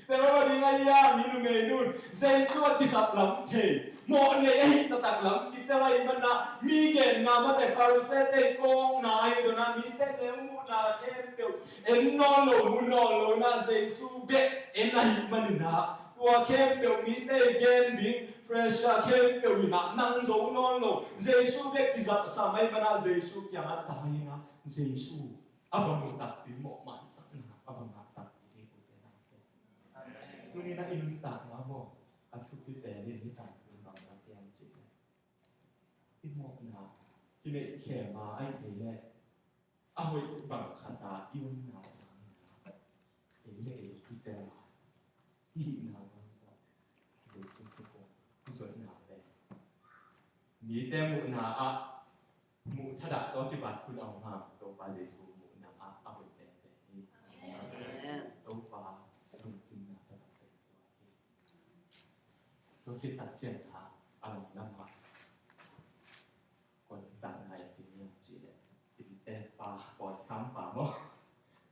Tel lo ding a, hih numeinu Jesu a kisap lam thei, mawhnei ahih taktak lam kitel ahih manin ah mi genna mate, Pharisee-te kawkna ahi zongin ah mite neu muhna khempeuh en nawn lo, mu nawn lo in ah Jesu bek en ahih manin ah tua khempeuh mite gen ding pressure khempeuh in ah nang zo nawn lo, Jesu bek kizapsam ahih manin ah Jesu kiangah tai in ah Jesu a va mu takpi, mawh mansakna a va ngah takpi hi, ute naute. Tuni-in ah i nuntakna maw, a thupi pen in hih tanpun bang na piang cih leh, i mawhna kineih khem a ahih kei leh a hoih bang khat a i omna sangin ah ei le ei kitel a, i hihna ngam tawh Jesu thu kong i zuatna pen mite muhna ah muh thadah tawh kibat hun a om hang, Topa Jesu muhna ah a hoih penpen hi. Amen. Topa lungkimna taktak pen tua hi. Tua khit tak ciang kha a lungdam ah kua nuntakna en ding hiam cih leh, inntekpa, pawlkhampa maw,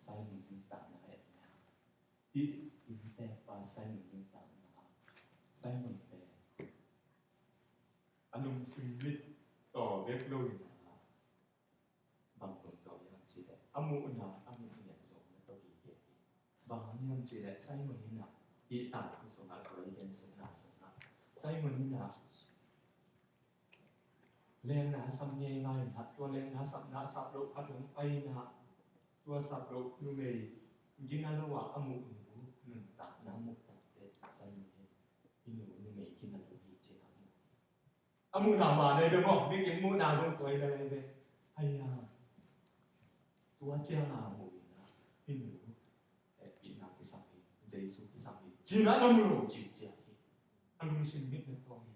Simon nuntakna en ding. Hih inntekpa Simon nuntakna ah, Simon pen a lungsim mit tawh bek lo in ah, bang tawh tawh hiam cih leh a muhna a mitngiat zong na tawh hi hi. Bang hang hiam cih leh Simon in ah, hih tangthu sungah, tua i gen sukna sungah, Simon in ah lengna sam ngeingai in ah, tua lengna sapna sap loh khat hong pai in ah, tua sap loh numei gina lo ah a muh nu nuntakna muh tak teh Simon in, hih nu numei gina lo hi ci-in ah mu hi. A muhna man ei ve maw, mi kim muhna zong tua hi lel ei ve. Ahi hang tua ciang a mu in ah, hih nu hehpihna kisam hi, Jesu kisam hi ci-in ah na mu lo cinciat hi. A lungsim mit na tuang hi.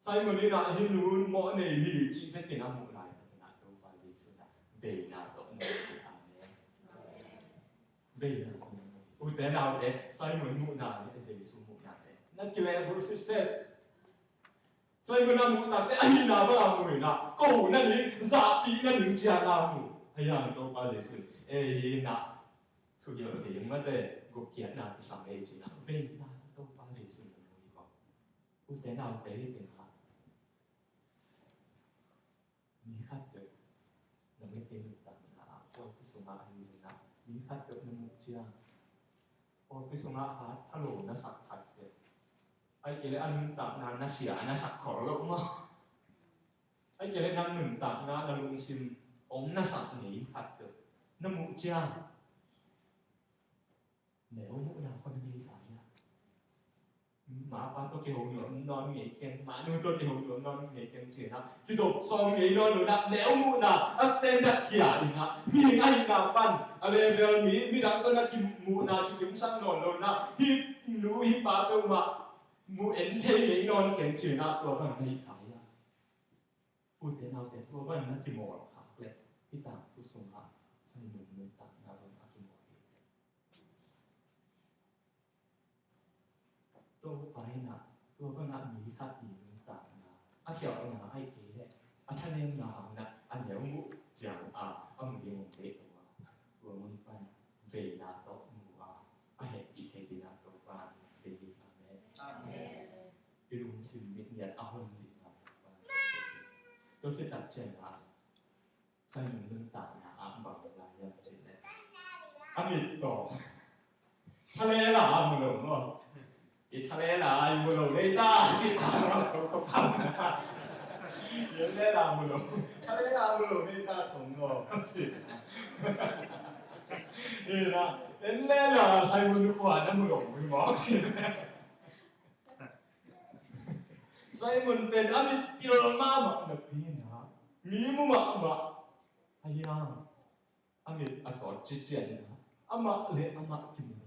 Simon in ah hih nu mawh nei hi cih bek in a muh laitakin ah Topa Jesu in ah veina tawh mu hi. Amen. Veina tawh mu hi. Ute naute, Simon muhna le Jesu muhna te na kilehbulh sitset. Simon a muh tak teh a hihna bang a mu in ah, ko na ding, zahpih na ding ci-in a mu. Ahi hang Topa Jesu in, ei in ah thuhilh ding mate, gupkhiatna kisam ei ci-in ah veina Topa Jesu in a mu hi bang. Ute naute, hih teng ah mi khatpeuh na mite nuntakna ah, pawlpi sungah ahi zongin ah, mi khatpeuh na muh ciang, pawlpi sungah hat phalo na sak khatpeuh, ahih kei leh a nuntakna na sia na sak khol loh maw, ahih kei leh nang nuntakna na lungsim hong na sak ngei khatpeuh na muh ciang, neu muhna khol na ngei sa hia? Mapa tawh kiho nuam nawn ngei keng, manu tawh kiho nuam nawn ngei keng ci-in ah, kizop sawm ngei nawn lo-in ah, neu muhna a standard khia in ah, mihing ahihna pan a level, mi, midang tawh na kimuhna kikimsak nawn lo-in ah, hih nu hih pa peuhmah mu en thei ngei nawn keng ci-in ah, tua bang na hi kha hi a. Ute naute, tua bang na kimawl khak leh, hih tangthu sungah Simon nuntakna bang a kimawl hi. Topa in ah, tua bangah mi khat i nuntakna a khialhna ahih kei leh a thanemna hangin ah a neu muh ciang a, a mu ding om deih lo a, tua mun pan veina tawh mu a, a hehpih thei dingin ah Topa in vei hi. Amen. Amen. I lungsim mitngiat a hon dingin ah Topa in vei hi. Tua khit tak ciangin ah Simon nuntakna ah bang lai hiam cih leh, a mit tawh thalela a mu lo maw? I thalela a i mu lo nei ta, cih ta lo ko ko pa. I en lela a mu lo, thalela a mu lo nei ta thong maw? Cih. Ina, en lela Simon nu kua na mu lo mu maw? Simon pen a mit pil mahmah napi in ah, mi mu mahmah a hiang, a mit a tawt cician in ah, amah le amah kimu lo.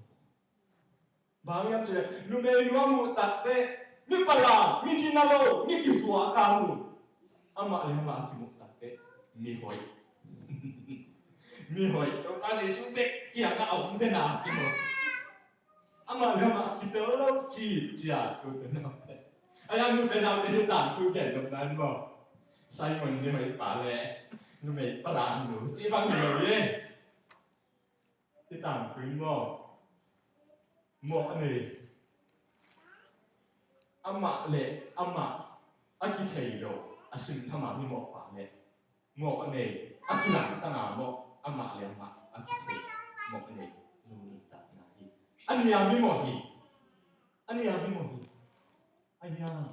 Bang hiam cih leh, numeinu a muh tak teh, mi palam, mi gina lo, mi kizuak a mu. Amah le amah a kimuh tak teh, mi hoih. Mi hoih. Topa Jesu bek kiangah a om den a kimu. Amah le amah kitel lo ci, ci a, ute naute. A hiang ute naute, hih tangthu gen nop nai maw? Simon mi hoih pa le numei palam nu ci bang hi lo hi. Hih tangthu in maw, mawh nei, amah le amah a kithei lo, a simtham a mi mawh pa le mawh nei, a kilangtang a mawh, amah le amah a kithei mawh nei nu nuntakna hi. A nih a mi mawh hi. A nih a mi mawh hi. A hiang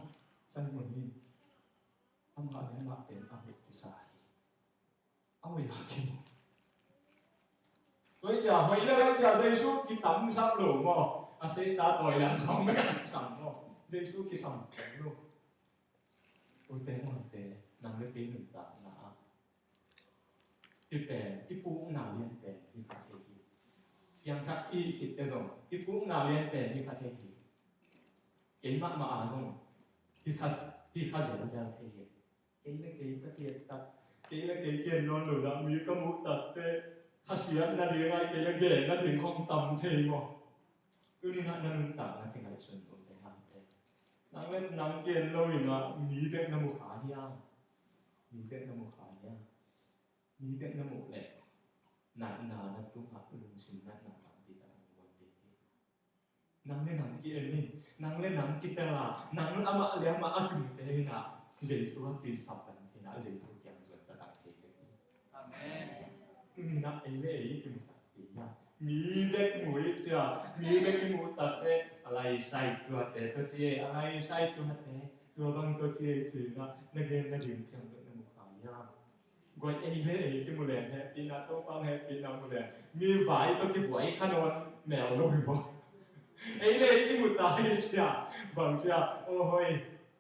Simon in amah le amah pen a hoih kisa hi. A hoih a kimu. Tua hi cia, hoih le hoih cia Jesu kitamsap lo maw? A seita tawi lam khong bek a kisam maw? Jesu kisam khong lo. Ute naute, nang le kei nuntakna ah, hih pen i pukna lian pen hi kha thei hi. Piangthak i khit teh zong i pukna lian pen hi kha thei hi. Kei mahmah a zong hi kha, hi kha zelzel thei hi. Kei le kei ka ki-et tak, kei le kei ki-en nawn lo dah mi ka muh tak teh, khasiatna ding a, kei le genna ding khong tam thei maw? Tuni-in ah na nuntakna kingaihsun, ute naute. Nang le nang ki-en lo in ah mi bek na mu kha hiam? Mi bek na mu kha hiam? Mi bek na muh leh natna na tungah lungsim natna tampi tak hong guan ding hi. Nang le nang ki-en hi. Nang le nang kitel a, nang amah le amah a kimute in ah, Jesu a kisap dang hi in ah, Jesu kiang zuan taktak thei ding hi. Amen. Tuni-in ah ei le ei i kimu takpi hi a, mi bek mu i cia, mi bek i muh tak teh, a laisai tuate tawh ci e, a laisai tuate, tua bang tawh ci e ci-in ah, na genna ding ciang tawh na mu kha hi a. Guai, ei le ei kimu leng hehpihna, Topa hehpihna mu leng, mi vai tawh kibuai kha nawn mel lo hi maw? Ei le ei kimu ta hi cia, bang cia, aw hoi,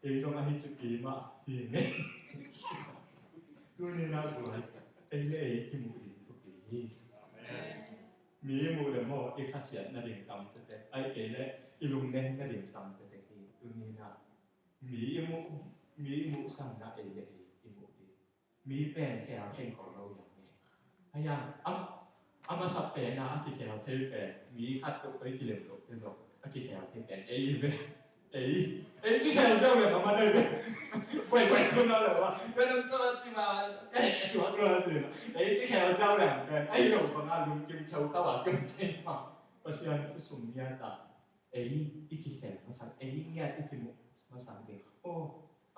kei zong ahi cipi mah hi ngei. Tuni-in ah guai, ei le ei kimu ding thupi hi. Amen. Mi muh le maw, i khasiatna ding tam tete, ahih kei leh i lungnemna ding tam tete hi. Tuni-in ah mi i muh, mi i muh sangin ah ei le ei i muh ding. Mi pen khel thei khol lo hiam e? A hiang, a, a masa pen a, a kikhel thei pen, mi khat tawh i kilem loh teh zong a kikhel thei pen ei ve. Ei, ei kikhel ziau leng a man ei ve. Buai buai khun a lo a, ka nung tawh a cim a, ka heh suak lo a ci a. Ei kikhel ziau leng pen ei lo bang a lungkim kheu kau a kim thei ma. Pasian thu sung ngiat a, ei i kikhel masak, ei ngiat i kimuh masak ding. Aw,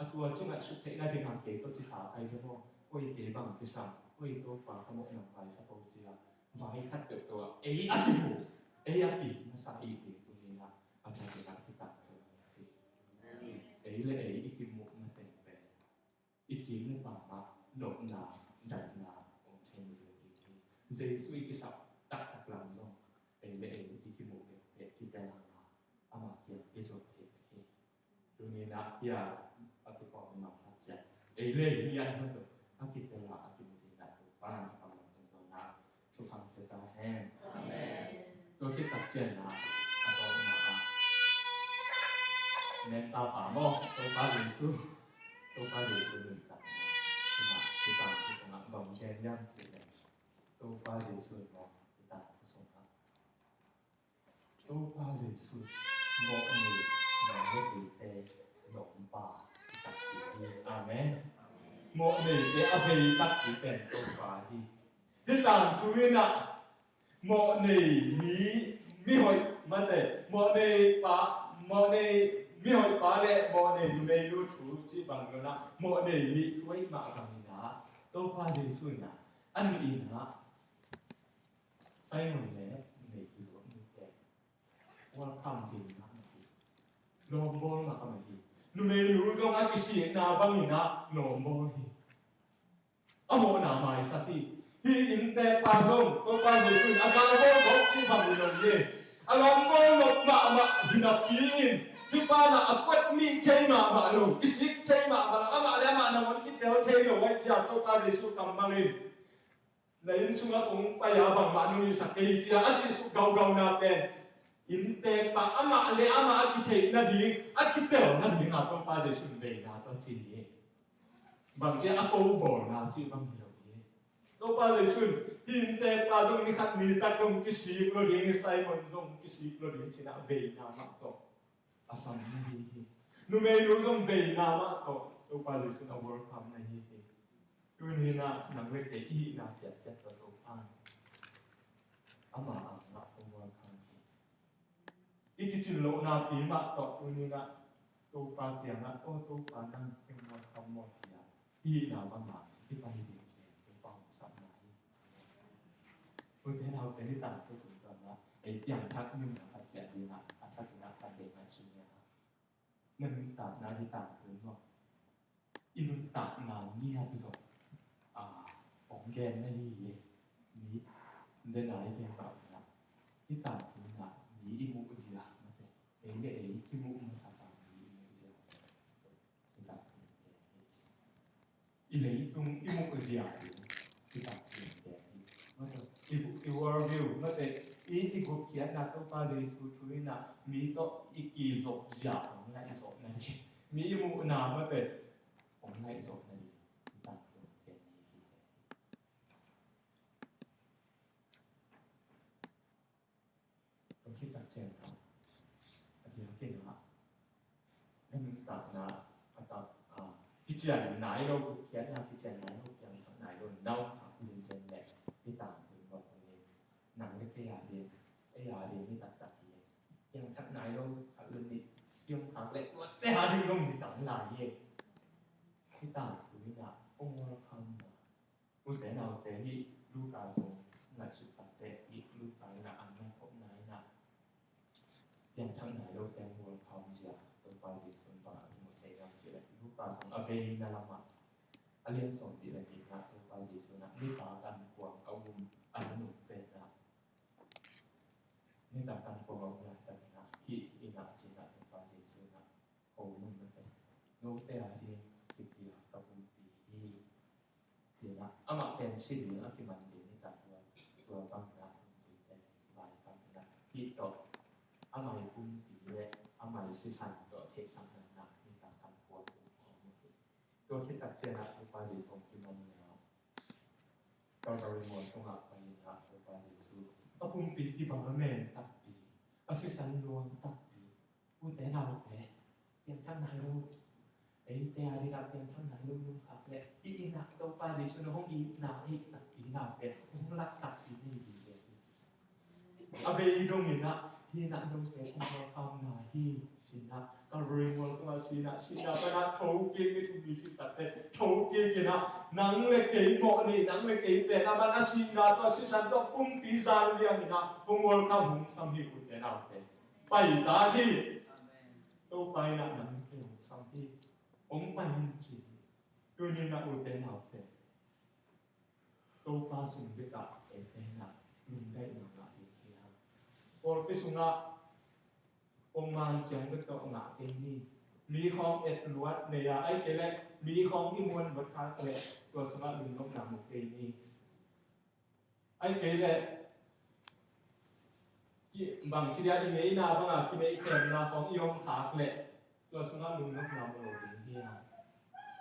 a tua ci ngaihsut theihna dingah kei tawh ci kha kai ve maw? Oi, kei bang kisam, oi, Topa ka mawh nang vai sa ko ci a, vai khat peuh tawh ei a kimuh, ei a ki masak i ding tuni-in ah a tha dingah kitak zo. Ei le ei i kimuh mateng pen i kimuh pah mah nopna, daihna om thei lo ding hi. Jesu i kisap taktak lam zong ei le ei i kimuh peuhpeuh kitel a, ama kiang kizuak thei hi. Nak pia a kipawl mi mah khat ciat. Ei le mi a hmat uh a kitel a a kimu ding nak Topa in a kammal tungtawn nak thupha pia ta hen. Amen. Tua khit tak ciang nak a tawpna ah menta pa maw, Topa Jesu, Topa Jesu nuntakna. Nak kipan kisungah bang gen hiam cih leh Topa Jesu in maw kipan kisungah Topa Jesu mawh nei nang le keite lawmpa hi takpi hi. Amen. Mawh neite a bei takpi pen Topa hi. Hih tangthu in ah mawh nei mi, mihoih mate, mawh nei pa, mawh nei mihoih pa le mawh nei numei nu thu cih bang lo in ah mawh nei nih thu ahih mah bangin ah Topa Jesu in ah a nih in ah Simon le numei kizuak nite welcome ding mah mah hi. Lawmbawl mah mah hi. Numei nu zong a kisikna bangin ah lawmbawl hi. A mawhna maisak hi. Hih innteekpa zong Topa Jesu in a galbawl bawk cih bang hi lo hi. A lawmbawl nop mahmah hi napi in hih pa in ah a kuat nih thei mahmah lo, kisik thei mahmah lo, amah le amah nangawn kitel thei lo ahih ciang Topa Jesu kammal in na inn sungah kong pai a bangmah nong hilhsak kei hi ci a a cih suk gaugauna pen innteekpa amah le amah a kitheih nading a kitel nading a Topa Jesu in veina tawh ci hi. Bang ci a ko bawlna cih bang hi lo hi. Topa Jesu in hih innteekpa zong ni khat ni tak dong kisik lo ding hi, Simon zong kisik lo ding ci-in a veina mah tawh a sam na hi hi. Numeinu zong veina mah tawh Topa Jesu in a welcome na hi hi. Tuni in ah nang le kei i hihna ciatciat tawh Topa in ama angah a welcome hi. I kicin lohna pi mah tawh tuni in ah Topa kiangah, "Aw Topa, nang kei welcome maw?" ci-a i hihna bangah i pai ding pen Topa hong sapna hi. Ute naute, hih tangthu tungtawn ah ei piangthak nunna khat ciat dingah a thak in ah ka deih ngaihsun hi a. Na nuntakna hih tangthu in maw, i nuntakna ngiat zong a hong gen na hi hi. Mi dena i gen pah in ah hih tangthu in ah mi i muh zia mate, ei le ei i kimuh masak a mi i muh zia mate, hih tangthu in gen hi. I leitung i muh zia hi, hih tangthu in gen hi. Mate, i, i world view mate, i, i gupkhiatna Topa Jesu thu in ah mi tawh i kizop zia hong ngaihzop na hi. Mi i muhna mate hong ngaihzop na hi, hih tangthu in gen hi. Tua khit tak ciangin ah a diakin ah na nuntakna a tak, a, kician nai lo, gupkhiatna kician nai lo, piangthak nai lo na om kha zenzen leh hih tangthu in nop ding hi. Nang le kei a ding, ei a ding hi taktak hi. Piangthak nai lo khat le nih piangthak leh tuate a ding zong hi tak lai hi. Hih tangthu in ah hong welcome na Ute naute, hih Luka sung ngaihsut takteh hih Luka in ah a ngaihkhopna in ah piangthak nai lote welcome zia Topa Jesu in bang a kimu thei hiam cih leh Luka sung a veina lamah a lian sawmnih le nihna ah Topa Jesu in ah mipa kan kuang a um a na nung pen ah mipa kan kuang a um laitak in ah hih in ah ci-in ah Topa Jesu in ah ko nung mate, note a ding kipiak ka pumpi hi. Ci-in ah amah pen si ding a kiman ding hi ta, tua, tua bangin ah hong zuite vaikhak in ah hih tawh amah i pumpi le amah i sisan tawh theihsakna in ah hih ta kan kuang uh khawm uh hi. Tua khit tak ciangin ah Topa Jesu hong kiman in ah Calvary mual tungah pai in ah Topa Jesu a pumpi kibang a men takpi, a sisan luang takpi, ute naute, piangthak nai lo, eite a dingah piangthak nai lo lungkham leh i itna, Topa Jesu na hong itna, i takpi naute hong lak takpi nei ding hi. A bei dongin ah hih in ah note kong welcome na hi. Ci-in ah Calvary mual tungah si in ah, sihna pan ah thokik ni thum ni khit takteh thokik in ah nang le kei mawh nei, nang le kei pen a man a sihna tawh a sisan tawh pumpi zan liang in ah hong welcome hong sam hi, ute naute. Pai ta hi. Topa in ah nang kei hong sam hi. Hong pai in ci hi. Tuni in ah ute naute, Topa sung bek ah eite in ah lungdaihna ngah ding hi hang. Pawlpi sungah pongman ciang bek tawh ngah kei ni. Mi khawng et luat nei a, ahih kei leh mi khawng i muan luat khak leh tua sungah lungnopna mu kei ni. Ahih kei leh bangci dia i ngeina banga kineihkhialna khawng i om khak leh tua sungah lungnopna mu lo ding hi a.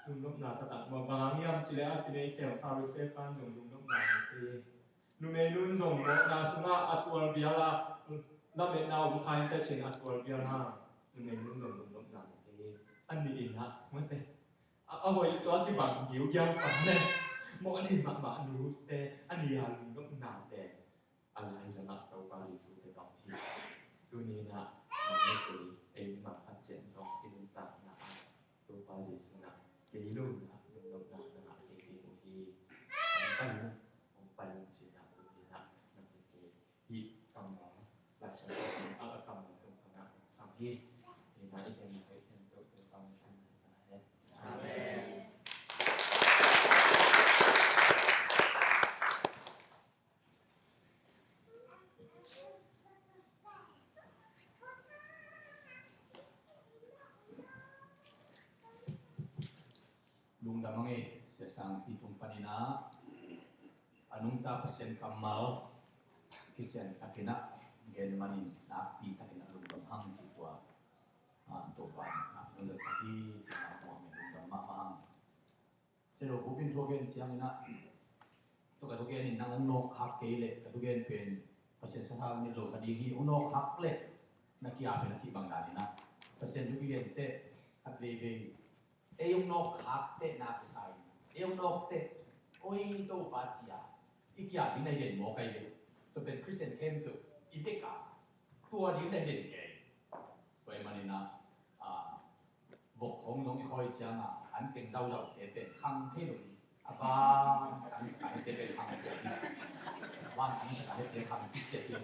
Lungnopna taktak mu a, bang hang hiam cih leh a kineihkhial Pharisee pa'n zong lungnopna mu kei. Numei nun zong mawhna sungah a tualbial a lametna om kha in teh cin a tualbial a numei nun zong lungnopna mu kei. An ni in ah mawhte a hoih tua kibang giugiau pa ne mawh ni mahmah nute a ni a lungnopna pen a laizang ah Topa Jesu te bang hi. Tuni in ah mawhte ei mah a cian zong i nuntakna ah Topa Jesu in ah kei lo in ah lungnopna na ngah kei ding uh hi. Hong pai ung, hong pai ung ci in ah tuni in ah na ngah kei. Hih kammal Lai Siangtho a kammal tung khat na sang hi. Hih na i gen na i gen tuk tuk pang i kan na hi. Amen. Lungdam hang ei, Sia Sangpi tung panin ah a nungta Pasian kammal kician takin ah gen manin nakpi takin ah lungdam hang ci tua. Ah, Topa na nang zatsak hi ci mah muang in lungdam mahmah hang. Sia Lo Pu Pin thu a gen ciangin ah tua ka thugen in nang hong nawk khak kei leh ka thugen pen Pasian sathau ni lo kha ding hi, hong nawk khak leh na kia pen a cih bang danin ah Pasian thu kigen teh khat veivei ei hong nawk khak teh na kisa in ei hong nawk teh oi Topa cia i kia ding na i den maw kai ve. Tua pen Khristian khempeuh i vek a tua ding na i den kei. Tua ahih manin ah, ah, vok khawng zong i khawi ciangin an teng zauzaute pen khang thei lo hi. A ban kan kan te pen khang sia hi. A ban kan kan te khang cih sia hi.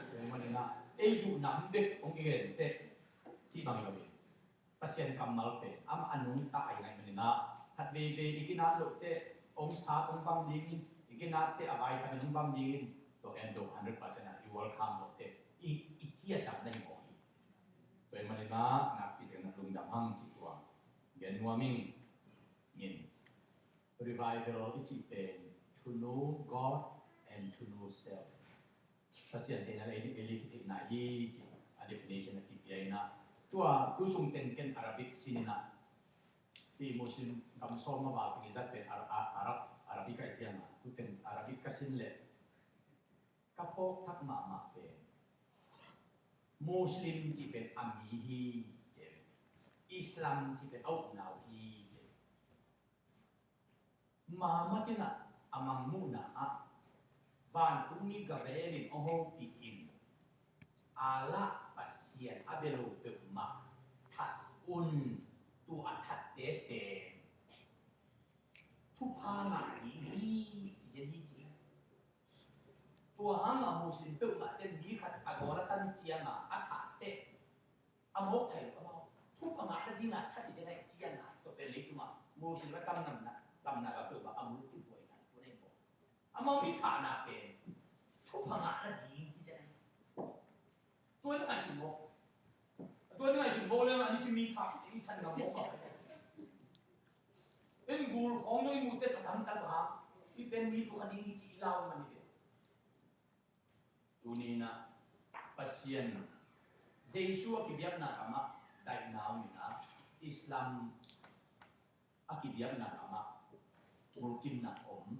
Tua ahih manin ah ei duh nam bek hong kigen teh cih bang hi lo hi. Pasian kammal pen amah a nungta ahi ngai manin ah khat veivei i kinat loh teh hong sat hong bang ding in, i kinat teh a vitamin hong bang ding in, tua ken do hundred percent ah i welcome loh teh i, i ciatap na hi mawk hi. Tua ahih manin ah nakpi takin ah lungdam hang ci tua gen nuam ing. In revival i cih pen to know God and to know self. Pasian theihna leh ei, ei kitheihna hi ci a definition a kipia in ah tua tu sung teng ken Arabic sin in ah hih Muslim gam sawm a val teng i zat pen Ar-, Ar-, Arab, Arabic ka hih ciangin ah tu teng Arabic ka sin leh ka phawk thak mahmah pen Muslim cih pen a mi hi ci, Islam cih pen a upnau hi ci. Muhammad in ah a mangmuhna ah vantungmi Gabriel in hong hopih in Allah Pasian a bia lo peuhmah that un, tua a thatte pen thupha ngah ding hi ci zen hi ci. Tua hang a Muslim peuhmah ten mi khat a gawl a tan ciangin a thah teh a mawk thei lo amau. Thupha ngah nading a that hi zen a i cian a tua pen leitungah Muslim a tam namna, tam na ka peuhmah a mul kibuai na tua na i mawk. Amau mi thahna pen thupha ngah nading hi zen a. Tua na ngaihsun mawk. Tua na ngaihsun mawk leng a ni si mi thah i than ngam mawk a. En gul khawng zong i mute thatang tal bang i pen mi tu kha ding ci i lau man i pen. Tuni in ah Pasian Jesu a kibiakna kamah daihna om in ah Islam a kibiakna kamah mulkimna om.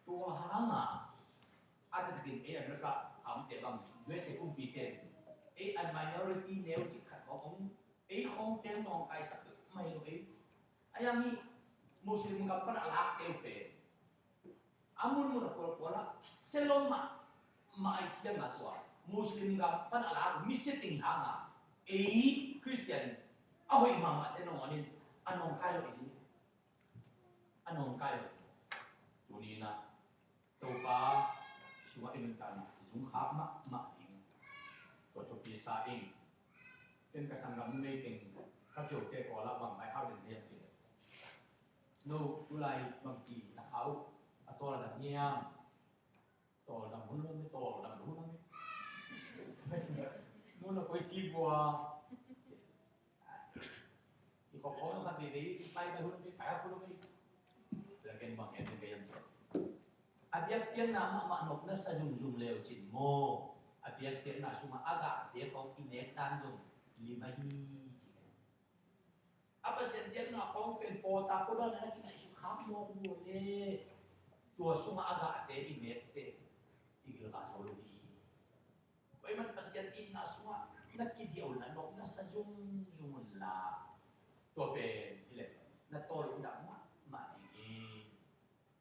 Tua hanga a taktakin ei America a omte bang U S A kumpite ei an minority neu cik khat khawng om. Ei khawng teng nawngkaisak mai lo ei. A yang hi Muslim gam pan a lakte uh pen a munmun a pualpual ah selom ah mah ai ciang a tua Muslim gam pan a lak misia ting hanga ei Khristian a hoih mahmah te nong onin a nong kai lo i zin a nong kai lo. Tuni in ah Topa sungah i nuntakna i zungkhak mahmah ding tua thupi sa ing. Ken ka sanggam numei teng ka kio te kawl ah bang mai khau den thei am cih leh no tulai bangci na khau a tawl a dang hiam? Tawl dang hun lam e, tawl dang hun lam e. Mun a koi ci bua. I khawkhawng khat veivei i pai pai hun a pai pai hun a pai. Tua ken bang en ken kei lam ciat. A biakpiakna mahmah nopna sa zungzung leu cin maw, a biakpiakna sungah a gahte khawng i nek dan zong lim ahi ci. A Pasian biakna khawng pen pawlta pawlna na kingaihsut khak mawk uh le, tua sungah a gahte i nekte i gilgah zo lo hi. Tua ahih man Pasian itna sungah na kidiauna nopna sa zungzung unla, tua pen hileh na tawlung dam mahmah ding hi.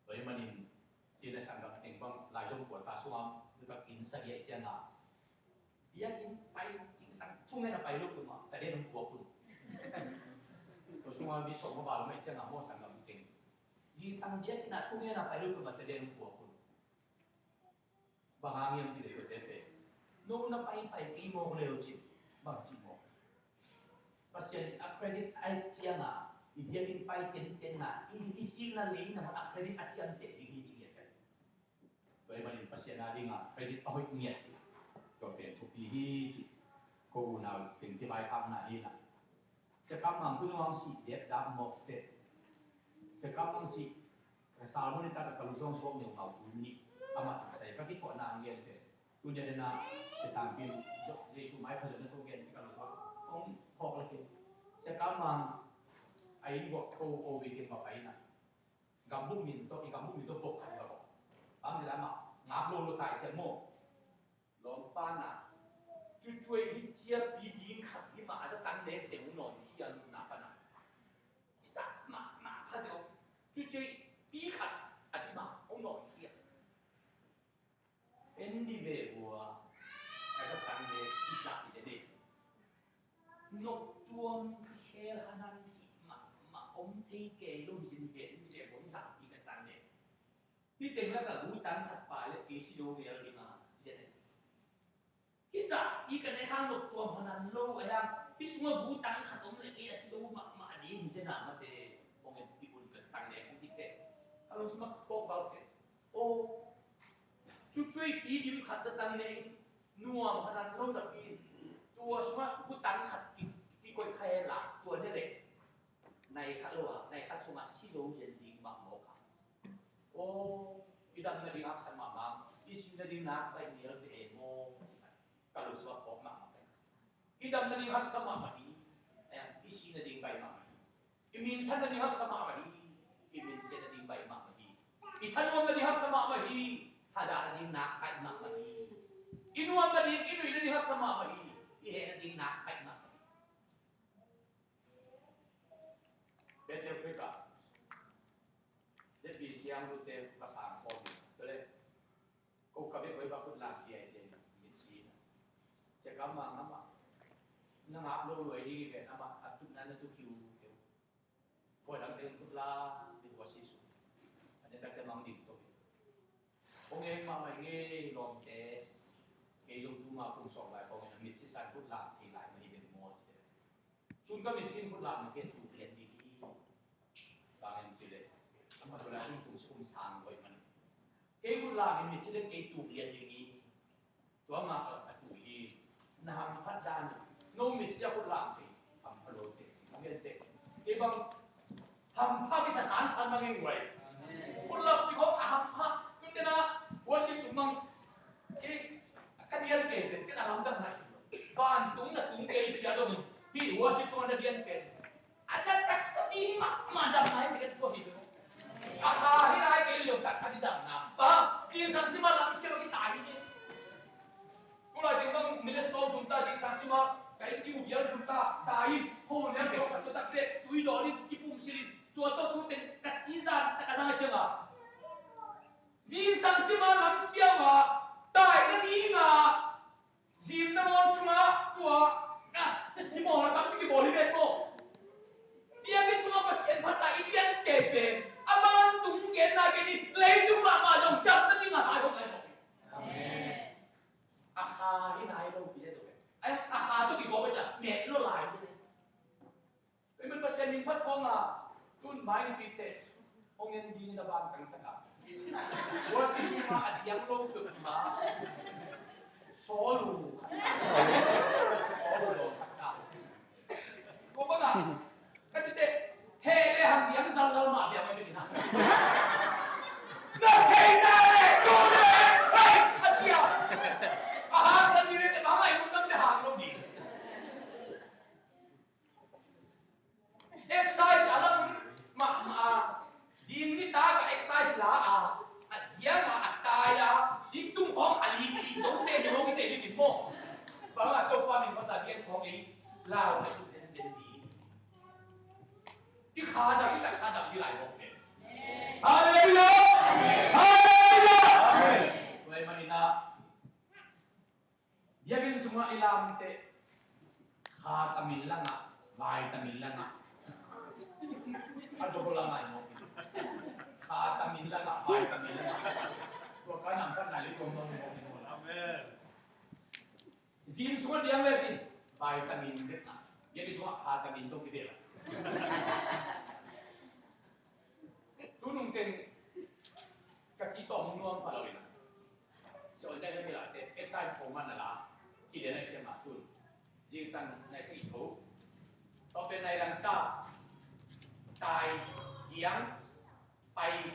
Tua ahih manin cina sanggam teng bang lai zong puata sungah nutak inn sagih cianga biakinn pai, zingsang thungen a pai lo peuhmah taden hong puak un. Tua sungah mi sawm a val mah cianga maw sanggam teng, zingsang biakinn ah thungen a pai lo peuhmah taden hong puak un. Bang hang hiam cih leh tuate pen no na paipai kei mawk leu cin bang ci mawk. Pasian in a credit a et cianga i biakinn pai tentenna i, i sikna lei nangawn a credit a ciamteh ding hi ci ngiat kai. Tua ahih manin Pasian a dinga credit a hoih ngiat hi. Tua pen thupi hi ci. Ko unau teng kivaikhamna hi na. Sia Kam Mang tuni hong sih dep dak mawk teh. Sia Kam Mang sih Ka Salmon i tak a ka lungzong suak neu ngau tu ni. Amah sai ka kithuahna ang gen pen. Tuni a dena ka sangpi Jesu mai pha zon na thu gen ka lungzong hong phawk la kei. Sia Kam Mang a inn guak ko o vi kin va pai na. Gambuk min tawh, i gambuk min tawh vok khat i va vok. Bang ni la mah ngak lo lo tai ciang maw. Lawmpa na, cucuai hi ciapi ding khat hi mah a zatang nek teng nawn hi a lupna pana. Hi zah mahmah khat hi aw, cucuai pi khat a hi mah a nawn hi a. En di ve bua, a zatang nek hi zah hi zah nek. Noktuam khel hanan cih mahmah om thei kei lo hi zin hi ve, en di ve bua hi zah hi ka zatang nek. Hih teng lak a gutang khat pai leh kei si zo ngel ding a, ci a ne. Hih zah i ka nek hang noktuam hanan lo a hiam, hih sungah gutang khat om leh kei a si zo mahmah ding hi zia na mate. Hong en pih un ka zatang nek hong kik teh. Ka lung sungah ka phawk val teh. Aw, cucuai pi dim khat zatang nek in nuam hanan lo napi in tua sungah gutang khat ki, kikoih kha hen la tua ne leh nai khat lo a, nai khat sungah si zo zen ding mah mawk a. Aw, i dam nading haksa mahmah, i si nading nak baih nial ve e maw? Ka lungsim ah phawk mahmah pen. I dam nading haksa mahmah hi, i si nading baih mahmah hi. I minthan nading haksa mahmah hi, i minsiat nading baih mahmah hi. I thanuam nading haksa mahmah hi, thadah nading nak baih mahmah hi. I nuam nading, i nuih nading haksa mahmah hi, i heh nading nak baih mahmah hi. Bethel Creek ah, Zetpi siang lute ka sang khawm in, tua leh ko ka bia koi bak khut lam pia i te mitsi na. Sia Kam Mang amah na ngak lo luai ding i ven amah a tutna na tu khiu khiu. Koi dang teng khut lam pia tua si su. A ne tak te mang ding to. Kong eng mahmah i ngei lawmte. Kei zong tuma kum sawm lai kong eng a mitsi san khut lam thei lai mah i ven maw ci te. Tun ka mitsi in khut lam na kei tuk lian ding hi. Bang en ci le. Amah tua lai sung kum si kum sang koi man. Kei khut lam in mitsi le kei tuk lian ding hi. Tua mah ka tu hi. Na hamphat dan. No mitsi a khut lam kei hampha lo te. Kei bang hampha kisa sansan bang in guai. Khut lam ci khawng a hampha. Tun tena worship sung bang. Kei ka dian kei pen kei na lamdang nai sung. Vantung na tung kei pia dong in. Hih worship sung a na dian pen. A na taksa ding mahmah dam nai ci ka tua hi lo. A kha hi nai kei lo taksa ding dam na. Bang, zingsang sim a lam sia ki tai hi. Tulai teng bang minute sawm tum ta zingsang sim a ka inn kimu gial tum ta, tai in, ho lian sawm sa tua tak leh tui dawn in kipum silh in, tua tawh tu teng ka ci zan tak a zang a ciang a. Zingsang sim a lam siam a, tai na ding a, zim nangawn sungah tua, ah, i mawhna tampi kibawl hi vet maw? Biakinn sungah Pasian phat a i lian kei pen a vantung genna kei ni, leitung mahmah zong dam na ding a hai hong ai mawh. Amen. A kha hi nai lo pi zia to pen. Ai, a kha to kigawp a ciah met lo lai zia pen. Tua ahih man Pasian min phat khawng a, tun mai nipi teh hong en ding in a bang tangtak a. Worship sung a a diang lo peuhmah. Sawl uh. Sawl uh lawng khat ta. Ko bang a, Ka ci teh, heh le hang diang zalzal mah diang mah ding hi na. Na theihna le, ko le, hei, a ci a. A hangsan ding le teh, bang a i lungdam teh hang lo ding. Exercise a la mun mahmah a, zing nitak a exercise la a, a diang a, a tai a, singtung khawng a li li zo te ni mawk i te ni maw. Bang a Topa min phat a diang khawng ei lau a suk zenzen ding. I kha dam, i taksa dam ding lai mawk hi. Halleluiah! Halleluiah! Tua ahih manin ah, biakinn sungah i lam teh, kha tamin langah, vai tamin langah. A double a ngai mawk hi. Kha tamin langah, vai tamin langah. Tua ka nam khat nai le tua mawk hi mawk hi mawk hi. Amen. Zing sungah diang le cin, vai tamin bek na. Biakinn sungah kha tamin tawh kibel a. Tunung teng ka cih tawh hong nuam pha lo in a. Sia ol dai na mi la te, exercise pho man na la. Ci den a i ciang a tun. Zingsang nai sa i tho. Tawh pen nai lang ta. Tai, diang, pai,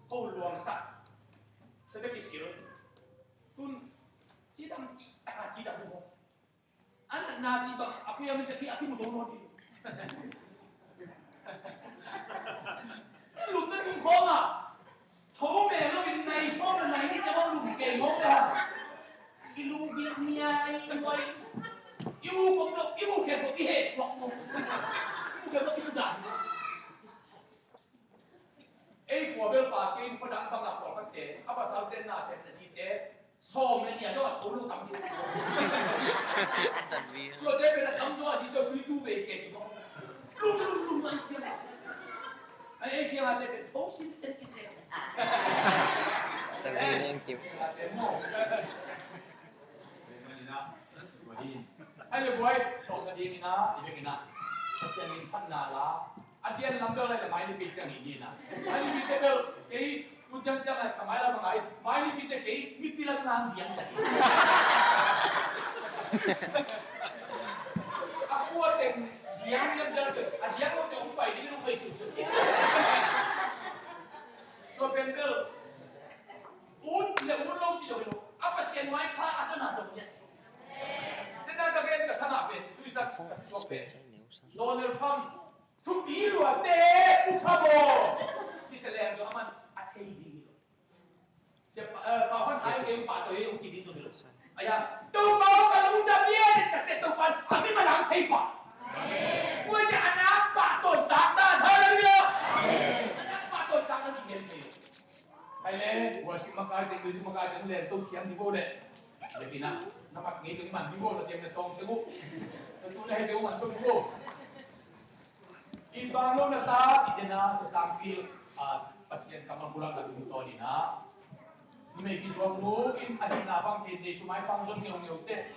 ko luang sak. Tete kisil. Tun, cidam ci, taka cidam mo. An na ci bang, a pia min sa ki, a ki mu dong lo di. Lum na tung khawng a. Tho me lo in nai sawm na nai ni ca bang lum kei mawk da. I lu bik niai wai. I u kong lo, i u khen kong i he suak mo. I u khen kong i u dan. Ei khua bel pa kei in khua dang bang a pawlkhatte, a pasalte na sep na zite, sawm le nih a zong a tho lo tam hi. Tuate pen a tam zong a zite, tui tu vei kei ci mawk. Lum, lum, lum, an ciang a. Ai, ei kiang a te pen tho sinsen kisel. Tam hi, thank you. Ei kiang a te maw. Hai le buai, tawh ka ding ina, i bek ina. Pasian min phatna la. A dian lam bel lai la mai ni pi ciang i ni na. Mai ni pi te bel, kei, tu ciang ciang a, ka mai la ma ngai. Mai ni pi te kei, mi pi lam nang dian ta di. A kua teng, dian dian bel bel. A dian lo te ung pai di, lo khoi su su. Tua pen bel. Ut le ut lo ci lo lo. A Pasian maipha a sa na sa nia. Tena ka gen ka thana pen, tuisak ka suak pen. Donald Trump, thupi luate, u Trump aw. Ci te leng zo aman, a thei ding hi lo. Sia pa, eh, pa hon thai ke pa to ye ung ci ding zo hi lo. Aya, Topa ka lu da bia de sa te Topa, a mi ma lang thei pa. Ui te ana pa to ta ta, hallelujah. Ana pa to ta ta ci gen thei. Hai le, worship makai teng, music makai teng, len to thiam di bo le. Le pina, na mat ngei teng man di bo, na thiam na tong teng bo. Na tu na hei teng man tong bo. I bang lo na ta, ci tena, sa sangpil, a, Pasian kammal bulak na tung to ni na. Numei kizuak mu, in a hihna bang te, Jesu mai pang zon ngeu ngeu te.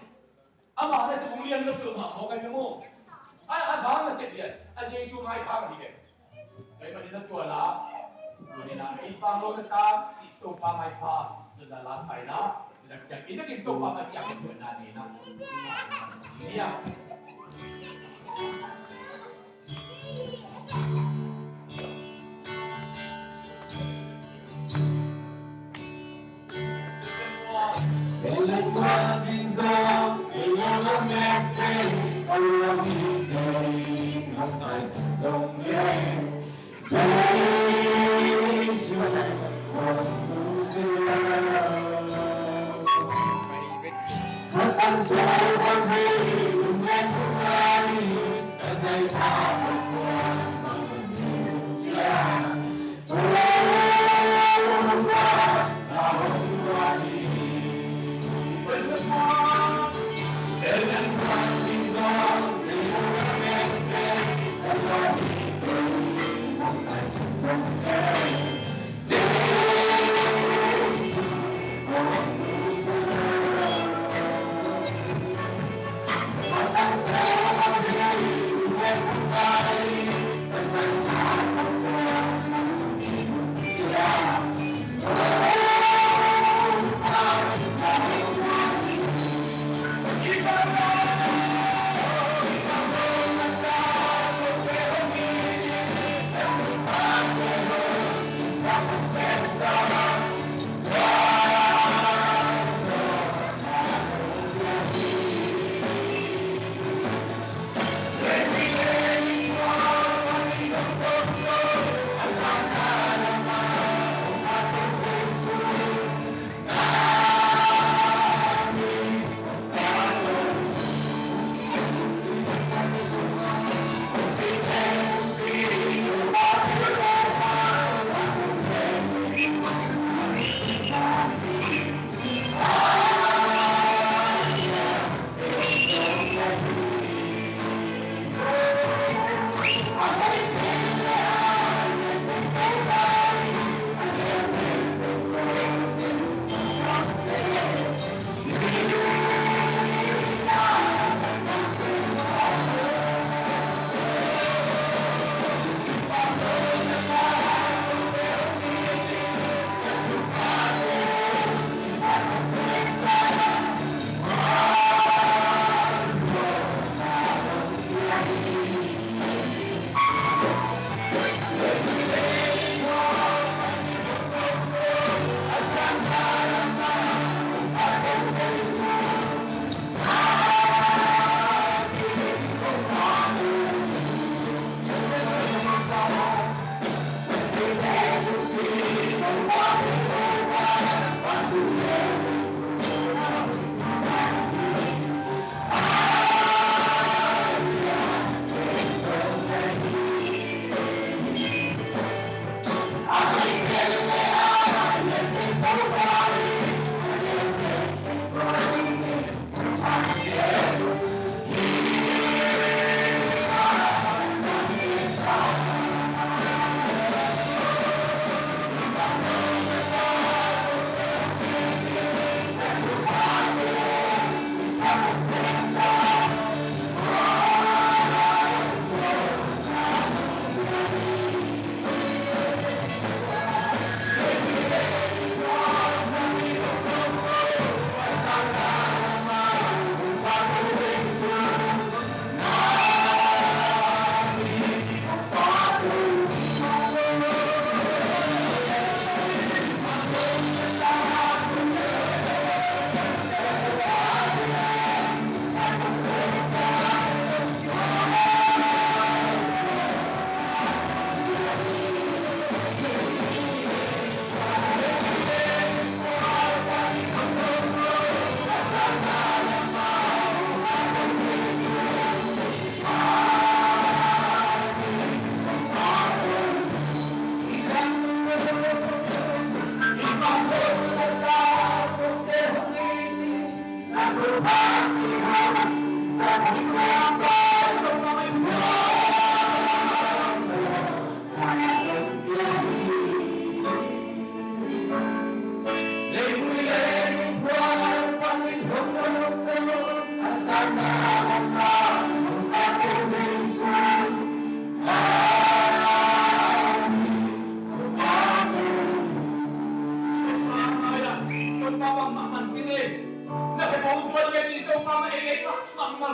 Ama na sep hong lian lo peuhmah mawk ahi ve maw. A, a bang na sep lian, a Jesu maipha ahi ve. Kei mah ni na tua la, tua ni na, i pang lo na ta, i Topa maipha, tua na la sai na, i dak ciang, i dak in Topa mah kiang ka cuan na ni na. Ni a.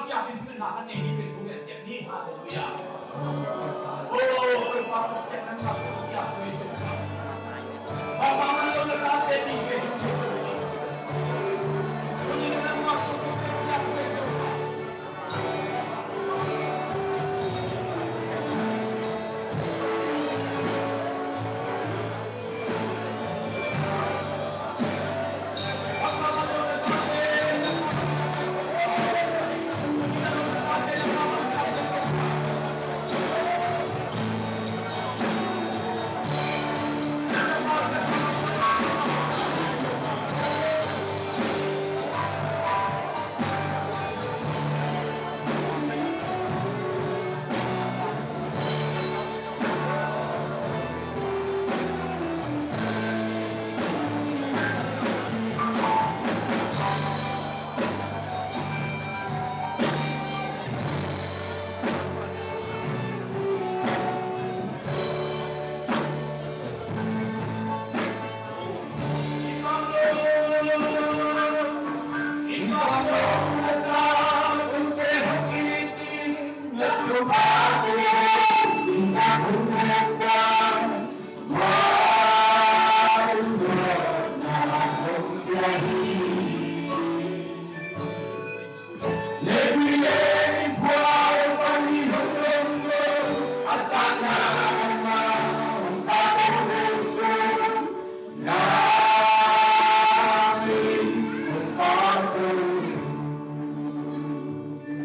Hallelujah. Pen thu pen hna khat nei ni pen thu pen ciat ni. Hallelujah. Oh, Topa Pasian, nang khat pen hallelujah. Mama man lo na tate ni pen thu pen ciat ni. Tuni na nang mak pen hallelujah pen thu pen.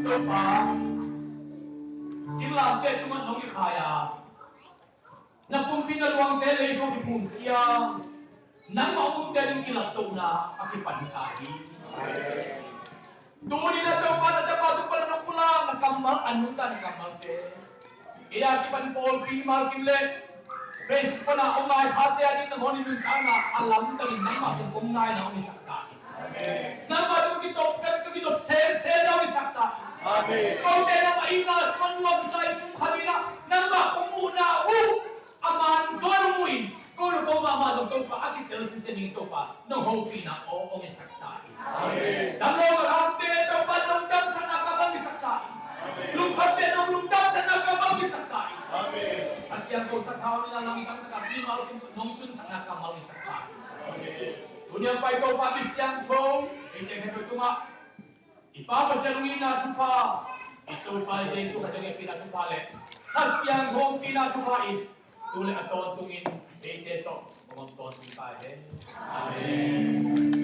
Topa, singlamteh tungah nong i khai a, na pumpi na luangte lei sung kiphum cia, nangmah hong umte ding kilattohna a kipan ta hi. Tuni na Topa na tapa tung pan a nong pulak na kammal a nungta na kammalte. Ei a kipan pawlpi mimal kim le Facebook pan a hong ngai khate a ding nangawn i nuntakna a lamdang in nangmah tung kong ngaina hong i sak ta hi. Nangmah tung kitop ka kitop semsem na hong i sak ta hi. Amen. Kote nangmah i na suan nuam sa i pum khat i na nangmah kong muhna uh a man zawn hong muh in, ko na ko mahmah zong Topa a kitel sin ciang ding Topa nong hopihna aw hong i sak ta hi. Amen. Dam lo ka hangte le Topa nong damsakna kammal hong i sak ta hi. Amen. Lungkhamte nong lungdamsakna kammal hong i sak ta hi. Amen. A siangtho sathau nina lamdang taka mimal kim nong tunsakna kammal hong i sak ta hi. Amen. Tuniang pai Topa mi siangtho eite khempeuh tungah i Pa Pasian hong itna thupha, i Topa Jesu Khazih hong itpihna thupha le Kha Siangtho hong itpihna thupha in tu le a tawntungin eite tawh hong om tawntung ta hen. Amen.